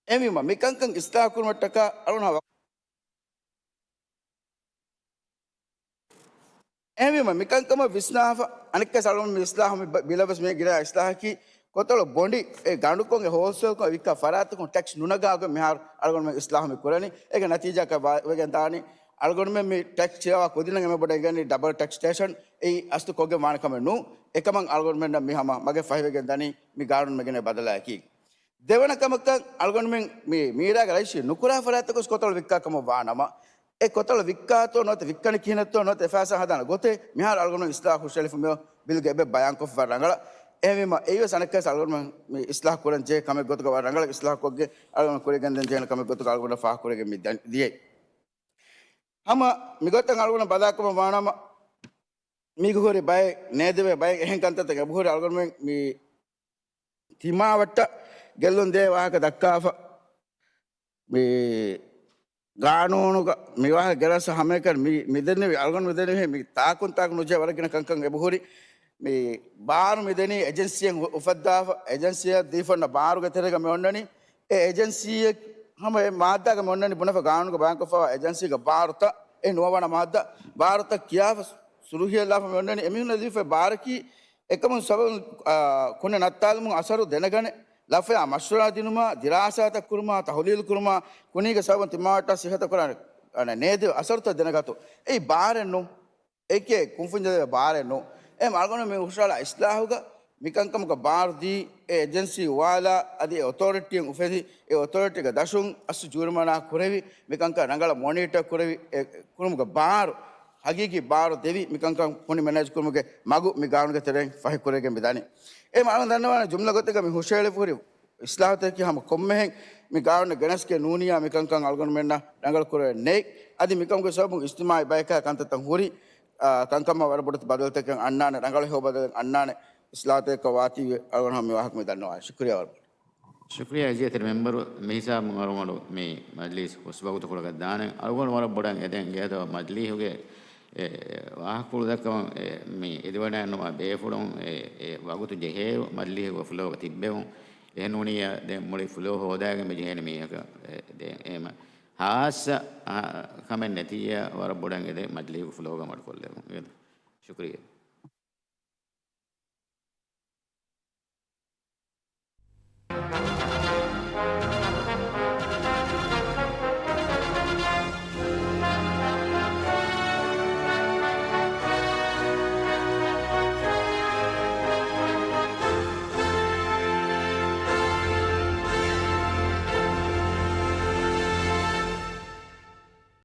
އެހެންވީމަ މިކަންކަން އިސްލާހު ކުރުމަށްޓަކާ އަޅުން އެހެންވީމަ މިކަންކަމަށް ވިސްނާފަ، އަނެއްކާ އަޅުގަނޑު މި އިސްލާހު މި ބަ-، ބިލަށް ވެސް މި ގިނަ އިސްލާހަކީ، ކޮތަޅު ބޮނޑި އެ ގަނޑުކޮން އެ ހޯލްސޭލްކޮށް ވިއްކާ ފަރާތަކުން ޓެކްސް ނުނަގާގޮތް މިހާރު އަޅުގަނޑުމެން އިސްލާހު މި ކުރަނީ. އޭގެ ނަތީޖާއަކަށް ވާ-، ވެގެން ދާނީ، އަޅުގަނޑުމެން މި ޓެކްސް ކިޔަވާ ކުދިންނަށް އެންމެ ބޮޑަށް އެނގެނީ ޑަބަލް ޓެކްސް ޓޭޝަން. އެއީ އަސްލު ކޮށްގެން ވާނެ ކަމެއް ނޫން. އެކަމަށް އަޅުގަނޑުމެންނަށް މި ހަމަ މަގެއް ފަހިވެގެން ދަނީ މި ގާނޫނު މެގެން ބަދަލާއެކީ. ދެވަނަ ކަމަކަށް އަޅުގަނޑުމެން މި މީރާގަ ރަޖިސްޓްރީ ނުކުރާ ފަރާތަކުން ކޮތަޅު ވިއްކާ ކަމަށް ވާ ނަމަ، އެ ކޮތަޅު ވިއްކާތޯ ނުވަތަ ވިއްކަނީ ކިހިނެއްތޯ ނުވަތަ އެ ފައިސާ ހަދާނެ ގޮތެއް މިހާރު އަޅުގަނޑު އިސްލާހު ހުށައެޅިފަ މިއޮ ބިލްގެ އެބަ ބަޔާންކޮށްފަ ރަނގަޅަށް. އެހެންވީމަ އެއީވެސް އަނެއްކާވެސް އަޅުގަނޑު މި އިސްލާހު ކުރަން ޖެހޭ ކަމެއް ގޮތުގަ ވަރަށް ރަނގަޅަށް އިސްލާހު ކޮށްގެން އަޅުގަނޑު ކުރިއަށް ގެންދަން ޖެހޭނެ ކަމެއް ގޮތުގަ އަޅުގަނޑަށް ފާހަގަކުރެވިގެން މި ދަން-، ދިޔައީ. ހަމަ މިގޮތަށް އަޅުގަނޑު ބަލާކަމަށް ވާނަމަ، މީގެ ހުރި ބައެއް ނޭދެވޭ ބައެއް އެހެން ކަންތައްތައް އެބަހުރި އަޅުގަނޑުމެން މި ތިމާވައްޓަށް ގެއްލުން ދޭ ވާހަކަ ދައްކާފަ، މި ގާނޫނުގަ މި ވާހަކަ ގެނެސް ހަމައެކަނި މި، މި ދެންނެވި، އަޅުގަނޑު މި ދެންނެވި މި ތާކުން ތާކު ނުޖެހޭ ވަރަށް ގިނަ ކަންކަން އެބަހުރި. މި ބާރު މި ދެނީ އެޖެންސީއެއް އު-، އުފައްދާފަ، އެޖެންސީއަށް ދީފަ އޮންނަ ބާރުގެ ތެރޭގަ މި އޮންނަނީ. އެ އެޖެންސީއެއް ހަމަ އެ މާއްދާގަ މި އޮންނަނީ ބުނެފަ ގާނޫނުގަ ބަޔާންކޮށްފައިވާ އެޖެންސީގެ ބާރުތައް، އެ ނުވަވަނަ މާއްދާ ބާރުތައް ކިޔާފަ ސުރުހިއެއް ލާފަ މި އޮންނަނީ. އެމީހުންނަށް ލިބިފައި ބާރަކީ އެކަމުން ސަބަބުން، އާ، ކުނެ ނައްތާލުމުން އަސަރު ދެނެގަނެ، ލަފަޔާ މަޝްވަރާ ދިނުމާ، ދިރާސާތައް ކުރުމާ، ތަހުލީލު ކުރުމާ، ކުނީގެ ސަބަބުން ތިމާވައްޓަށް ސިއްހަތަށް ކުރާނެ، އަނެ، ނޭދެވި އަސަރުތައް ދެނެގަތު. އެއީ ބާރެއް ނޫން. އެކޭ ކުންފުންޏަށް ދެވޭ ބާރެއް ނޫން. އެހެން އަޅުގަނޑު މި ހުށަހަޅާ އިސްލާހުގަ މިކަންކަމުގަ ބާރު ދީ، އެ އެޖެންސީ އުވާލާ، އަދި އެ އޮތޯރިޓީއެއް އުފެދި، އެ އޮތޯރިޓީގެ ދަށުން އަސްލު ޖޫރިމަނާ ކުރެވި، މިކަންކަން ރަނގަޅަށް މޮނީޓަރ ކުރެވި، އެ ކުރުމުގެ ބާރު، ހަގީގީ ބާރު ދެވި، މިކަންކަން ކުނި މެނޭޖް ކުރުމުގެ މަގު މި ގާނޫނުގެ ތެރެއިން ފަހި ކުރެވިގެން މި ދަނީ. އެ މަ އަޅުގަނޑު ދަންނަވާނެ ޖުމްލަ ގޮތެއްގަ މި ހުށަހެޅިފަ ހުރި އިސްލާހުތަކަކީ ހަމަ ކޮންމެހެން މި ގާނޫނަށް ގެނެސްގެން ނޫނިއްޔާ މިކަންކަން އަޅުގަނޑުމެންނަށް ރަނގަޅު ކުރެވެން ނެތް. އަދި މިކަމުގެ ސަބަބުން އިޖްތިމާޢީ ބަޔަކާ ކަންތައްތައް ހުރި، އާ، ކަންކަމަށް ވަރަށް ބޮޑެތި ބަދަލުތަކެއް އަންނާނެ، ރަނގަޅު ހެޔޮ ބަދަލެއް އަންނާނެ އިސްލާހުތަކަކަށް ވާތީވެ އަޅުގަނޑު ހަމަ މި ވާހަކަ މި ދަންނަވާނެ. ޝުކުރިއްޔާ ވަރަށް ބޮޑަށް. ޝުކުރިއްޔާ އިއްޒަތްތެރި މެމްބަރު، މި ހިސާބުން އަޅުގަނޑު މި މަޖްލީސް ހުސް ވަގުތުކޮޅަކަށް ދާނެ. އަޅުގަނޑު ވަރަށް ބޮޑަށް އެދެން ގޭތޯ މަޖްލީހުގެ އެ، ވާހަކަފުޅު ދައްކަމުން އެ، މި އެދިވަޑައިނުމާ ބޭފުޅުން އެ، އެ ވަގުތު ޖެހޭ މަޖްލީހުގެ ފްލޯގަ ތިއްބެވުން. އެހެން ނޫނިއްޔާ ދެން މުޅި ފްލޯ ހޯދާގެން މި ޖެހޭނެ މީހަކަށް އެ، ދެން އެމަ ހާއްސަ، އަ، ކަމެއް ނެތިއްޔާ ވަރަށް ބޮޑަށް އެދޭ މަޖްލީހުގެ ފްލޯގަ މަޑުކޮށްލެވުން. ޝުކުރިއްޔާ.